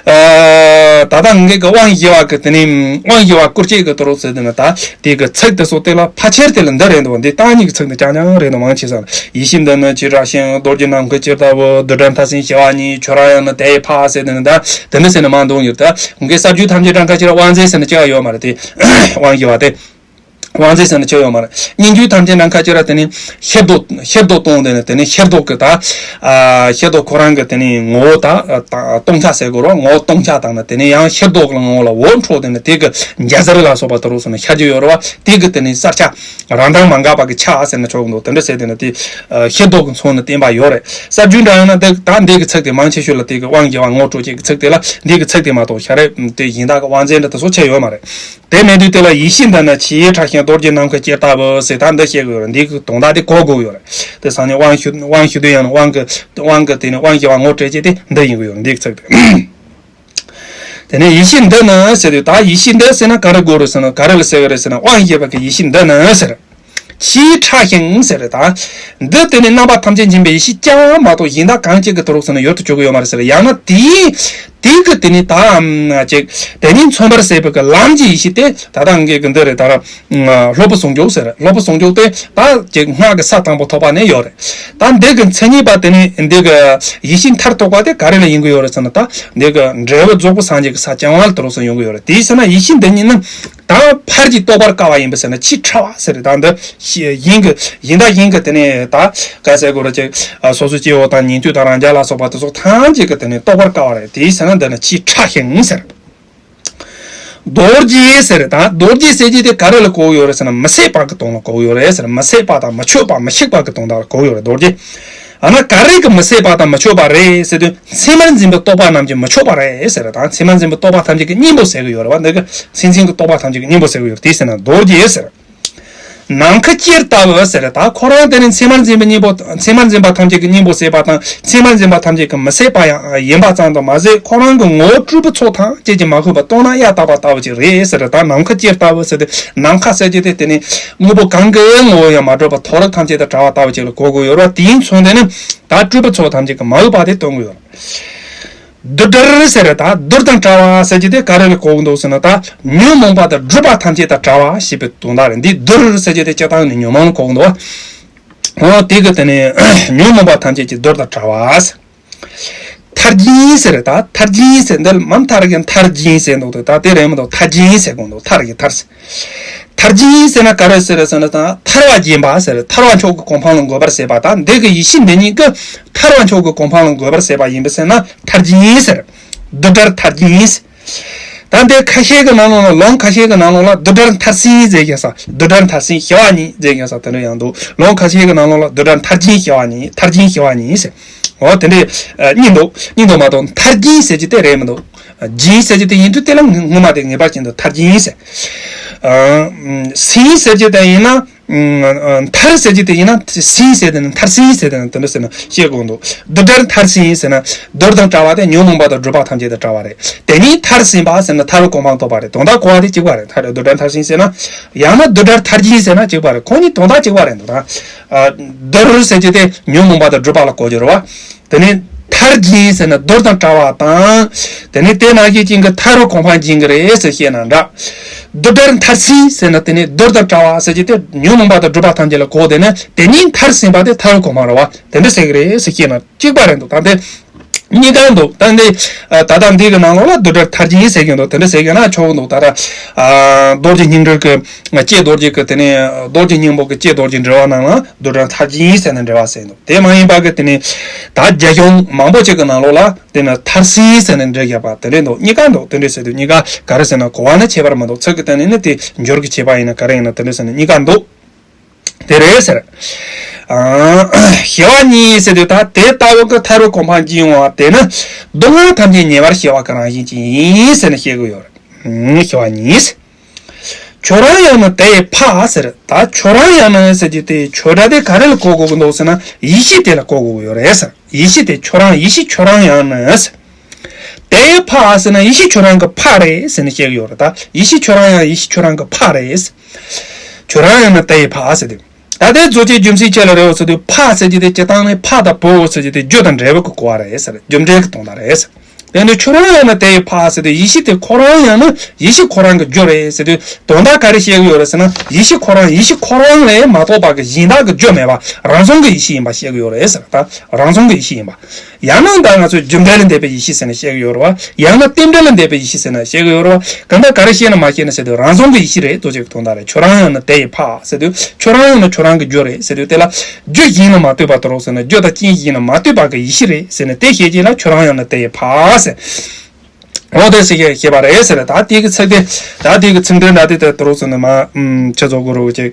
ཨ། ད་ལྟ་ངེད་ཀྱི་དབང་ཞི་བ་གི་དེ་ནི་དབང་ཞི་བ་བསྐུར་བྱེད་ཀྱི་དེ་རོགས་ཟེར་དེ་ནི་ད་དེ་གི་ཚིག་དེ་ཚོ་དེ་ལ་ཕལ་ཆེར་དེ་ལ་འདི་རེད་འདུག་འདི་བརྟག་གཉིས་ཀྱི་ཚིག་འདི་རྐྱང་རྐྱང་རེད་འདུག་མང་ཆེ་ས་ལ། ཡིད་བཞིན་འདི་ནི་ཇི་སྐད་བཤད། རྡོ་རྗེ་ནམ་མཁའི་དཀྱིལ་ལྟ་བུ། རྡུལ་བྲལ་མཐར་ཕྱིན་ཞི་བ་ཉིད། ཁྱོད་རང་ཡང་ནི་དེ་ཡི་ཕ་ཟེར་དེ་ནི་ད་དེ་འདྲ་ཟེར་ནི་མང་འདུག་ཡོད། ད་ངེད་ཀྱི་ས་བཅུ་ཐམས་ཅད་གྲངས་ཁ་ཅིག་ལ་དབང་མཛད་ཟེར་ནི་ཅི་ཡང་ཡོད་མ་རེད་དེ། དབང་ཞི་བ་དེ། དབང་མཛད་ཟེར་ན་ཆོག་ཡོད་མ་རེད། སྙན་བརྒྱུད་ཐམས་ཅད་ནང་ཁ་ཅིག་ལ་དེ་ནི་ཤེར་མདོ། ཤེར་མདོ་སྟོང་དེ་ནི་དེ་ནི་ཤེར་མདོ་གི་ད། ཨ། ཤེར་མདོ་ཁོ་རང་གི་དེ་ནི་ངོ་བོ་ད་ཨ་སྟོང་ཆ་ཟེར་དགོས་རེད། ངོ་བོ་སྟོང་ཆ་དང་ནི་དེ་ནི་ཡང་ཤེར་མདོ་གི་ངོ་བོ་ལ་འོད་འཕྲོ་དེ་ནི་དེ་གི་འཇའ་ཟེར་ལ་སོགས་པ་དེ་རོགས་སུ་ནི་ཤར་རྒྱུ་ཡོད་རེད་བ། དེ་གི་དེ་ནི་སར་ཆ་རང་མདངས་མ་འགགས་པ་གི་ཆ་ཟེར་ན་ཆོག་གི་འདུག་དེ་འདྲ་ཟེར་དེ་ནི་དེ་ཨ་ཤེར་མདོ་གི་མཚོན་ནི་བསྟན་པ་ཡོད་རེད། ས་བཅུ་འདྲ་ཡང་ན་དེ་ད་འདི་གི་ཚིག་དེ་མང་ཆེ་ཤོས་ལ་དེ་གི་དབང་ཞི་བ་ངོ་སྤྲོད་བྱེད་ཀྱི་ཚིག་དེ་ལ་འདི་གི་ཚིག་དེ་མ་གཏོགས་ཤ་རེད་དེ་གཞན་དག་གི་དབང་མཛད་འདྲ་དེ་ཚོ་ཆད་ཡོད་མ་རེད། དེ་མེད་དུས་དེ་ལ་ཡིད་བཞིན་འདི་ནི་ཆེས་ཕྲ་ཞིང་རྡོ་རྗེ་ནམ་མཁའི་དཀྱིལ་ལྟ་བུ་ཟེར་ད་འདི་བཤད་དགོས་རེད། འདི་གི་དོན་དག་དེ་གོ་དགོས་ཡོད་རེད། དེ་སང་ཉིན་དབང་ཞུ་དབང་ཞུ་དུས་ཡང་ན་དབང་གི་དབང་གི་དེ་ནི་དབང་ཞི་བ་ངོ་སྤྲད་བྱེད་དེ་འདི་ཡིན་དགོས་ཡོད་རེད། འདི་གི་ཚིག་དེ། དེ་ནས་ཡིད་བཞིན་འདི་ནི་ཟེར་དུས་ད་ཡིད་བཞིན་འདི་ཟེར་ན་ག་རེ་དགོས་རེད་ཟེར་ན། ག་རེ་ལ་ཟེར་གི་རེད་ཟེར་ན་དབང་ཞི་བ་གི་ཡིད་བཞིན་འདི་ནི་ཟེར། ཆེས་ཕྲ་ཞིང་ཟེར་རེད་ད། འདི་དེ་ནི་རྣམ་པ་ཐམས་ཅད་མཁྱེན་པའི་ཡེ་ཤེས་རྐྱང་བ་མ་གཏོགས་གཞན་དག་གང་གཅིག་གི་དེ་རོགས་ཟེར་ན་ཡོད་དུ་བཅུག་གི་ཡོད་མ་རེད་ཟེར། ཡང་ན་དེའི་དེ་གི་དེ་ནི་ད་ཨམ་ཅིག་དེ་ཉིད་མཚོན་པར་བྱེད་པའི་གི་ལམ་གྱི་ཡེ་ཤེས་དེ་ད་ལྟ་ངེད་ཀྱི་འདི་རེད། ད་ར་སློབ་བུ་ཟུང་འཇུག་ཟེར། སློབ་བུ་ཟུང་འཇུག་དེ་ད་ཅིག་སྔགས་ཀྱི་ས་དང་པོ་ཐོབ་པ་ནས་ཡོད་རེད། ད་འདི་གི་མཚན་ཉིད་པ་དེ་ནི་འདི་གི་ཡེ་ཤེས་མཐར་ཐུག་པ་དེ་ག་རེ་ལ་ཡིན་གི་ཡོད་རེད་ཟེར་ན། ད་འདི་གི་འབྲས་བུ་རྫོགས་པའི་སངས་རྒྱས་ཀྱི་ས་རྐྱང་བ་ལ་དེ་རོགས་ཟེར་ཡོང་གི་ཡོད་རེད། དེའི་ཕྱིར་ན་ཡིད་བཞིན་འདི་ཉིད་ནི། ད་ཕར་གྱིས་རྟོགས་པར་དཀའ་བ་ཡིན་པས་ཟེར་ན་ཆེས་ཕྲ་བ་ཟེར་རེད། ད་འདི་གཞན་གྱི་གཞན་དག་གཞན་གྱི་དེ་ནས་ད་ག་ཟེར་དགོས་རེད་ཅིག་སོ་སོའི་སྐྱེ་བོ་དང་ཉན་ཐོས་དང་རང་རྒྱལ་ལ་སོགས་པ་དེ་ཚོ་ཐམས་ཅད་ཀྱིས་དེ་ནས་རྟོགས་པར་དཀའ་བ་རེད། དེའི་ཕྱིར་ན་འདི་ནི་ཆེས་ཕྲ་ཞིང་ཟེར། རྡོ་རྗེ་ཟེར་རེད། ད་རྡོ་རྗེ་ཟེར་གྱི་དེ་ག་རེ་ལ་གོ་གི་ཡོད་རེད་ཟེར་ན་མི་ཟད་པ་གི་དོན་ལ་གོ་གི་ཡོད་རེད་ཟེར། མི་ཟད་པ་དང་མི་ཆོད་པ་མི་ཤིགས་པ་གི་དོན་དག་ལ་གོ་གི་ཡོད་རེད་རྡོ་རྗེ། ཨ་ན་ག་རེ་གི་མི་ཟད་པ་དང་མི་ཆོད་པ་རེད་ཟེར་དུས། མཚན་མར་འཛིན་པའི་རྟོག་པ་རྣམས་ཀྱིས་མི་ཆོད་པ་རེད་ཟེར། ད་མཚན་མར་འཛིན་པའི་རྟོག་པ་ཐམས་ཅད་ཀྱི་གཉེན་པོ་ཟེར་གི་ཡོད་རེད་བ། འདི་གི་སེམས་ཅན་གྱི་རྟོག་པ་ཐམས་ཅད་ཀྱི་གཉེན་པོ་ཟེར་གི་ཡོད་རེད། དེ་ཟེར་ན་རྡོ་རྗེ་ཟེར། ནམ་མཁའི་དཀྱིལ་ལྟ་བུ་ཟེར། ད་ཁོ་རང་དེ་ནི་མཚན་མར་འཛིན་པའི་གཉེན་པོ་མཚན་མར་འཛིན་པ་ཐམས་ཅད་ཀྱི་གཉེན་པོ་ཟེར་བ་དང་མཚན་མར་འཛིན་པ་ཐམས་ཅད་ཀྱི་མི་ཟད་པ་ཡང་ཡིན་པ་ཙམ་དུ་མ་ཟད། ཁོ་རང་གི་ངོ་བོ་སྤྲུལ་པའི་ཚོགས་ཐམས་ཅད་ཀྱིས་མ་གོས་པ་སྟོང་ན་གཡའ་དག་པ་ལྟ་བུ་ཅིག་རེད་ཟེར། ད་ནམ་མཁའི་དཀྱིལ་ལྟ་བུ་ཟེར་ཏེ་ནམ་མཁའ་ཟེར་གྱི་དེ་དེ་ནི་དངོས་པོ་གང་གི་ངོ་བོ་ཡང་མ་གྲུབ་པ་མཐོ་རིས་ཐམས་ཅད་དང་བྲལ་བ་ལྟ་བུ་ཅིག་ལ་གོ་དགོས་ཡོད་རེད་བ། དེའི་མཚོན་དེ་ནི་ད་སྤྲུལ་པའི་ཚོགས་ཐམས་ཅད་ཀྱིས་མ་གོས་པ་དེ་སྟོན་གྱི་ཡོད་རེད། རྡུལ་བྲལ་ཟེར་རེད། ད་རྡུལ་དང་བྲལ་བ་ཟེར་གྱི་དེ་ག་རེ་ལ་གོ་གི་འདུག་ཟེར་ན། ད་ཉོན་མོངས་པ་དང་སྒྲིབ་པ་ཐམས་ཅད་དང་བྲལ་བ་ཞེས་པའི་དོན་དག་རེད། འདི་རྡུལ་ཟེར་གྱི་དེ་སྤྱིར་བཏང་ནི་ཉོན་མོངས་ལ་གོ་གི་འདུག་འོ་དེ་གི་དེ་ནི་ཉོན་མོངས་པ་ཐམས་ཅད་ཀྱི་རྡུལ་དང་བྲལ་བ་ཟེར། ཐར་སྦྱིན་ཟེར། ད་ཐར་སྦྱིན་ཟེར་འདི་ལ་མ་མཐའ་ར་གི་མཐར་སྦྱིན་ཟེར་འདུག་ད་དེ་རེད་མི་འདུག་ཐར་སྦྱིན་ཟེར་དགོས་འདུག་ཐར་གྱི་ཐར་ཟེར། ཐར་སྦྱིན་ཟེར་ན་ག་རེ་ཟེར་ཟེར་ན། ད་ཐར་བ་སྦྱིན་པ་ཟེར། ཐར་བ་མཆོག་གི་གོ་འཕང་ལ་འགོད་པར་བྱེད་པ། ད་འདི་གི་ཡེ་ཤེས་འདི་ཉིད་ཀྱིས་ཐར་བ་མཆོག་གི་གོ་འཕང་ལ་འགོད་པར་བྱེད་པ་ཡིན་པས་ཟེར་ན་ཐར་སྦྱིན་ཟེར། རྡུལ་བྲལ་ཐར་སྦྱིན་ཟེར། ད་འདི་ཁ་ཤས་ཀྱི་ནང་ལོགས་ལ། ལུང་ཁ་ཤས་ཀྱི་ནང་ལོགས་ལ་རྡུལ་བྲལ་མཐར་ཕྱིན་ཟེར་མཁན་ས། རྡུལ་བྲལ་མཐར་ཕྱིན་ཞི་བ་ཉིད་ཟེར་མཁན་ས་དེ་འདྲ་ཡང་འདུག་ལུང་ཁ་ཤས་ཀྱི་ནང་ལོགས་ལ་རྡུལ་བྲལ་མཐར་སྦྱིན་ཞི་བ་ཉིད། མཐར་སྦྱིན་ཞི་བ་ཉིད་ཟེར། འོ་དེ་འདྲའི་ཨ་གཉིས་འདུག་གཉིས་འདུག་མ་གཏོགས་མཐར་སྦྱིན་ཟེར་གྱི་དེ་རེད་མི་འདུག་སྦྱིན་ཟེར་གྱི་དེ་ཡིན་དུས་དེ་ལ་ངོ་མ་དེ་ངེས་པར་ཅན་དུ་མཐར་སྦྱིན་ཟེར། ཨ་ཕྱིན་ཟེར་གྱི་དེ་ཡིན་ན། ཨ་མཐར་ཟེར་གྱི་དེ་ཡིན་ན། ཕྱིན་ཟེར་དེ་ནི་མཐར་ཕྱིན་ཟེར་དེ་ནི་དེ་འདྲ་ཟེར་ན་བཤད་དགོས་འདུག་རྡུལ་བྲལ་མཐར་ཕྱིན་ཟེར་ན་རྡུལ་དང་བྲལ་བ་དེ་ཉོན་མོངས་པ་དང་སྒྲིབ་པ་ཐམས་ཅད་དང་བྲལ་བ་རེད། དེ་ཉིད་མཐར་ཕྱིན་པ་ཟེར་ན་ཐར་པའི་གོ་འཕང་ཐོབ་པ་རེད། དོན་དག་གོ་བ་དེ་གཅིག་པ་རེད། མཐར་རྡུལ་བྲལ་མཐར་ཕྱིན་ཟེར་ན། ཡང་ན་རྡུལ་བྲལ་མཐར་སྦྱིན་ཟེར་ན་གཅིག་པ་རེད། ཁོ་གཉིས་དོན་དག་གཅིག་པ་རེད་འདུག་ད་རྡུལ་ཟེར་གྱི་དེ་ཉོན་མོངས་པ་དང་སྒྲིབ་པ་ལ་གོ་རྒྱུ་རེད་བ། དེ་ནས་མཐར་སྦྱིན་ཟེར་ན་རྡུལ་དང་བྲལ་བ་དང་། དེ་ནས་དེ་ནང་བཞིན་ཅན་གྱི་ཐར་པའི་གོ་འཕང་སྦྱིན་གྱི་རེད་ཟེར་བཤད་ན་འདྲ། རྡུལ་བྲལ་མཐར་ཕྱིན་ཟེར་ན་དེ་ནས་རྡུལ་དང་བྲལ་བ་ཟེར་གྱི་དེ་ཉོན་མོངས་པ་དང་སྒྲིབ་པ་ཐམས་ཅད་ལ་གོ། དེ་ནས་དེ་ཉིད་མཐར་ཕྱིན་པ་དེ་ཐར་པའི་གོ་འཕང་རེད་བ། དེ་འདྲ་ཟེར་གྱི་རེད་ཟེར་བཤད་ན་གཅིག་པ་རེད་འདུག་ད་འདི་གཉིས་ཀ་འདུག་ད་འདི་ད་ལྟ་འདི་གི་ནང་ལོགས་ལ་རྡུལ་བྲལ་མཐར་སྦྱིན་ཟེར་གྱི་འདུག་དེ་འདྲ་ཟེར་གྱི་ན་ཆོག་གི་འདུག་ད་ལྟ་རྡོ་རྗེ་སྙིང་འགྲེལ་གྱི་ལྕེ་རྡོ་རྗེ་གི་དེ་ནས་རྡོ་རྗེ་སྙིང་པོ་གི་ལྕེ་རྡོ་རྗེ་འགྲེལ་བ་ནང་ལ་རྡུལ་བྲལ་མཐར་སྦྱིན་ཟེར་ནས་འགྲེལ་བ་ཟེར་འདུག་དེ་མ་ཡིན་པ་གི་དེ་ནས་ད་རྒྱ་གཞུང་མང་པོ་ཅིག་གི་ནང་ལོགས་ལ་དེ་ནས་མཐར་ཕྱིན་ཟེར་ནས་འགྲེལ་བརྒྱབ་པ་དེ་འདྲས་འདུག་གཉིས་ཀ་འདུག་དེ་འདྲས་ཟེར་དུས་གཉིས་ཀ་ག་རེ་ཟེར་ན་གོ་བ་ནི་ཁྱད་པར་མི་འདུག་ཚིག་གི་སྟེང་ནས་ནི་དེ་འགྱུར་གྱི་བྱེད་པ་ཡིན་ན་ག་རེ་ཡིན་ན་དེ་འདྲས་ཟེར་ནས་གཉིས་ཀ་འདུག་དེ་རེད་ཟེར། ཨ་ཞི་བ་ཉིད་ཟེར་དུས་ད་དེ་ལྟ་བུ་གི་ཐར་པའི་གོ་འཕང་སྦྱིན་པ་དེ་ནི་སྡུག་བསྔལ་ཐམས་ཅད་ཉེ་བར་ཞི་བ་གི་རང་བཞིན་ཅན་ཡིན་ཟེར་ནས་བཤད་ཀྱི་ཡོད་རེད། ཞི་བ་ཉིད། ཁྱོད་རང་ཡང་ན་དེ་ཡི་འཕགས་ཟེར། ད་ཁྱོད་རང་ཡང་ན་ཟེར་གྱི་དེ་ཁྱོད་རང་དེ་ག་རེ་ལ་གོ་དགོས་ཀྱི་འདུག་ཟེར་ན་ཡེ་ཤེས་དེ་ལ་གོ་དགོས་ཀྱི་ཡོད་རེད་ཟེར། ཡེ་ཤེས་དེ་ཁྱོད་རང་ཡེ་ཤེས་ཁྱོད་རང་ཡང་ན་ཟེར། དེ་ཡི་འཕགས་ཟེར་ན་ཡེ་ཤེས་ཁྱོད་རང་གི་འཕགས་རེད་ཟེར་ནས་བཤད་ཀྱི་ཡོད་རེད། ད་ཡེ་ཤེས་ཁྱོད་རང་ཡང་ཡེ་ཤེས་ཁྱོད་རང་གི་འཕགས་རེད་ཟེར། ཁྱོད་རང་ཡང་ན་དེ་ཡི་འཕགས་ཟེར་དེ། ད་དེ་རྫོགས་ཆེན་རྒྱུ་མཚན་ཅི་ལ་རེད་ཟེར་དུས་འཕགས་ཟེར་གྱི་དེ་སྤྱིར་བཏང་ནས་འཕགས་དང་བུ་ཟེར་གྱི་དེ་རྒྱུ་དང་འབྲས་བུ་གི་གོ་བ་རེད་ཟེར། རྒྱུ་འབྲས་ཀྱི་དོན་དག་རེད་ཟེར། དེ་ནི་ཁྱོད་རང་ཡང་ན་དེ་ཡི་འཕགས་ཟེར་དུས་ཡེ་ཤེས་དེ་ཁོ་རང་ཡང་ན་ཡེ་ཤེས་ཁོ་རང་གི་རྒྱུ་རེད་ཟེར་དུས་དོན་དག་ག་རེ་བཤད་ཀྱི་ཡོད་རེད་ཟེར་ན་ཡེ་ཤེས་ཁོ་རང་ཡེ་ཤེས་ཁོ་རང་ལས་མ་གཏོགས་པ་གི་གཞན་དག་གི་རྒྱུ་མེད་པ་རང་བྱུང་གི་ཡེ་ཤེས་ཡིན་པ་བཤད་ཀྱི་ཡོད་རེད་ཟེར། ད་རང་བྱུང་གི་ཡེ་ཤེས་ཡིན་པ། ཡང་ན་ད་ང་ཚོས་རྒྱུ་འབྲས་ལས་འདས་པའི་ཡེ་ཤེས་ཟེར་ནས་བཤད་ཀྱི་ཡོད་རེད་བ། ཡང་ན་རྟེན་འབྲེལ་ལས་འདས་པའི་ཡེ་ཤེས་ཟེར་ནས་བཤད་ཀྱི་ཡོད་རེད་བ། གང་ལྟར་ག་རེ་བཤད་ན་མ་བཤད་ན་ཟེར་དུས་རང་བྱུང་གི་ཡེ་ཤེས་རེད། རྡོ་རྗེ་གི་དོན་དག་རེད། ཁྱོད་རང་ཡང་ན་དེ་ཡི་འཕགས་ཟེར་དུས་ཁྱོད་རང་ཡང་ན་ཁྱོད་རང་གི་རྒྱུ་རེད་ཟེར་དུས་དེ་ལ་རྒྱུ་གཞན་ལ་མ་ལྟོས་པ་དེ་རོགས་ཟེར་ན་རྒྱུ་དང་རྐྱེན་གཞན་ལ་མ་ལྟོས་པ་གི་ཡེ་ཤེས་རེད་ཟེར་ནས་དེ་བཤད་རྗེས་ལ་ཁྱོད་རང་ཡང་ན་དེ་ཡི་འཕགས་ཟེར། འོ་དེ་ཟེར་བཤད་པ་རེད་ཟེར། ད་དེ་གི་ཚིག་དེ་ད་དེ་གི་ཚིག་འགྲེལ་འདྲ་དེ་དེ་དེ་རོགས་ཟེར་ན་མ་ཨུམ་ཆ་ཚོགས་གོ་རོགས་ཅིག་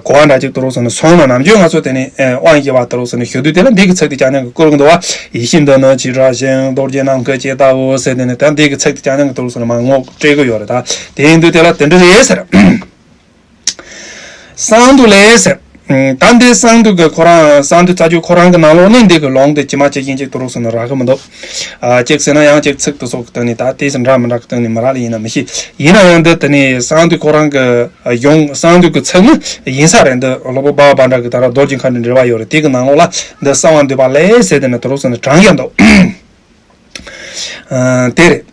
གོ་བ་འདྲ་ཅིག་དེ་རོགས་ཟེར་ན་སོང་ན་ནམ་རྒྱུན་ང་ཚོ་དེ་ནས་དབང་ཞེས་པ་དེ་རོགས་ཟེར་ན་ཞུ་དུས་དེ་ལ་འདི་གི་ཚིག་དེ་ཅག་ཉང་གི་བསྐུར་གི་འདུག་བ། ཡེ་ཤེས་འདི་ནི་ཇི་ལྟར་ཞིང་རྡོ་རྗེ་ནམ་མཁའི་ཇི་ལྟ་བུ་ཟེར་དེ་ནས་ད་འདི་གི་ཚིག་དེ་ཅག་ཉང་གི་དེ་རོགས་ཟེར་ན་མ་ངོ་སྤྲད་གི་ཡོད་རེད། ད་དེ་ཡིན་དུས་དེ་ལ་དེ་འདྲ་རེད་ཟེར། གསང་འདུས་ལས་ཟེར། ད་འདི་གསང་འདུས་ཀྱི་ཁོ་རང་གསང་འདུས་རྩ་རྒྱུད་ཁོ་རང་གི་ནང་ལོགས་ནས་འདི་གི་ལུང་དེ་ཇི་མ་ཇི་བཞིན་ཅིག་དེ་རོགས་ཟེར་ན་རག་གི་མི་འདུག་ཨ་གཅིག་ཟེར་ན་ཡང་གཅིག་ཚིག་དེ་ཚོ་གི་སྟེང་ནས་ད་དེ་ཟེར་འདྲ་མི་འདྲ་གི་སྟེང་ནས་མི་རག་ལ་ཡིན་ན་མི་ཤེས། ཡིན་ན་ཡང་འདི་དེ་ནས་གསང་འདུས་ཁོ་རང་གི་གཞུང་གསང་འདུས་ཀྱི་ཚིག་ནི་ཡིན་ས་རེད། འདི་སློབ་དཔོན་སྦ་བ་སྦ་འདྲ་གི་ད་ར་རྡོ་རྗེ་མཁའ་འགྲོའི་འགྲེལ་པ་ཡོད་རེད། དེ་གི་ནང་ལོགས་ལ་འདི་གསང་བ་འདུས་པ་ལས་ཟེར་དེ་ནས་དེ་རོགས་ཟེར་ནས་དྲངས་ཀྱང་འདུག་ཨ་དེ་རེད།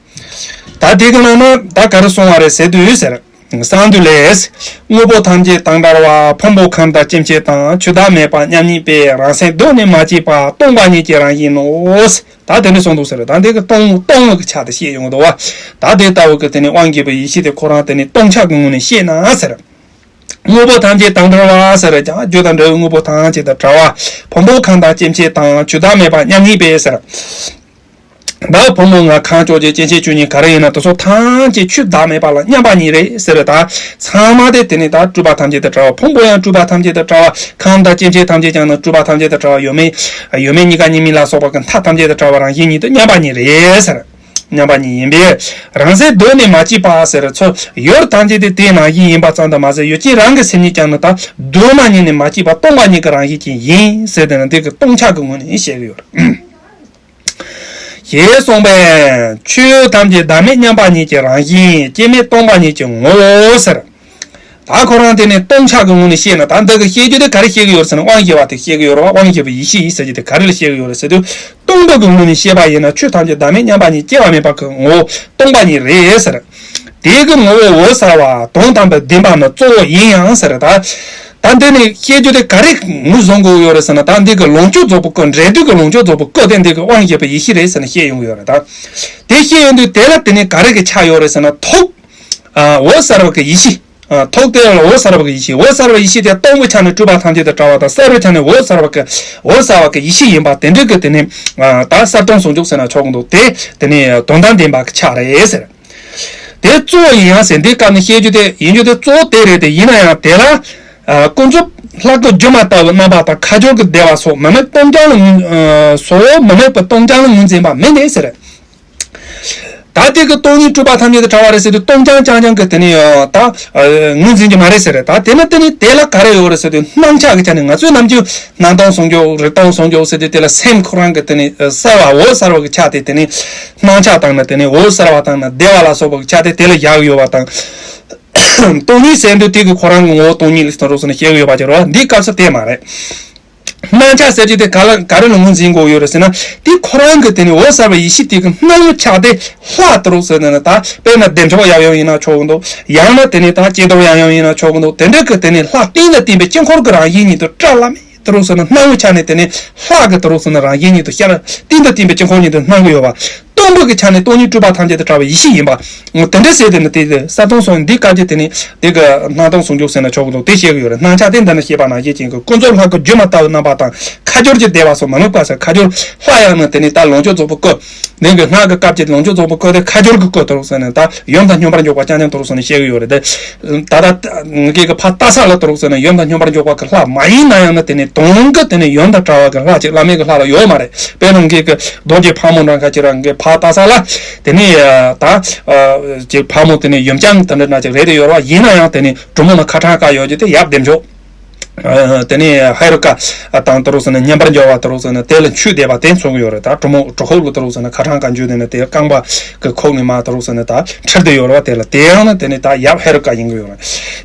ད་དེ་གི་ནང་ན་ད་ག་རེ་གསུངས་པ་རེད་ཟེར་དུས་ཟེར། གསང་འདུས་ལས། དངོས་པོ་ཐམས་ཅད་དང་བྲལ་བ། ཕུང་པོ་ཁམས་དང་སྐྱེ་མཆེད་དང་། ཆོས་བདག་མེད་པ་མཉམ་ཉིད་པས། རང་སེམས་གདོད་ནས་མ་སྐྱེས་པ། སྟོང་པ་ཉིད་ཀྱི་རང་བཞིན་ནོ། ད་དེ་འདྲ་གསུངས་འདུག་ཟེར། ད་འདི་གི་སྟོང་སྟོང་གི་ཆ་དེ་བཤད་ཡོང་གི་འདུག་བ། ད་དེ་ལྟ་བུ་གི་དེ་ནི་དབང་བསྒྱུར་བའི་ཡེ་ཤེས་དེ་ཁོ་རང་དེ་ནི་སྟོང་ཆ་གི་ངོས་ནས་བཤད་ན་ཟེར། དངོས་པོ་ཐམས་ཅད་དང་བྲལ་བ་ཟེར་ཀྱང་རྒྱུ་དང་འབྲས་བུ་དངོས་པོ་ཐམས་ཅད་དང་བྲལ་བ། ཕུང་པོ་ཁམས་དང་སྐྱེ་མཆེད་དང་། ཆོས་བདག་མེད་པ་མཉམ་ཉིད་པས་ཟེར། ད་ཕུང་པོ་ལྔ་ཁམས་བཅོ་བརྒྱད་སྐྱེ་མཆེད་བཅུ་གཉིས་ག་རེ་ཡིན་ན་དེ་ཚོ་ཐམས་ཅད་ཆོས་བདག་མེད་པ་ལ་མཉམ་པ་ཉིད་རེད་ཟེར། ད་ཚང་མ་དེ་དེ་ནི་ད་སྤྲོས་པ་ཐམས་ཅད་དང་བྲལ་བ། ཕུང་པོ་ཡང་སྤྲོས་པ་ཐམས་ཅད་དང་བྲལ་བ། ཁམས་དང་སྐྱེ་མཆེད་ཐམས་ཅད་ཀྱང་ནི་སྤྲོས་པ་ཐམས་ཅད་དང་བྲལ་བ། ཡོད་མེད་ཡོད་མེད་གཉིས་ཀ་གཉིས་མེད་ལ་སོགས་པ་གི་མཐའ་ཐམས་ཅད་དང་བྲལ་བ་རང་བཞིན་ཉིད་དུ་མཉམ་པ་ཉིད་རེད་ཟེར། མཉམ་པ་ཉིད་ཡིན་པས་རང་སེམས་གདོད་ནས་མ་སྐྱེས་པ་ཟེར། ཚུར་ཡུལ་ཐམས་ཅད་དེ་དེའི་ནང་བཞིན་ཡིན་པ་ཙམ་དུ་མ་ཟད་ཡུལ་ཅན་རང་གི་སེམས་ཉིད་ཀྱང་ནི་ད་གདོད་མ་ཉིད་ནས་མ་སྐྱེས་པ་སྟོང་པ་ཉིད་ཀྱི་རང་བཞིན་ཅན་ཡིན་ཟེར་དེ་ནི་འདི་གི་སྟོང་ཆ་གི་ངོས་ནས་བཤད་ཀྱི་ཡོད་རེད། ཞེས་གསུངས་པས་ཆོས་ཐམས་ཅད་བདག་མེད་མཉམ་པ་ཉིད་ཀྱི་རང་བཞིན། སྐྱེ་མེད་སྟོང་པ་ཉིད་ཀྱི་ངོ་བོ་ཟེར། ད་ཁོ་རང་དེ་ནས་སྟོང་ཆ་གི་ངོས་ནས་བཤད་ན། ད་འདི་གི་བཤད་རྒྱུ་དེ་ག་རེ་བཤད་ཀྱི་ཡོད་ཟེར་ན་དབང་བསྒྱུར་བ་དེ་བཤད་ཀྱི་ཡོད་རེད་བ། དབང་བསྒྱུར་བའི་ཡེ་ཤེས་ཡིན་ཟེར་རྒྱུ་དེ་ག་རེ་ལ་བཤད་ཀྱི་ཡོད་རེད་ཟེར་དུས། སྟོང་པོ་གི་ངོས་ནས་བཤད་པ་ཡིན་ན་ཆོས་ཐམས་ཅད་བདག་མེད་མཉམ་པ་ཉིད་སྐྱེ་བ་མེད་པ་གི་ངོ་བོ་སྟོང་པ་ཉིད་རེད་ཟེར། དེ་གི་ངོ་བོ་འོད་གསལ་བ་དོན་དམ་པའི་བདེན་པ་ནི་གཙོ་བོ་ཡིན་ཡང་ཟེར། ད་ ད་འདི་ནས་བཤད་རྒྱུ་དེ་ག་རེ་ངོས་བཟུང་དགོས་ཡོད་རེད་ཟེར་ན། ད་འདི་གི་ལོངས་སྤྱོད་རྫོགས་པའི་སྐུ། འབྲས་དུས་ཀྱི་ལོངས་སྤྱོད་རྫོགས་པའི་སྐུ་དེ་འདི་གི་དབང་བཞི་པའི་ཡེ་ཤེས་རེད་ཟེར་ནས་བཤད་ཡོང་གི་ཡོད་རེད། ད་དེ་བཤད་ཡོང་དུས་དེ་ལ་དེ་ནས་ག་རེ་གི་ཆ་ཡོད་རེད་ཟེར་ན། ཐོག་ཨ་འོད་གསལ་བ་གི་ཡེ་ཤེས། ཨ་ཐོག་དེ་ལ་འོད་གསལ་བ་གི་ཡེ་ཤེས། འོད་གསལ་བའི་ཡེ་ཤེས་དེ་སྟོང་པའི་ཆ་ནས་སྤྲོས་པ་ཐམས་ཅད་དང་བྲལ་བ་དང་། གསལ་བའི་ཆ་ནས་འོད་གསལ་བ་གི་འོད་གསལ་བ་གི་ཡེ་ཤེས་ཡིན་པ་དེ་འདྲ་གི་དེ་ནས་ཨ་ད་གསལ་སྟོང་ཟུང་འཇུག་ཟེར་ན་ཆོག་གི་འདུག་དེ་དེ་ནས་དོན་དམ་བདེན་པ་གི་ཆ་རེད་ཟེར། དེ་གཙོ་བོ་ཡིན་ཡང་ཟེར། འདི་སྐབས་ནས་བཤད་རྒྱུ་དེ་ཡིན་རྒྱུ་དེ་གཙོ་བོ་དེ་རེད། དེ་ཡིན་ན་ཡང་དེ་ལ་ཨ་ཀུན་རྫོབ་ལྷ་སྐུ་སྒྱུ་མ་ལྟ་བུའི་རྣམ་པ་དང་། ཁ་སྦྱོར་གྱི་བདེ་བ་སོགས་མི་དམིགས་སྟོང་རྐྱང་ལ་ངོས་ཨ་སོགས་མི་དམིགས་པའི་སྟོང་རྐྱང་ལ་ངོས་འཛིན་པ་མིན་ཏེ་ཟེར། ད་དེ་གི་སྟོང་ཉིད་སྤྲོས་པ་ཐམས་ཅད་དང་བྲལ་བ་རེད་ཟེར་དུས། སྟོང་རྐྱང་རྐྱང་རྐྱང་གི་དེ་ནས་ཨ་ད་ཨ་ངོས་འཛིན་རྒྱུ་མ་རེད་ཟེར། ད་དེ་ནི་དེ་ནི་དེ་ལ་ག་རེ་ཡོད་རེད་ཟེར་དུས། སྣང་ཆ་གི་ཆ་ནས་ང་ཚོས་ནམ་རྒྱུན་སྣང་སྟོང་ཟུང་འཇུག་རིག་སྟོང་ཟུང་འཇུག་ཟེར་དུས། དེ་ལ་སེམས་ཁོ་རང་གི་དེ་ནས་ཨ་གསལ་བ། འོད་གསལ་བ་གི་ཆ་དེ། དེ་ནས་སྣང་ཆ་དང་ནི་དེ་ནས་འོད་གསལ་བ་དང་ནི་བདེ་བ་ལ་སོགས་པ་གི་ཆ་དེ་དེ་ལ་བཞག་ཡོད་པ་དང་། སྟོང་ཉིད་ཟེར་དུས་དེ་གི་ཁོ་རང་གི་ངོ་བོ་སྟོང་ཉིད་ལ་དེ་རུ་སོང་ནས་བཤད་གི་ཡོད་པ་ཅིག་རེད་བ། འདིའི་སྐབས་སུ་དེ་མ་རེད། སྣང་ཆ་ཟེར་རྒྱུ་དེ་ག་ལ་ག་རེ་ལ་ངོས་འཛིན་དགོས་ཡོད་རེད་ཟེར་ན། དེ་ཁོ་རང་གི་དེ་ནས་འོད་གསལ་བའི་ཡེ་ཤེས་དེ་གི་སྣང་བའི་ཆ་དེ་ལྷ་དེ་རུ་སོང་ནས་ད་དཔེར་ན་བདེ་མཆོག་ཡབ་ཡུམ་ཡིན་ན་ཆོག་གི་འདུག་ཡང་ན་དེ་ནས་ད་ཀྱེ་རྡོར་ཡབ་ཡུམ་ཡིན་ན་ཆོག་གི་འདུག་དེ་འདྲ་གི་དེ་ནས་ལྷ་རྟེན་དང་བརྟེན་པའི་དཀྱིལ་འཁོར་གྱི་རང་བཞིན་ཉིད་དུ་བཀྲ་ལམ་དེ་རུ་སོང་ནས་སྣང་བའི་ཆ་ནས་དེ་ནས་ལྷ་གི་དེ་རུ་སོང་ནས་རང་བཞིན་ཉིད་དུ་ཤར། རྟེན་དང་བརྟེན་པའི་དཀྱིལ་འཁོར་ཉིད་དུ་སྣང་གི་ཡོད་པ། སྟོང་པ་གི་ཆ་ནས་སྟོང་ཉིད་སྤྲོས་པ་ཐམས་ཅད་དང་བྲལ་བའི་ཡེ་ཤེས་ཡིན་པ། དེ་འདྲ་ཟེར་དེ་ནི་དེ་གསལ་སྟོང་ཟུང་། འདི་སྐབས་ཀྱི་དེ་ནི་དེ་གི་སྣང་སྟོང་ཟུང་འཇུག་ཟེར་ན་ཆོག་གི་འདུག་དེ་བཤད་གི་ཡོད་རེད། སྣང་ཆ་དེ་འདི་ནི་བཤད་པ་ནང་བཞིན་ཅན་གྱི་ཀུན་རྫོབ་ལྷ་སྐུ་སྒྱུ་མ་ལྟ་བུའི་རྣམ་པ་དང་། ཁ་སྦྱོར་གྱི་བདེ་བ་སོགས་མི་དམིགས་པ་ཟེར། ཁ་སྦྱོར་ལྷ་ཡང་ནི་དེ་ནི་ད་ལོངས་སྤྱོད་རྫོགས་པའི་སྐུ། ནི་གི་སྔགས་ཀྱི་སྐབས་ཀྱི་ལོངས་སྤྱོད་རྫོགས་པའི་སྐུ་དེ་ཁ་སྦྱོར་གྱི་སྐུ་དེ་རུ་སོང་ནས་ད་ཡུམ་དང་སྙོམས་པར་འཇུག་པ་རྐྱང་རྐྱང་དེ་རུ་སོང་ནས་བཤད་གི་ཡོད་རེད་དེ། ད་ལྟ་ངེད་ཀྱི་ཕ་ལྟ་ས་ལ་དེ་རུ་སོང་ནས་ཡུམ་དང་སྙོམས་པར་འཇུག་པ་གི་ལྷ་མ་ཡིན་ན་ཡང་ནི་དེ་ནི་དོན་གྱི་དེ་ནི་ཡུམ་དང་བྲལ་བ་གི་ལྷ་ཅིག་བླ་མེད་ཀྱི་ལྷ་ལ་ཡོད་མ་རེད། དཔེར་ན་ངེད་ཀྱི་རྡོ་རྗེ་ཕག་མོ་འདྲ་ཁ་ཅིག་རང་གི་ཕ་ལྟ་ས་ལ་དེ་ནི་ད་ཅིག་ཕག་མོ་དེ་ནི་ཡུམ་ཅང་དེ་འདྲ་འདྲ་ཅིག་རེད་དེ་ཡོད་རེད་བ། ཡིན་ན་ཡང་དེ་ནི་གྲུ་མོ་ན་ཁ་ཕྲང་ཁ་ཡོད་རྒྱུ་དེ་ཡབ་བདེ་མཆོག་དེ་ནས་ཧེ་རུ་ཀ་དང་དེ་རུ་སོང་ནས་མཉམ་པར་འཇོག་པ་དེ་རུ་སོང་ནས་དེ་ལ་མཆོད་བསྡད་པ་དེ་མཚོན་གྱི་ཡོད་རེད། ད་གྲུ་མོ་གྲུ་ཁོག་ལ་དེ་རུ་སོང་ནས་ཁ་གྲངས་ག་འཇུ་དེ་ནས་དེ་རྐང་པ་གི་ཁོག་ནས་མར་དེ་རུ་སོང་ནས་ད་ཁྲིད་དེ་ཡོད་རེད་བ། དེ་ལ་དེ་ཡང་ན་དེ་ནས་ད་ཡབ་ཧེ་རུ་ཀ་ཡིན་གྱི་ཡོད་རེད།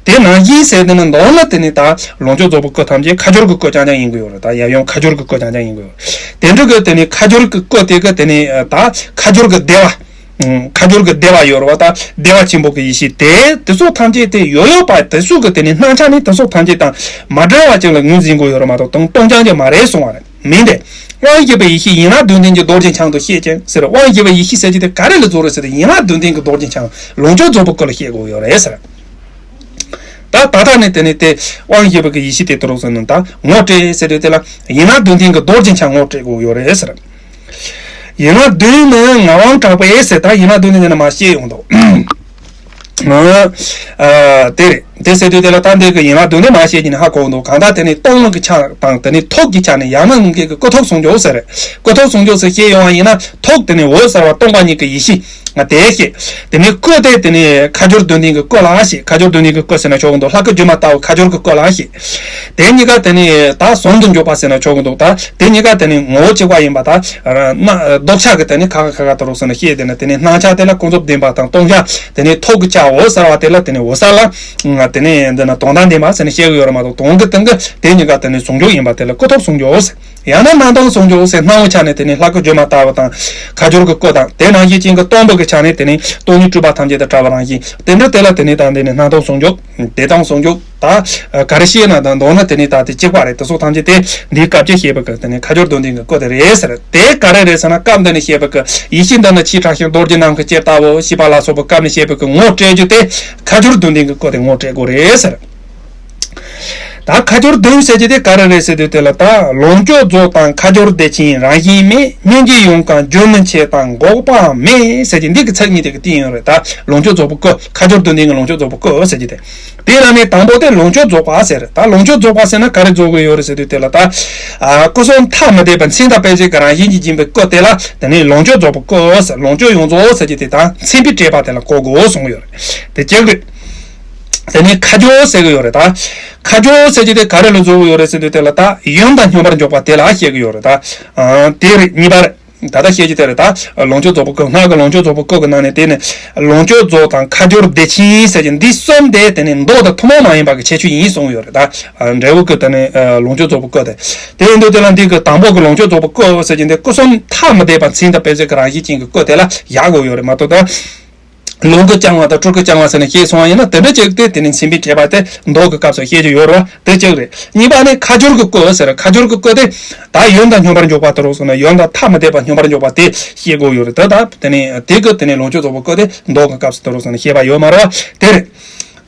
དེ་ནང་བཞིན་ཟེར་དེ་ནས་མདོར་ན་དེ་ནས་ད་ལོངས་སྤྱོད་རྫོགས་པའི་སྐུ་ཐམས་ཅད་ཁ་སྦྱོར་གྱི་སྐུ་རྐྱང་རྐྱང་ཡིན་གྱི་ཡོད་རེད། ད་ཡབ་ཡུམ་ཁ་སྦྱོར་གྱི་སྐུ་རྐྱང་རྐྱང་ཡིན་གྱི་ཡོད་རེད། དེ་འདྲ་གི་དེ་ནས་ཁ་སྦྱོར་གྱི་སྐུ་དེ་གི་དེ་ནས་ད་ཁ་སྦྱོར་གྱི་བདེ་བ། ཁ་སྦྱོར་གྱི་བདེ་བ་ཡོད་རེད་བ། ད་བདེ་བ་ཆེན་པོ་གི་ཡེ་ཤེས་དེ་དེ་ཚོ་ཐམས་ཅད་དེ་ཡོད་ཡོད་པ་དེ་ཚོ་གི་དེ་ནི་སྣང་ཆ་ནི་དེ་ཚོ་ཐམས་ཅད་དང་མ་བྲལ་བ་ཅིག་ལ་ངོས་འཛིན་དགོས་ཡོད་རེད་མ་གཏོགས་སྟོང་སྟོང་རྐྱང་རྐྱང་མ་རེད་གསུང་བ་རེད། མིན་ཏེ། དབང་བཞི་པའི་ཡེ་ཤེས་ཡན་ལག་བདུན་ལྡན་གྱི་རྡོ་རྗེ་འཆང་དུ་བཤད་ཅིང་ཟེར། དབང་བཞི་པའི་ཡེ་ཤེས་ཟེར་གྱི་དེ་ག་རེ་ལ་རྫོགས་རེད་ཟེར་ཏེ། ཡན་ལག་བདུན་ལྡན་གྱི་རྡོ་རྗེ་འཆང་ལོངས་སྤྱོད་རྫོགས་པའི་སྐུ་ལ་བཤད་དགོས་ཡོད་རེད་ཟེར། ད་ད་ལྟ་ནས་དེ་ནས་དེ་དབང་བཞི་པའི་ཡེ་ཤེས་དེ་དེ་རུ་སོང་ནས་ད་ངོ་སྤྲད་ཟེར་དུས་དེ་ལ་ཡན་ལག་བདུན་ལྡན་གྱི་རྡོ་རྗེ་འཆང་ངོ་སྤྲད་དགོས་ཡོད་རེད་ཟེར། ཡན་ལག་བདུན་ནི་ངག་དབང་གྲགས་པས་ཟེར། ད་ཡན་ལག་བདུན་ནི་དེ་ནས་མར་བཤད་ཡོང་འདུག་ཨ་དེ་རེད། དེ་ཟེར་དུས་དེ་ལ་ད་འདི་གི་ཡན་ལག་བདུན་ནི་མར་བཤད་ཀྱི་ནི་ཧ་གོ་འདུག་གང་ལྟར་དེ་ནི་སྟོང་ལུང་གི་ཆ་དང་དེ་ནི་ཐོག་གི་ཆ་ནས་ཡང་ན་ངེད་ཀྱི་སྐུ་ཐོག་ཟུང་འཇུག་ཟེར་རེད། སྐུ་ཐོག་ཟུང་འཇུག་ཟེར་བཤད་ཡོང་བ་ཡིན་ན། ཐོག་དེ་ནི་འོད་གསལ་བ་སྟོང་པ་ཉིད་ཀྱི་ཡེ་ཤེས་ང་དེ་བཤད། དེ་ནི་སྐུ་དེ་དེ་ནི་ཁ་སྦྱོར་བདུན་ལྡན་གྱི་སྐུ་ལ་བཤད། ཁ་སྦྱོར་བདུན་ལྡན་གྱི་སྐུ་ཟེར་ན་ཆོག་གི་འདུག་ལྷ་སྐུ་སྒྱུ་མ་ལྟ་བུ་ཁ་སྦྱོར་གྱི་སྐུ་ལ་བཤད། དེ་གཉིས་ཀ་དེ་ནི་ད་ཟུང་དུ་འཇུག་པ་ཟེར་ན་ཆོག་གི་འདུག་ད་དེ་གཉིས་ཀ་དེ་ནི་ངོ་བོ་གཅིག་པ་ཡིན་པ། ད་རྣམ་ལྡོག་ཆ་གི་དེ་ནི་ཁ་ཁ་ཁ་ཁ་དེ་རུ་ཟེར་ན་བཤད། དེ་ནི་དེ་ནི་སྣང་ཆ་དེ་ལ་ཀུན་རྫོབ་བདེན་པ་དང་། སྟོང་ཆ་དེ་ནི་ཐོག་གི་ཆ་འོད་གསལ་བ་དེ་ལ་དེ་ནི་འོད་གསལ་ལ་དེ་ནི་འདི་ན་དོན་དམ་བདེན་པ་ཟེར་ནས་བཤད་གི་ཡོད་རེད་མ་གཏོགས། དོན་གྱི་སྟེང་གི་དེ་གཉིས་ཀ་དེ་ནི་ཟུང་འཇུག་ཡིན་པ་དེ་ལ་སྐུ་ཐོག་ཟུང་འཇུག་ཟེར། ཡང་ན་སྣང་སྟོང་ཟུང་འཇུག་ཟེར། སྣང་བའི་ཆ་ནས་དེ་ནི་ལྷ་སྐུ་སྒྱུ་མ་ལྟ་བུ་དང་ཁ་སྦྱོར་གྱི་སྐུ་དང་། དེ་ནང་བཞིན་ཅན་གྱི་སྟོང་པ་གི་ཆ་ནས་དེ་ནི་སྟོང་ཉིད་སྤྲོས་པ་ཐམས་ཅད་དང་བྲལ་བ་རང་བཞིན། དེ་འདྲ་དེ་ལ་དེ་ནི་ད་འདི་ནི་སྣང་སྟོང་ཟུང་འཇུག་བདེ་སྟོང་ཟུང་འཇུག་ད་ག་རེ་བཤད་ན་ད་མདོར་ན་དེ་ནི་ད་དེ་གཅིག་པ་རེད། དེ་ཚོ་ཐམས་ཅད་དེ་འདིའི་སྐབས་ཀྱི་བཤད་པ་གི་དེ་ནི་ཁ་སྦྱོར་བདུན་ལྡན་གྱི་སྐུ་དེ་རེད་ཟེར། དེ་ག་རེ་རེད་ཟེར་ན། སྐབས་འདི་ནས་བཤད་པ་གི་ཡེ་ཤེས་འདི་ནི་ཆེས་ཕྲ་ཞིང་རྡོ་རྗེ་ནམ་མཁའི་སྤྱིལ་ལྟ་བུ་ཞེས་པ་ལ་སོགས་པའི་སྐབས་ནས་བཤད་པ་གི་ངོ་སྤྲད་རྒྱུ་དེ་ཁ་སྦྱོར་བདུན་ལྡན་གྱི་སྐུ་དེ་ངོ་སྤྲད་དགོས་རེད་ཟེར། ད་ཁ་སྦྱོར་བདུན་ཟེར་གྱི་དེ་ག་རེ་རེད་ཟེར་དུས་དེ་ལ་ད་ལོངས་སྤྱོད་རྫོགས་དང་ཁ་སྦྱོར་བདེ་ཆེན་རང་བཞིན་མེད། སྙིང་རྗེ་ཡོངས་གང་རྒྱུན་མི་འཆད་དང་འགོག་པ་མེད་ཟེར་གྱི་འདི་གི་ཚིག་གཉིས་དེ་གི་སྟེང་ཡོད་རེད། ད་ལོངས་སྤྱོད་རྫོགས་པའི་སྐུ། ཁ་སྦྱོར་བདུན་ལྡན་གྱི་ལོངས་སྤྱོད་རྫོགས་པའི་སྐུ་ཟེར་གྱི་དེ། དེ་ལ་ནི་དང་པོ་དེ་ལོངས་སྤྱོད་རྫོགས་པ་ཟེར། ད་ལོངས་སྤྱོད་རྫོགས་པ་ཟེར་ན་ག་རེ་རྫོགས་དགོས་ཡོད་རེད་ཟེར་དུས་དེ་ལ་ད་ཨ་སྐུ་གསུམ་ཐ་མི་དད་པ་མཚན་དང་དཔེ་བྱད་ཀྱི་རང་བཞིན་གྱིས་འཛིན་པའི་སྐུ་དེ་ལ་དེ་ནི་ལོངས་སྤྱོད་རྫོགས་པའི་སྐུ་ཟེར། ལོངས་སྤྱོད་ཡོངས་རྫོགས་ཟེར་གྱི་དེ་ད་མཚན་དཔེ་བྲིས་པ་དེ་ལ་གོ་དགོས་གསུངས་ཡོད་རེད། དེ་གཅིག་རེད། དེ་ནས་ཁ་སྦྱོར་ཟེར་གྱི་ཡོད་རེད། ད་ཁ་སྦྱོར་ཟེར་གྱི་དེ་ག་རེ་ལ་རྫོགས་ཀྱི་ཡོད་རེད་ཟེར་དུས་དེ་ལ་ད་ཡུམ་དང་སྙོམས་པར་འཇུག་པ་དེ་ལ་བཤད་ཀྱི་ཡོད་རེད། ད་ཨ་དེ་རེད། གཉིས་པ་རེད། ད་ལྟ་བཤད་ཀྱི་དེ་རེད། ད་ལོངས་སྤྱོད་རྫོགས་པའི་སྐུ། སྔགས་ཀྱི་ལོངས་སྤྱོད་རྫོགས་པའི་སྐུ་གི་ནང་ནས་དེ་ནི་ལོངས་སྤྱོད་རྫོགས་དང་ཁ་སྦྱོར་བདེ་ཆེན་ཟེར་གྱི་འདི་གསུམ་དེ་དེ་ནི་མདོ་དང་ཐུན་མོང་མ་ཡིན་པ་གི་ཁྱད་ཆོས་ཡིན་གསུངས་ཡོད་རེད། ད་འབྲས་བུ་གི་དེ་ནི་ལོངས་སྤྱོད་རྫོགས་པའི་སྐུ་དེ། དེ་ཡིན་དུས་དེ་ལ་འདི་གི་དང་པོ་གི་ལོངས་སྤྱོད་རྫོགས་པའི་སྐུ་ཟེར་གྱི་འདི་སྐུ་གསུམ་ཐ་མི་དད་པ་མཚན་དང་དཔེ་བྱད་ཀྱི་རང་བཞིན་ཅན་གྱི་སྐུ་དེ་ལ་བཞག་དགོས་ཡོད་རེད་མ་གཏོགས། ད་ ལོངས་སྐུ་བཅང་བ་དང་སྤྲུལ་སྐུ་བཅང་བ་ཟེར་ནས་བཤད་སོང་བ་ཡིན་ན་དེ་འདྲ་ཅིག་དེ་དེ་ནི་མཚན་དཔེའི་འགྲེལ་པ་དེ་མདོ་གི་སྐབས་སུ་བཤད་ཀྱི་ཡོད་རེད་བ། དེ་གཅིག་རེད། གཉིས་པ་ནི་ཁ་སྦྱོར་གྱི་སྐུ་ཟེར། ཁ་སྦྱོར་གྱི་སྐུ་དེ་ད་ཡོན་དང་སྙོམས་པར་འཇུག་པ་དེ་རུ་སོང་ན་ཡོན་དང་ཐ་མི་དད་པ་སྙོམས་པར་འཇུག་པ་དེ་བཤད་དགོས་ཡོད་རེད། དེ་ད་དེ་ནི་དེ་གི་དེ་ནི་ལོངས་སྤྱོད་རྫོགས་པའི་སྐུ་དེ་མདོ་གི་སྐབས་སུ་དེ་རུ་སོང་ན་བཤད་པ་ཡོད་མ་རེད་བ། དེ་རེད།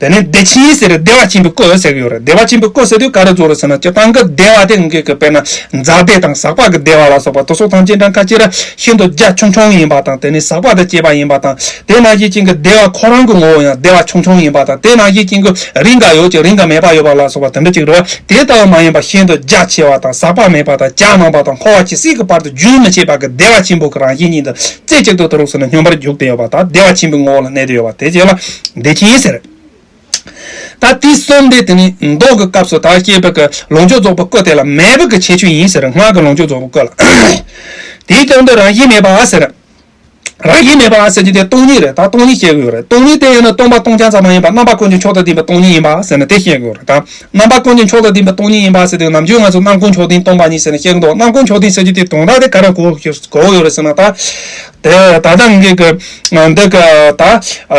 དེ་ནས་བདེ་ཆེན་ཟེར་བདེ་བ་ཆེན་པོའི་སྐུ་ཟེར་གི་ཡོད་རེད། བདེ་བ་ཆེན་པོའི་སྐུ་ཟེར་དུས་ག་རེ་རྫོགས་རེད་ཟེར་ན་སྤྱིར་བཏང་གི་བདེ་བ་དེ་ངེད་ཀྱི་དཔེར་ན་འཛག་བདེ་དང་ཟག་པ་གི་བདེ་བ་ལ་སོགས་པ་དེ་སོགས་ཐམས་ཅད་འདྲ་ཁ་ཅིག་ར་ཤིན་ཏུ་རྒྱ་ཆུང་ཆུང་ཡིན་པ་དང་དེ་ནས་ཟག་པ་དང་བཅས་པ་ཡིན་པ་དང་དེ་ནང་བཞིན་ཅན་གྱི་བདེ་བ་ཁོ་རང་གི་ངོ་བོ་ཡང་བདེ་བ་ཆུང་ཆུང་ཡིན་པ་དང་དེ་ནང་བཞིན་ཅན་གྱི་རིང་ག་ཡོད་ཅིང་རིང་ག་མེད་པ་ཡོད་པ་ལ་སོགས་པ་དེ་འདྲ་ཅིག་རེད་བ། དེ་ལྟ་བུ་མ་ཡིན་པ་ཤིན་ཏུ་རྒྱ་ཆེ་བ་དང་ཟག་པ་མེད་པ་དང་གྱ་ནོམ་པ་དང་འཁོར་བ་ཇི་སྲིད་ཀྱི་བར་དུ་རྒྱུན་མི་འཆད་པ་གི་བདེ་བ་ཆེན་པོ་གི་རང་བཞིན་ཉིད་དུ་རྩེ་གཅིག་ཏུ་དེ་རུ་སོང་ན་སྙོམས་པར་འཇུག་བསྡད་ཡོད་པ་དང་བདེ་བ་ཆེན་པོའི་ངོ་བོ་ལ་གནས་བསྡད་ཡོད་པ་དེ་བྱས་ལ་བདེ་ཆེན་ཟེར། ད་དེ་གསུམ་དེ་དེ་ནི་མདོ་གི་སྐབས་སུ་ད་བཤད་པའི་གི་ལོངས་སྤྱོད་རྫོགས་པའི་སྐུ་དེ་ལ་མེད་པའི་གི་ཁྱད་ཆོས་ཡིན་ཟེར། སྔགས་ཀྱི་ལོངས་སྤྱོད་རྫོགས་པའི་སྐུ་ལ། དེའི་སྟེང་དུ་རང་བཞིན་མེད་པ་ཟེར། རང་བཞིན་མེད་པ་ཟེར་གྱི་དེ་སྟོང་ཉིད་རེད། ད་སྟོང་ཉིད་བཤད་གི་ཡོད་རེད། སྟོང་ཉིད་དེ་ཡིན་ན་སྟོང་པ་སྟོང་རྐྱང་ཙམ་མ་ཡིན་པ་རྣམ་པ་ཀུན་གྱི་མཆོག་ཏུ་ལྡན་པའི་སྟོང་ཉིད་ཡིན་པ་ཟེར་ནས་དེ་བཤད་གི་ཡོད་རེད། ད་རྣམ་པ་ཀུན་གྱི་མཆོག་ཏུ་ལྡན་པའི་སྟོང་ཉིད་ཡིན་པ་ཟེར་དུས་ནམ་རྒྱུན་ང་ཚོ་རྣམ་ཀུན་མཆོག་ལྡན་སྟོང་པ་ཉིད་ཟེར་ནས་བཤད་གི་འདུག་རྣམ་ཀུན་མཆོག་ལྡན་ཟེར་གྱི་དེ་དོན་དག་དེ་ག་རེ་གོ་གོ་ཡོད་རེད་ཟེར་ན་ད། དེ་ད་ལྟ་ངེད་ཀྱི་འདི་གི་ད་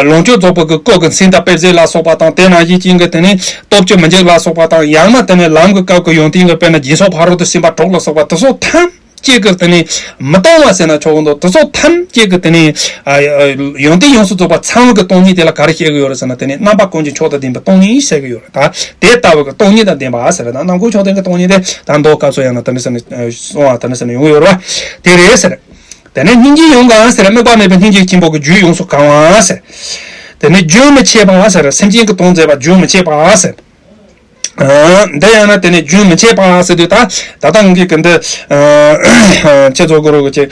ལོངས་སྤྱོད་རྫོགས་པའི་གི་སྐུ་གི་མཚན་དང་དཔེ་བྱད་ལ་སོགས་པ་དང་དེ་ནང་བཞིན་ཅན་གྱི་དེ་ནི་སྟོབས་བཅུ་མི་འཇིགས་ལ་སོགས་པ་དང་ཡང་ན་དེ་ནི་ལམ་གྱི་སྐབས་ཀྱི་ཡོན་ཏན་གྱི་དཔེར་ན་སྦྱིན་སོགས་ཕ་རོལ་ཏུ་ཕྱིན་པ་དྲུག་ལ་སོགས་པ་དེ་ཚོ་ཐམས་ཅད་ཀྱི་དེ་ནི་མི་གཏོང་བ་ཟེར་ན་ཆོག་གི་འདུག་དེ་ཚོ་ཐམས་ཅད་ཀྱི་དེ་ནི་ཡོན་ཏན་ཡོངས་སུ་རྫོགས་པ་ཚང་བའི་གི་སྟོང་ཉིད་དེ་ལ་ག་རེ་བཤད་གི་ཡོད་རེད་ཟེར་ན་དེ་ནི་རྣམ་པ་ཀུན་གྱི་མཆོག་ཏུ་ལྡན་པའི་སྟོང་ཉིད་ཟེར་གི་ཡོད་རེད། ད་དེ་ལྟ་བུ་གི་སྟོང་ཉིད་དང་ལྡན་པ་ཟེར་ན་རྣམ་ཀུན་མཆོག་ལྡན་གྱི་སྟོང་ཉིད་དེ་ད་མདོ་སྐབས་སུ་ཡང་ན་དེ་འདྲ་ཟེར་ནས་གསུང་བ་དེ་འདྲ་ཟེར་ནས་ཡོང་གི་ཡོད་རེད་བ། དེ་རེད་ཟེར། དེ་ནས་སྙིང་རྗེའི་ཡོན་གང་ཟེར། དམིགས་པ་མེད་པའི་སྙིང་རྗེ་ཆེན་པོ་གི་རྒྱུད་ཡོངས་སུ་གང་བ་ཟེར། དེ་ནས་རྒྱུན་མི་འཆད་པ་ཟེར། སེམས་ཅན་གྱི་དོན་མཛད་པ་རྒྱུན་མི་འཆད་པ་ཟེར། འདི་ཡང་ན་དེ་ནས་རྒྱུན་མི་འཆད་པ་ཟེར་དུས་ད་ད་ལྟ་ངེད་ཀྱི་འདི་ཁྱེད་ཚོ་གོ་རོ་གི་ཅིག་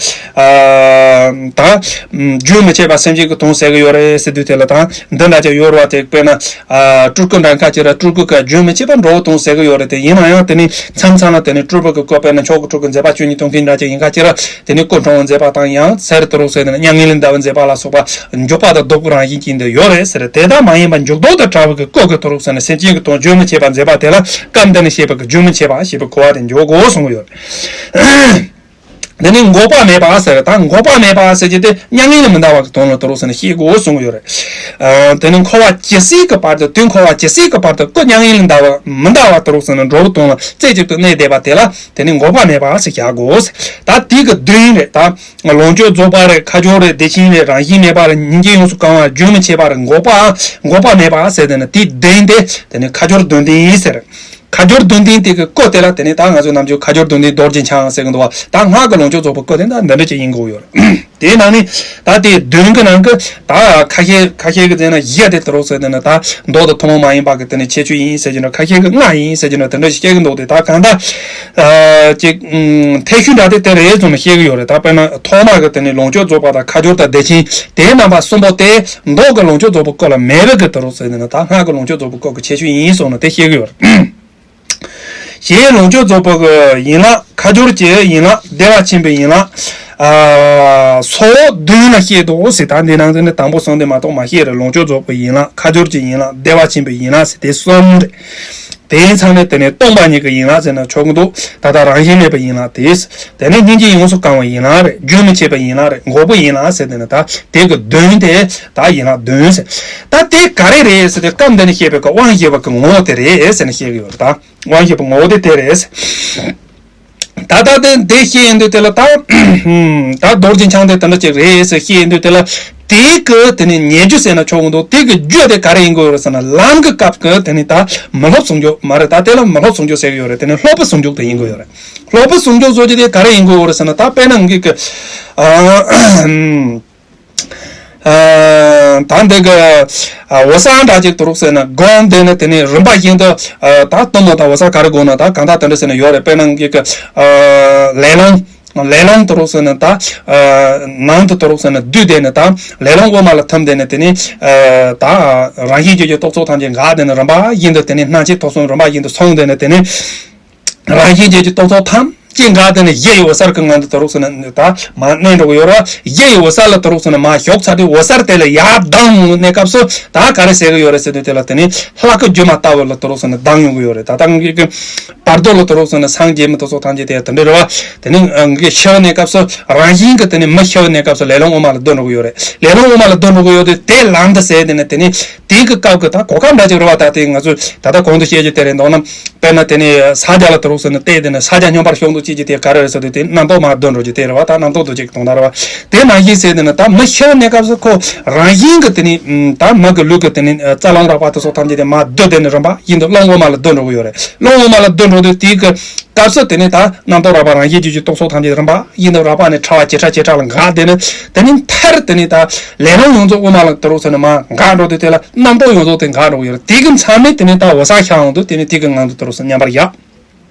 ད་རྒྱུན་མི་འཆད་པ་སེམས་ཅན་གྱི་དོན་ཟེར་གི་ཡོད་རེད་ཟེར་དུས་དེ་ལ་ད་འདི་འདྲ་ཅིག་ཡོད་རེད་བ། དེ་དཔེར་ན། སྤྲུལ་སྐུ་འདྲ་ཁ་ཅིག་ར་སྤྲུལ་སྐུ་ཀ་རྒྱུན་མི་འཆད་པར་འགྲོ་བ་དང་ཟེར་གི་ཡོད་རེད་དེ། ཡིན་ན་ཡང་དེ་ནི་མཚམས་མཚམས་ལ་དེ་ནི་སྤྲུལ་པ་གི་སྐུ་དཔེར་ན་མཆོག་གི་སྤྲུལ་སྐུ་མཛད་པ་བཅུ་གཉིས་སྟོང་མཁན་འདྲ་ཅིག་ཡིན་ཁ་ཅིག་ར་དེ་ནི་སྐུ་འཁྲུངས་པ་མཛད་པ་དང་ཡང་སེར་དུ་རུག་ཟེར་དེ་ནི་མྱ་ངན་ལས་འདའ་བ་མཛད་པ་ལ་སོགས་པ་འཇུག་པ་དང་ལྡོག་པའི་རང་བཞིན་ཅན་དུ་ཡོད་རེད་ཟེར། དེ་ལྟ་མ་ཡིན་པ་འཇུག་ལྡོག་དང་བྲལ་བའི་གི་སྐུ་གི་དུ་རུག་ཟེར་ནས་སེམས་ཅན་གྱི་དོན་རྒྱུན་མི་འཆད་པ་མཛད་པ་དེ་ལ་སྐབས་འདི་ནས་བཤད་པའི་གི་རྒྱུན་མི་འཆད་པ་ཞེས་པའི་གོ་བ་དེ་འཇོག་དགོས་གསུང་གི་ཡོད་རེད། འདི་ནི་འགོག་པ་མེད་པ་ཟེར། ད་འགོག་པ་མེད་པ་ཟེར་གྱི་དེ་མྱ་ངན་ལས་མི་འདའ་བ་གི་དོན་ལ་དུ་རུག་ཟེར་ནས་བཤད་དགོས་གསུང་གི་ཡོད་རེད། ཨ། དེ་ནི་འཁོར་བ་ཇི་སྲིད་ཀྱི་བར་དུ་དུས་འཁོར་བ་ཇི་སྲིད་ཀྱི་བར་དུ་སྐུ་མྱ་ངན་ལས་འདའ་བ་མི་འདའ་བ་དུ་རུག་ཟེར་ནས་འགྲོ་བའི་དོན་ལ་རྩེ་གཅིག་ཏུ་གནས་བསྡད་པ་དེ་ལ་དེ་ནི་འགོག་པ་མེད་པ་ཟེར་བྱ་དགོས། ད་དེ་གི་བདུན་རེད། ད་ལོངས་སྤྱོད་རྫོགས་པ་རེད། ཁ་སྦྱོར་རེད། བདེ་ཆེན་རེད། རང་བཞིན་མེད་པ་རེད། སྙིང་རྗེ་ཡོངས་སུ་གང་བ་རེད། རྒྱུན་མི་འཆད་པ་རེད། འགོག་པ་འགོག་པ་མེད་པ་ཟེར་དེ་ནི་དེ་བདུན་དེ་དེ་ནི་ཁ་སྦྱོར་བདུན་ལྡན་ཡིན་ཟེར། ཁ་སྦྱོར་བདུན་ལྡན་དེ་གི་སྐུ་དེ་ལ་དེ་ནི་ད་ང་ཚོས་ནམ་རྒྱུན་ཁ་སྦྱོར་བདུན་ལྡན་རྡོ་རྗེ་འཆང་ཟེར་གི་འདུག་བ། ད་སྔགས་ཀྱི་ལོངས་སྤྱོད་རྫོགས་པའི་སྐུ་དེ་ད་འདི་འདྲ་ཅིག་ཡིན་དགོས་ཡོད་རེད། དེའི་ནང་ནས་ད་དེ་བདུན་གི་ནང་གི་ད་ཁ་ཤས་ཁ་ཤས་ཀྱི་ཟེར་ན་བཞི་དེ་དུ་རུག་ཟེར་དེ་ནི་ད་མདོ་དང་ཐུན་མོང་མ་ཡིན་པ་གི་དེ་ནི་ཁྱད་ཆོས་ཡིན་ཟེར་གྱི་འདྲ། ཁ་ཤས་ཀྱི་ལྔ་ཡིན་ཟེར་གྱི་འདྲ། དེ་འདྲ་ཞིག་བཤད་གི་འདུག་སྟེ། ད་གང་ལྟར་ཅིག་ཐེ་ཤུ་འདྲ་དེ་དེ་རེད་ཙམ་བཤད་གི་ཡོད་རེད། ད་དཔེར་ན་ཐོག་མ་གི་དེ་ནི་ལོངས་སྤྱོད་རྫོགས་པ་དང་ཁ་སྦྱོར་དང་བདེ་ཆེན་དེའི་རྣམ་པ་གསུམ་པོ་དེ་མདོ་གི་ལོངས་སྤྱོད་རྫོགས་པའི་སྐུ་ལ་མེད་པའི་གི་དུ་རུག་ཟེར་དེ་ནི་ད་སྔགས་ཀྱི་ལོངས་སྤྱོད་རྫོགས་པའི་སྐུ་གི་ཁྱད་ཆོས་ཡིན་གསུངས་ནས་དེ་བཤད་གི་ཡོད་རེད། ཞེས་ལོངས་སྤྱོད་རྫོགས་པའི་གི་ཡན་ལག་ཁ་སྦྱོར་གྱི་ཡན་ལག་བདེ་བ་ཆེན་པོའི་ཡན་ལག་ཨ། སོ་བདུན་ལ་བཤད་དོ་ཟེར། ད་འདི་ནང་དུ་ནི་དང་པོ་གསུམ་དེ་མ་གཏོགས་མ་བཤད་རེད། ལོངས་སྤྱོད་རྫོགས་པའི་ཡན་ལག་ཁ་སྦྱོར་གྱི་ཡན་ལག་བདེ་བ་ཆེན་པོའི་ཡན་ལག་ཟེར་དེ་གསུམ་རེད། དེའི་མཚམས་ནས་དེ་ནས་སྟོང་པ་ཉིད་ཀྱི་ཡན་ལག་ཟེར་ན་ཆོག་གི་འདུག་ད་ལྟ་རང་བཞིན་མེད་པའི་ཡན་ལག་དེ། དེ་ནས་སྙིང་རྗེ་ཡོངས་སུ་གང་བའི་ཡན་ལག་རེད། རྒྱུན་མི་འཆད་པའི་ཡན་ལག་རེད། འགོག་པའི་ཡན་ལག་ཟེར་དེ་ནི་ད་དེ་གི་བདུན་དེ་ད་ཡན་ལག་བདུན་ཟེར། ད་དེ་ག་རེ་རེད་ཟེར་དེ་སྐབས་འདི་ནས་བཤད་པའི་གི་དབང་བཞི་པ་གི་ངོ་བོ་དེ་རེད་ཟེར་ནས་བཤད་གི་ཡོད་རེད། ད་དབང་བཞི་པ་ངོ་བོ་དེ་དེ་རེད་ཟེར། ད་ལྟ་དེ་འདི་བཤད་ཡིན་དུས་དེ་ལ་ད་ད་རྡོ་རྗེ་འཆང་དེ་དེ་འདྲ་ཅིག་རེད་ཟེར་བཤད་ཡིན་དུས་དེ་ལ་དེའི་གི་དེ་ནི་ཉེ་རྒྱུ་ཟེར་ན་ཆོག་གི་འདུག་དེ་གི་རྒྱུ་དེ་ག་རེ་ཡིན་དགོས་རེད་ཟེར་ན་ལམ་གི་སྐབས་གི་དེ་ནི་ད་མི་སློབ་ཟུང་འཇུག་མ་རེད། ད་དེ་ལ་མི་སློབ་ཟུང་འཇུག་ཟེར་གི་ཡོད་རེད། དེ་ནི་སློབ་པའི་ཟུང་འཇུག་དེ་ཡིན་དགོས་ཡོད་རེད། སློབ་པའི་ཟུང་འཇུག་བཟོ་རྒྱུ་དེ་ག་རེ་ཡིན་དགོས་རེད་ཟེར་ན་ད་དཔེར་ན་ངེད་ཀྱི་ཨ། ད་འདི་གི་འོད་གསལ་འདྲ་ཅིག་དུ་རུག་ཟེར་ན་སྒོམ་དེ་ནི་དེ་ནི་རིམ་པ་བཞིན་དུ་ད་གཏུམ་མོ་དང་འོད་གསལ་ག་རེ་དགོས་ན་ད་གང་ལྟར་དེ་འདྲ་ཟེར་ན་ཡོད་རེད། དཔེར་ན་གི་ལས་རླུང་ལས་རླུང་དུ་རུག་ཟེར་ན་ད་ནང་དུ་དུ་རུག་ཟེར་ན་བསྡུས་དེ་ནི་ད་ལས་རླུང་དབུ་མ་ལ་ཐིམ་དེ་ནི་དེ་ནི་ད་རང་བཞིན་གྱི་རྟོག་ཚོགས་ཐམས་ཅད་འགག་དེ་ནི་རིམ་པ་བཞིན་དུ་དེ་ནི་སྣང་མཆེད་ཐོབ་གསུམ་རིམ་པ་བཞིན་དུ་སོང་དེ་ནི་དེ་ནི། རང་བཞིན་ཅན་གྱི་རྟོག་ཚོགས་ཐམས་ སྐྱེ་འགག་དེ་ནི་གཞི་ཡི་འོད་གསལ་གྱི་ངང་དུ་དུ་རུག་སོང་ན་ད་མ་གནས་འགྲོ་གི་ཡོད་རེད་བ། གཞི་ཡི་འོད་གསལ་ལ་དུ་རུག་སོང་ན་མ་ཞོག་ཚར་དུས་འོད་གསལ་དེ་ལ་ཡར་ལྡང་ཡོང་གནས་སྐབས་སུ་ད་ག་རེ་ཟེར་གི་ཡོད་རེད་ཟེར་དུས་དེ་ལ་དེ་ནི་ལྷ་སྐུ་སྒྱུ་མ་ལྟ་བུ་ལ་དུ་རུག་སོང་ན་ལྡང་ཡོང་གི་ཡོད་རེད། ད་ལྟ་ངེད་ཀྱི་བར་དོ་ལ་དུ་རུག་སོང་ན་སངས་རྒྱས་མི་དེ་ཚོ་ཐམས་ཅད་དེ་དེ་འདྲ་རེད་བ། དེ་ནི་ངེད་ཀྱི་ཤི་བའི་གནས་སྐབས་སུ་རང་བཞིན་གྱི་དེ་ནི་མི་ཤི་བའི་གནས་སྐབས་སུ་ལེ་ལོ་ངོ་མ་ལ་སྡོད་འགྲོ་གི་ཡོད་རེད། ལེ་ལོ་ངོ་མ་ལ་སྡོད་འགྲོ་གི་ཡོད་དུས་དེ་ལམ་དུ་ཟེར་དེ་ནི་དེ་ནི་དེའི་གི་སྐབས་ཀྱི་ད་གོ་སྐབས་འདྲ་ཅིག་རེད་བ། ད་དེ་ང་ཚོས་ད་ལྟ་གོང་དུ་བཤད་རྒྱུ་དེ་རེད་འདུག་ན། དཔེར་ན་དེ་ནི་ས་རྒྱ་ལ་དུ་རུག་སོང་ན་བལྟས་དེ་ནི་ས་རྒྱ་སྙོམས་པར་ཞོག་འདུག་ཅེས་ཀྱི་དེ་ག་རེ་རེད་ཟེར་དུས་དེ་རྣམ་རྟོག་མར་སྡོད་འགྲོ་རྒྱུ་དེ་རེད་བ། ད་རྣམ་རྟོག་འདུ་བྱེད་ཀྱི་དོན་དག་རེད་བ། དེ་ནང་བཞིན་ཟེར་དེ་ནི་ད་མི་ཤི་བའི་གནས་སྐབས་སུ་ཁོ་རང་བཞིན་གྱི་དེ་ནི་ད་མི་གི་ལུས་ཀྱི་དེ་ནི་རྩ་རླུང་རགས་པ་དེ་ཚོ་ཐམས་ཅད་དེ་མར་སྡོད་དེ་ནི་རིམ་པ་བཞིན་དུ་རླུང་ངོ་མ་ལ་སྡོད་འགྲོ་གི་ཡོད་རེད། རླུང་ངོ་མ་ལ་སྡོད་འགྲོ་དུས་དེའི་གི་སྐབས་སུ་དེ་ནི་ད་རྣམ་རྟོག་རགས་པ་རང་བཞིན་གྱི་རྒྱུ་རྟོག་ཚོགས་ཐམས་ཅད་དེ་རིམ་པ་བཞིན་དུ་རགས་པ་ནས་ཕྲ་བ་ཇེ་ཕྲ་ཇེ་ཕྲ་ལ་འགག་དེ་ནི་དེ་ནི་མཐར་དེ་ནི་ད་ལས་སྣང་ཡོངས་རྫོགས་དབུ་མ་ལ་དུ་རུག་སོང་ནས་མར་འགག་འགྲོ་དུས་དེ་ལ་རྣམ་རྟོག་ཡོངས་རྫོགས་དེ་འགག་འགྲོ་གི་ཡོད་རེད། དེ་གི་མཚམས་ནས་དེ་ནི་ད་འོད་གསལ་ཤར་ཡོང་དུས་དེ་ནི་དེ་གི་ངང་དུ་དུ་རུག་སོང་མཉམ་པར་བཞག་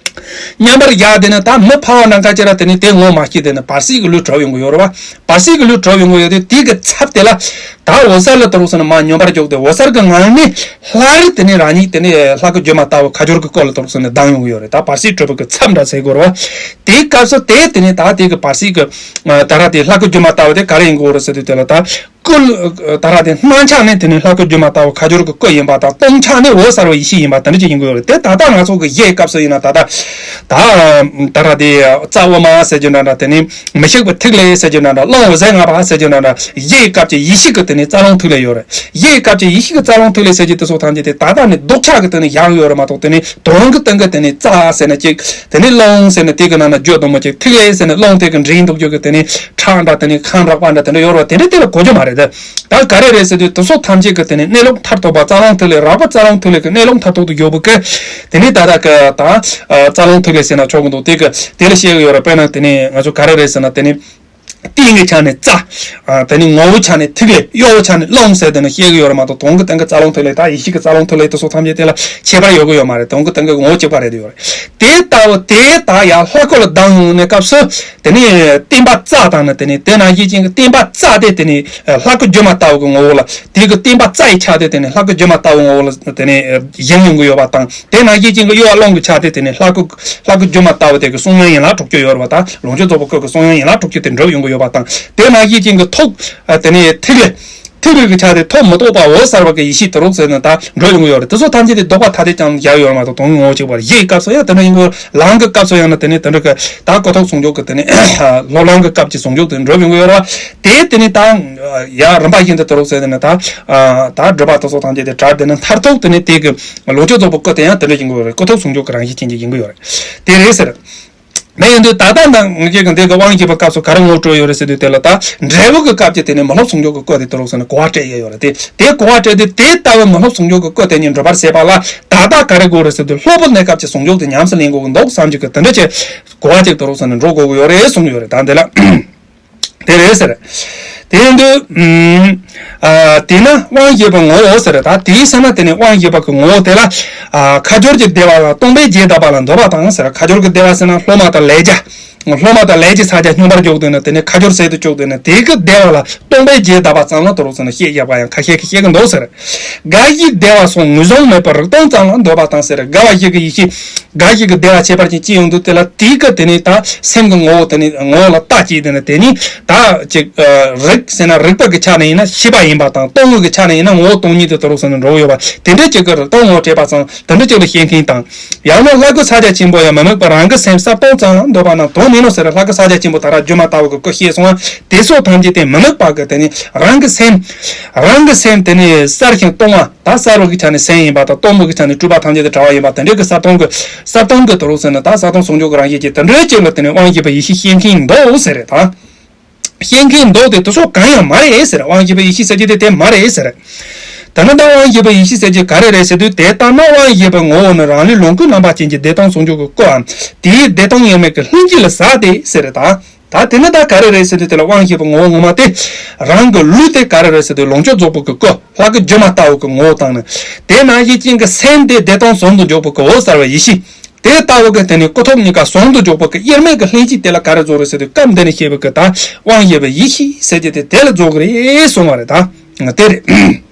མཉམ་པར་བཞག་དེ་ནི་ད་མི་ཕལ་བ་ནང་ཁ་ཅིག་ར་དེ་ནི་དེ་ངོ་མ་ཤེས་དེ་ནི་བར་སྲིད་ཀྱི་ལུས་གྲུབ་ཡོང་གི་ཡོད་རེད་བ། བར་སྲིད་ཀྱི་ལུས་གྲུབ་ཡོང་གི་ཡོད་དེ་དེ་གི་ཚབ་དེ་ལ་ད་འོད་གསལ་ལ་དུ་རུག་སོང་ནས་མར་སྙོམས་པར་འཇུག་སྟེ་འོད་གསལ་གྱི་ངང་ནས་སླར་དེ་ནི་རང་ཉིད་དེ་ནི་ལྷ་སྐུ་སྒྱུ་མ་ལྟ་བུ་ཁ་སྦྱོར་གྱི་སྐུ་ལ་དུ་རུག་སོང་ནས་ལྡང་ཡོང་གི་ཡོད་རེད། ད་བར་སྲིད་གྲུབ་པའི་གི་ཚབ་འདྲ་ཟེར་དགོས་རེད་བ། དེའི་སྐབས་སུ་དེ་དེ་ནི་ད་དེ་གི་བར་སྲིད་ཀྱི་ད་ར་དེ་ལྷ་སྐུ་སྒྱུ་མ་ལྟ་བུ་དེ་ག་རེ་ཡིན་དགོས་རེད་ཟེར་དུས་དེ་ལ་ད། སྐུ། ད་ར་དེ་སྣང་ཆ་ནི་དེ་ནི་ལྷ་སྐུ་སྒྱུ་མ་ལྟ་བུ་ཁ་སྦྱོར་གྱི་སྐུ་ཡིན་པ་དང་སྟོང་ཆ་ནི་འོད་གསལ་བའི་ཡེ་ཤེས་ཡིན་པ་དེ་འདྲ་ཅིག་ཡིན་དགོས་རེད། དེ་ད་ལྟ་ང་ཚོ་གི་གཞིའི་སྐབས་སུ་ཡིན་ན་ད་ལྟ། ད། ད་ར་དེ་རྩ་དབུ་མ་ཟེར་རྒྱུ་འདྲ་འདྲ་དེ་ནི་མི་ཤིགས་པའི་ཐིག་ལེ་ཟེར་རྒྱུ་འདྲ་འདྲ་རླུང་འོད་ཟེར་ལྔ་པ་ཟེར་རྒྱུ་འདྲ་འདྲ་གཞིའི་སྐབས་ཀྱི་ཡེ་ཤེས་ཀྱི་དེ་ནི་རྩ་རླུང་ཐིག་ལེ་ཡོད་རེད། གཞིའི་སྐབས་ཀྱི་ཡེ་ཤེས་ཀྱི་རྩ་རླུང་ཐིག་ལེ་ཟེར་རྒྱུ་དེ་ཚོ་ཐམས་ཅད་དེ་ད་ལྟ་ནི་ལྡོག་ཆ་གི་དེ་ནི་བཞག་ཡོད་རེད་མ་གཏོགས་དེ་ནི་དོན་གྱི་སྟེང་གི་དེ་ནི་རྩ་ཟེར་ན་གཅིག་དེ་ནི་རླུང་ཟེར་ན་དེ་གི་ནང་ན་རྒྱུ་དང་མོ་གཅིག་ཐིག་ལེ་ཟེར་ན་རླུང་དེ་གི་འདྲེས་འདུག་རྒྱུ་གི་དེ་ནི། ཁྲག་འདྲ་དེ་ནི་ཁམས་རགས་པ་འདྲ་དེ་འདྲ་ཡོད་རེད་བ། དེ་འདྲ་དེ་ལ་གོ་རྒྱུ་མ་རེད་དེ། ད་ག་རེ་རེད་ཟེར་དུས་དེ་ཚོ་ཐམས་ཅད་ཀྱི་དེ་ནི་གནས་ལུགས་མཐར་ཐུག་པ་རྩ་རླུང་ཐིག་ལེ་རགས་པ་རྩ་རླུང་ཐིག་ལེ་གི་གནས་ལུགས་མཐར་ཐུག་ཏུ་ཡོད་པ་གི། དེ་ནི་ད་ལྟ་གི་ད་རྩ་རླུང་ཐིག་ལེ་ཟེར་ན་ཆོག་གི་འདུག་དེ་གི་དེ་ལ་བཤད་གི་ཡོད་རེད། དཔེར་ན་དེ་ནི་ང་ཚོ་ག་རེ་རེད་ཟེར་ན་དེ་ནི། རྟེན་གྱི་ཆ་ནས་རྩ། དེ་ནི་ངོ་བོའི་ཆ་ནས་ཐིག་ལེ་གཡོ་བའི་ཆ་ནས་རླུང་ཟེར་དེ་ནི་བཤད་གི་ཡོད་རེད་མ་གཏོགས་དོན་གྱི་སྟེང་གི་རྩ་རླུང་ཐིག་ལེ་ད་ཡེ་ཤེས་ཀྱི་རྩ་རླུང་ཐིག་ལེ་དེ་ཚོ་ཐམས་ཅད་དེ་ལ་ཁྱད་པར་ཡོད་གི་ཡོད་མ་རེད། དོན་གྱི་སྟེང་གི་ངོ་བོ་གཅིག་པ་རེད་ཡོད་རེད། དེ་ལྟ་བུ་དེ་ད་ཡང་ལྷ་སྐུ་ལ་ལྡང་ཡོང་ནས་སྐབས་སུ། དེ་ནི་བརྟེན་པ་རྩ་དང་ནི་དེ་ནི་དེ་ནང་བཞིན་ཅན་གྱི་བརྟེན་པ་རྩ་དེ་དེ་ནི་ལྷ་སྐུ་སྒྱུ་མ་ལྟ་བུ་གི་ངོ་བོ་ལ་དེ་གི་བརྟེན་པ་རྩ་ཡི་ཆ་དེ་དེ་ནི་ལྷ་སྐུ་སྒྱུ་མ་ལྟ་བུ་ངོ་བོ་ལ་དེ་ནི་བཞེངས་ཡོང་གི་ཡོད་པ་དང་དེ་ནང་བཞིན་ཅན་གྱི་གཡོ་བ་རླུང་གི་ཆ་དེ་དེ་ནི་ལྷ་སྐུ་ལྷ་སྐུ་སྒྱུ་མ་ལྟ་བུ་དེ་གི་གསུང་ཡང་ཡན་ལག་དྲུག་ཅུ་ཡོད་རེད་པ། ད་ལོངས་སྤྱོད་རྫོགས་པའི་སྐུ་གི་གསུང་ཡང་ཡན་ལག་དྲུག་ཅུ་དེ་འགྲུབ་ཡོང་གི་ཡོད་པ་དང་དེ་ནང་བཞིན་ཅན་གྱི་ཐུགས་དེ་ནི་ཐིག་ལེ། ཐིག་ལེ་གི་ཆ་དེ་ཐོག་མི་རྟོག་པ་འོད་གསལ་བ་གི་ཡེ་ཤེས་དུ་རུག་ཟེར་ནས་ད་འགྲོ་ཡོང་གི་ཡོད་རེད། དེ་ཚོ་ཐམས་ཅད་དེ་ལྡོག་པ་ཐ་དད་ཀྱང་བཞག་ཡོད་རེད་མ་གཏོགས་དོན་ངོ་བོ་གཅིག་པ་རེད། གཞིའི་སྐབས་སུ་ཡང་དེ་འདྲ་ཡིན་དགོས། ལམ་གྱི་སྐབས་སུ་ཡང་ན་དེ་ནི་དེ་འདྲ་གི་ད་གོ་ཐོབ་ཟུང་འཇུག་གི་དེ་ནི་སློབ་ལམ་གྱི་སྐབས་ཀྱི་ཟུང་འཇུག་དེ་འགྲོ་ཡོང་གི་ཡོད་རེད་བ། དེ་དེ་ནི་ད་ཡ་རིམ་པ་བཞིན་དུ་དུ་རུག་ཟེར་དེ་ནི་ད་ད་སྒྲུབ་པ་དེ་ཚོ་ཐམས་ཅད་དེ་གྲར་དེ་ནི་མཐར་ཐུག་དེ་ནི་དེ་གི་ལོངས་སྤྱོད་རྫོགས་པའི་སྐུ་དེ་ཡང་དེ་འདྲ་ཡིན་དགོས་རེད། གོ་ཐོབ་ཟུང་འཇུག་གི་རང་བཞིན་ཅན་གྱི་ཡིན་དགོས་ཡོད་རེད། དེ་རེད་ཟེར། མེད་ཡོང་དུས་ད་ལྟ་ནང་ངེད་ཀྱི་འདི་གི་དབང་བཞི་པའི་སྐབས་སུ་ག་རེ་ངོ་སྤྲོད་ཡོད་རེད་ཟེར་དུས་དེ་ལ་ད་འབྲས་བུ་གི་སྐབས་ཀྱི་དེ་ནས་མི་སློབ་ཟུང་འཇུག་གི་སྐུ་དེ་དུ་རུག་ཟེར་ནས་གོ་བ་སྤྲད་ཡས་ཡོད་རེད། དེ་དེ་གོ་བ་སྤྲད་དུས་དེ་ལྟ་བུ་མི་སློབ་ཟུང་འཇུག་གི་སྐུ་དེ་ཉིད་འགྲུབ་པར་བྱེད་པ་ལ་ད་ལྟ་ག་རེ་དགོས་རེད་ཟེར་དུས་སློབ་དཔོན་གནས་སྐབས་ཀྱི་ཟུང་འཇུག་དེ་ཉམས་སུ་ལེན་དགོས་ཀྱི་འདུག་བསམ་རྒྱུ་གི་དེ་འདྲ་ཅིག་གོ་བ་ཅིག་དུ་རུག་ཟེར་ནས་འགྲོ་དགོས་ཀྱི་ཡོད་རེད་གསུངས་ཡོད་རེད། ད་འདི་ལ། དེ་རེད་ཟེར། དེ་ཡིན་དུས། ཨ། དེས་ན་དབང་བཞི་པའི་ངོ་བོ་ཟེར། ད་དེའི་ཕྱིར་ན་དེ་ནི་དབང་བཞི་པ་གི་ངོ་བོ་དེ་ལ། ཨ། ཁ་སྦྱོར་གྱི་བདེ་བ་ལ་སྟོང་པའི་རྒྱས་གདབ་པ་ལ་འདོད་པ་དང་ཟེར། ཁ་སྦྱོར་གྱི་བདེ་བ་ཟེར་ན་སློབ་མ་དང་ལས་བྱ། སློབ་མ་དང་ལས་ཀྱི་ཕྱག་རྒྱ་སྙོམས་པར་འཇོག་དེ་ནི་དེ་ནི་ཁ་སྦྱོར་ཟེར་དུ་བཅུག་དེ་ནི་དེ་གི་བདེ་བ་ལ་སྟོང་པའི་རྒྱས་གདབ་པ་ཙམ་ལ་དུ་རུག་ཟེར་ནས་བཤད་བཞག་པ་ཡང་ཁ་ཤས་ཀྱིས་བཤད་ཀྱི་འདུག་ཟེར། དགའ་བཞིའི་བདེ་བ་སོགས་ངོས་བཟུང་མེད་པར་རིག་སྟོང་ཙམ་ལ་འདོད་པ་དང་ཟེར། དགའ་བ་བཞི་གི་ཡེ་ཤེས། དགའ་བཞི་གི་བདེ་བ་ཁྱད་པར་ཅན་ཅི་ཡོང་དུས་དེ་ལ་དེའི་སྐབས་དེ་ནས་ད་སེམས་ཀྱི་ངོ་བོ་དེ་ནས་ངོ་བོ་ལ་ལྟ་ཅིག་དེ་ནས་དེ་ནས་ད་ཅིག་རིག་ཟེར་ན་རིག་པ་གི་ཆ་ནས་ཡིན་ན་ཤེས་པ་ཡིན་པ་དང་སྟོང་ངོ་གི་ཆ་ནས་ཡིན་ན་ངོ་བོ་སྟོང་ཉིད་དུ་དུ་རུག་ཟེར་ནས་འགྲོ་གི་ཡོད་པ་དེ་འདྲ་ཅིག་གི་རིག་སྟོང་ངོ་བོ་སྤྲད་པ་ཙམ་དེ་འདྲ་ཅིག་ལ་བཤད་མཁན་དང་། ཡང་ན་ལྷ་སྐུ་ཕྱག་རྒྱ་ཆེན་པོ་ཡང་མི་དམིགས་པར་རང་གི་སེམས་ཟབ་སྟོང་ཙམ་ལ་འདོད་པ་རྣམས་དོན་མིན་ནོ་ཟེར། ལྷ་སྐུ་ཕྱག་རྒྱ་ཆེན་པོ་ད་ར་སྒྱུ་མ་ལྟ་བུ་གི་སྐུ་བཤད་སོང་བ་དེ་སོགས་ཐམས་ཅད་དེ་མི་དམིགས་པ་གི་དེ་ནི་རང་གི་སེམས། རང་གི་སེམས་དེ་ནི་གསལ་ཞིང་སྟོང་བ། ད་གསལ་བ་གི་ཆ་ནས་སེམས་ཡིན་པ་དང་སྟོང་པོ་གི་ཆ་ནས་སྤྲོས་པ་ཐམས་ཅད་དེ་བྲལ་བ་ཡིན་པ་དེ་འདྲའི་གི་གསལ་སྟོང་གི་གསལ་སྟོང་གི་དུ་རུག་ཟེར་ན་ད་གསལ་སྟོང་ཟུང་འཇུག་གི་རང་བཞིན་གྱི་དེ་འདྲའི་ཅིག་ལ་དེ་ནས་དབང་བཞི་པའི་ཡེ་ཤེས་བཤད་མཁན་འདུག་ཟེར་རེད་ད། བཤད་མཁན་འདུག་དེ་དེ་ཚོ་གང་ཡང་མ་རེད་ཟེར། དབང་བཞི་པའི་ཡེ་ཤེས་ཟེར་རྒྱུ་དེ་དེ་མ་རེད་ཟེར། ད་ནི་ད་དབང་བཞི་པའི་ཡེ་ཤེས་ཟེར་རྒྱུ་ག་རེ་རེད་ཟེར་དུས་དེ་ལྟར་ན་དབང་བཞི་པའི་ངོ་བོ་ནི་རང་ལུས་ལོངས་སྐུའི་རྣམ་པ་ཅན་གྱི་བདེ་སྟོང་ཟུང་འཇུག་གི་སྐུའམ་དེའི་བདེ་སྟོང་དབྱེར་མེད་ཀྱི་ལྷན་སྐྱེས་ལ་ཟད་དེ་ཟེར་རེད་ད། ད་དེ་ནི་ད་ག་རེ་རེད་ཟེར་དུས་དེ་ལ་དབང་བཞི་པའི་ངོ་བོ་ངོ་མ་དེ། རང་གི་ལུས་དེ་ག་རེ་རེད་ཟེར་དུས་ལོངས་སྤྱོད་རྫོགས་པའི་གི་སྐུ་ལྷ་སྐུ་སྒྱུ་མ་ལྟ་བུ་གི་ངོ་བོ་དང་ནི། དེ་ནང་བཞིན་ཅན་གྱི་སེམས་དེ་བདེ་སྟོང་ཟུང་དུ་འཇུག་པའི་གི་འོད་གསལ་བའི་ཡེ་ཤེས། དེ་ལྟ་བུ་གི་དེ་ནི་སྐུ་ཐོབ་གཉིས་ཀ་ཟུང་དུ་འཇུག་པའི་གི་དབྱེར་མེད་ཀྱི་ལྷན་སྐྱེས་དེ་ལ་ག་རེ་རྫོགས་རེད་ཟེར་དུས་སྐབས་འདི་ནས་བཤད་པའི་གི་ད་དབང་བཞི་པའི་ཡེ་ཤེས་ཟེར་རྒྱུ་དེ་དེ་ལ་རྫོགས་གི་རེད་གསུངས་པ་རེད་ད། དེ་རེད།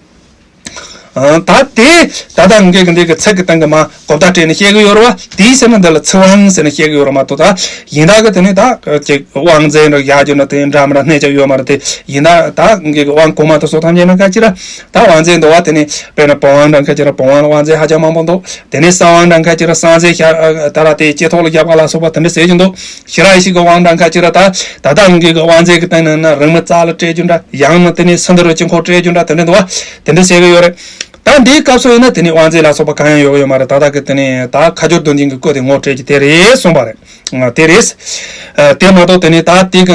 ད་དེ་ད་ ད་ལྟ་ངེད་ཀྱི་འདི་གི་ཚིག་གི་སྟེང་གི་མ་གོ་བརྡ་སྤྲད་ནས་བཤད་གི་ཡོད་རེད་བ། དེའི་སེམས་ན་འདི་ལ་ཚིག་དབང་ཟེར་ནས་བཤད་གི་ཡོད་རེད་མ་གཏོགས། ད་ཡིན་ད་གི་དེ་ནས་ད་ཅིག་དབང་རྫས་འདྲ་ཡག་རྒྱུ་འདྲ་དེ་འདྲ་མི་འདྲ་སྣེ་ཆ་ཡོད་མ་རེད། དེ་ཡིན་ད་ད་ངེད་ཀྱི་དབང་གོང་མ་དེ་ཚོ་ཐམས་ཅད་ན་ཁ་ཅིག་ར་ད་དབང་རྫས་འདུག་བ། དེ་ནས་དཔེར་ན་བུམ་དབང་འདྲ་ཁ་ཅིག་ར་བུམ་དབང་ལ་དབང་རྫས་ཧ་ཅང་མང་པོ་འདུག་དེ་ནས་གསང་དབང་འདྲ་ཁ་ཅིག་ར་གསང་རྫས་ཤ་ད་ར་དེ་ལྕེ་ཐོག་ལ་བརྒྱབ་པ་ལ་སོགས་པ་དེ་འདྲ་ཟེར་གྱི་འདུག་ཤེས་རབ་ཡེ་ཤེས་ཀྱི་དབང་འདྲ་ཁ་ཅིག་ར་ད་ད་ལྟ་ངེད་ཀྱི་དབང་རྫས་ཀྱི་སྟེང་ན་ན་རིང་མོ་རྩ་ལ་སྤྲད་རྒྱུ་འདྲ། ཡང་ན་དེ་ནས་སུ་འདི་རུ་དཀྱིལ་འཁོར་སྤྲད་རྒྱུ་འདྲ་དེ་འདྲ་འདུག་བ། དེ་འདྲ་བྱེད་ཀྱི་ཡོད་རེད། ད་འདིའི་སྐབས་སུ་ཡིན་ན་དེ་ནི་དབང་རྫས་ལ་སོགས་པ་གང་ཡང་ཡོད་ཀྱི་ཡོད་མ་རེད། ད་ལྟ་གི་དེ་ནི་ད་ཁ་སྦྱོར་དོན་ལྡན་གྱི་སྐུ་དེ་ངོ་སྤྲད་ཀྱི་དེ་རེད་གསུངས་པ་རེད། ཨ། དེ་རེད། ཨ། དེ་མ་གཏོགས་དེ་ནི་ད་དེ་གི་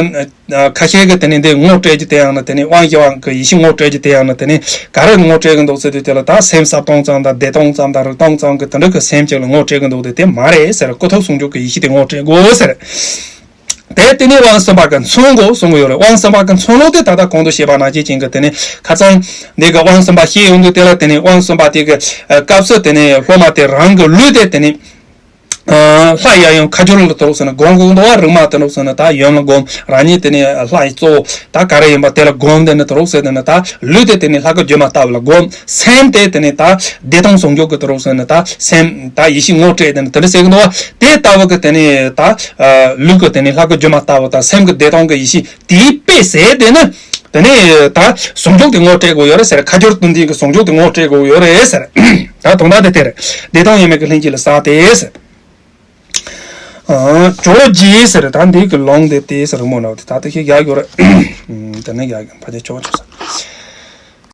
ཨ་ཁ་ཤས་ཀྱི་དེ་ནི་འདི་ངོ་སྤྲད་ཀྱི་དེ་ཡང་ན་དེ་ནི་དབང་ཞི་བ་གི་ཡེ་ཤེས་ངོ་སྤྲད་ཀྱི་དེ་ཡང་ན་དེ་ནི་ག་རེ་ངོ་སྤྲད་ཀྱི་འདུག་ཟེར་དུས་དེ་ལ་ད་སེམས་ཟབ་གཏོང་ཙམ་དང་བདེ་གཏོང་ཙམ་དང་རིག་གཏོང་ཙམ་གྱི་དེ་འདྲ་གི་སེམས་ཅིག་ལ་ངོ་སྤྲད་ཀྱི་འདུག་དེ་དེ་མ་རེད་ཟེར། སྐུ་ཐོག་ཟུང་འཇུག་གི་ཡེ་ཤེས་དེ་ངོ་སྤྲད་དགོས་ཟེར། དེ་དེ་ནས་དབང་གསུམ་པ་གི་མཚོན་དགོས་གསུང་གི་ཡོད་རེད། དབང་གསུམ་པ་གི་མཚོན་ལུགས་དེ་ད་ལྟ་གོང་དུ་བཤད་པ་ནང་བཞིན་ཅན་གྱི་དེ་ནས་ཁ་སང་འདི་གི་དབང་གསུམ་པ་བཤད་ཡོང་དུས་དེ་ལ་དེ་ནས་དབང་གསུམ་པ་དེ་གི་སྐབས་སུ་དེ་ནས་སློབ་མ་དེ་རང་གི་ལུས་དེ་དེ་ནས་ལྷ་ཡབ་ཡུམ་ཁ་སྦྱོར་ལ་དུ་རུག་ཟེར་ན་སྒོམ་དགོས་འདུག་བ། རིག་མ་དུ་རུག་ཟེར་ན་ད་ཡུམ་ལ་སྒོམ། རང་ཉིད་དེ་ནས་ལྷ་ཡི་གཙོ་བོ་ད་ག་རེ་ཡིན་པ་དེ་ལ་སྒོམ། དེ་ནས་དུ་རུག་ཟེར་དེ་ནས་ད་ལུས་དེ་དེ་ནས་ལྷ་སྐུ་སྒྱུ་མ་ལྟ་བུ་ལ་སྒོམ། སེམས་དེ་དེ་ནས་ད་བདེ་སྟོང་ཟུང་འཇུག་གི་དུ་རུག་ཟེར་ན་ད་སེམས་ད་ཡེ་ཤེས་ངོ་སྤྲད་དེ་ནས་དེ་འདྲ་ཟེར་གི་འདུག་བ། དེ་ལྟ་བུ་གི་དེ་ནས་ད་ལུས་ཀྱི་དེ་ནས་ལྷ་སྐུ་སྒྱུ་མ་ལྟ་བུ་དང་སེམས་ཀྱི་བདེ་སྟོང་གི་ཡེ་ཤེས་དེའི་དཔེ་ཟེར་དེ་ནི་དེ་ནས་ད་ཟུང་འཇུག་དེ་ངོ་སྤྲད་དགོས་ཡོད་རེད་ཟེར། ཁ་སྦྱོར་དོན་ལྡན་གྱི་ཟུང་འཇུག་དེ་ངོ་སྤྲད་དགོས་ཡོད་རེད་ཟེར། ད་དོན་དག་དེ་དེ་རེད། བདེ་སྟོང་དབྱེར་མེད་ཀྱི་ལྷན་སྐྱེས་ལ་ཟེར་དེ་ཟེར། ཨ། ཇོ་བོ་རྗེ་ཟེར། ད་འདི་གི་ལུང་དེ་དེ་ཟེར་མོ་ནོ་དེ་ད་དེ་ཞིག་ཡག་ཡོད་རེད། ཨ། དེ་ནས་ཡག་ཕ་ཆེ་ཆོག་ཆོག་ས།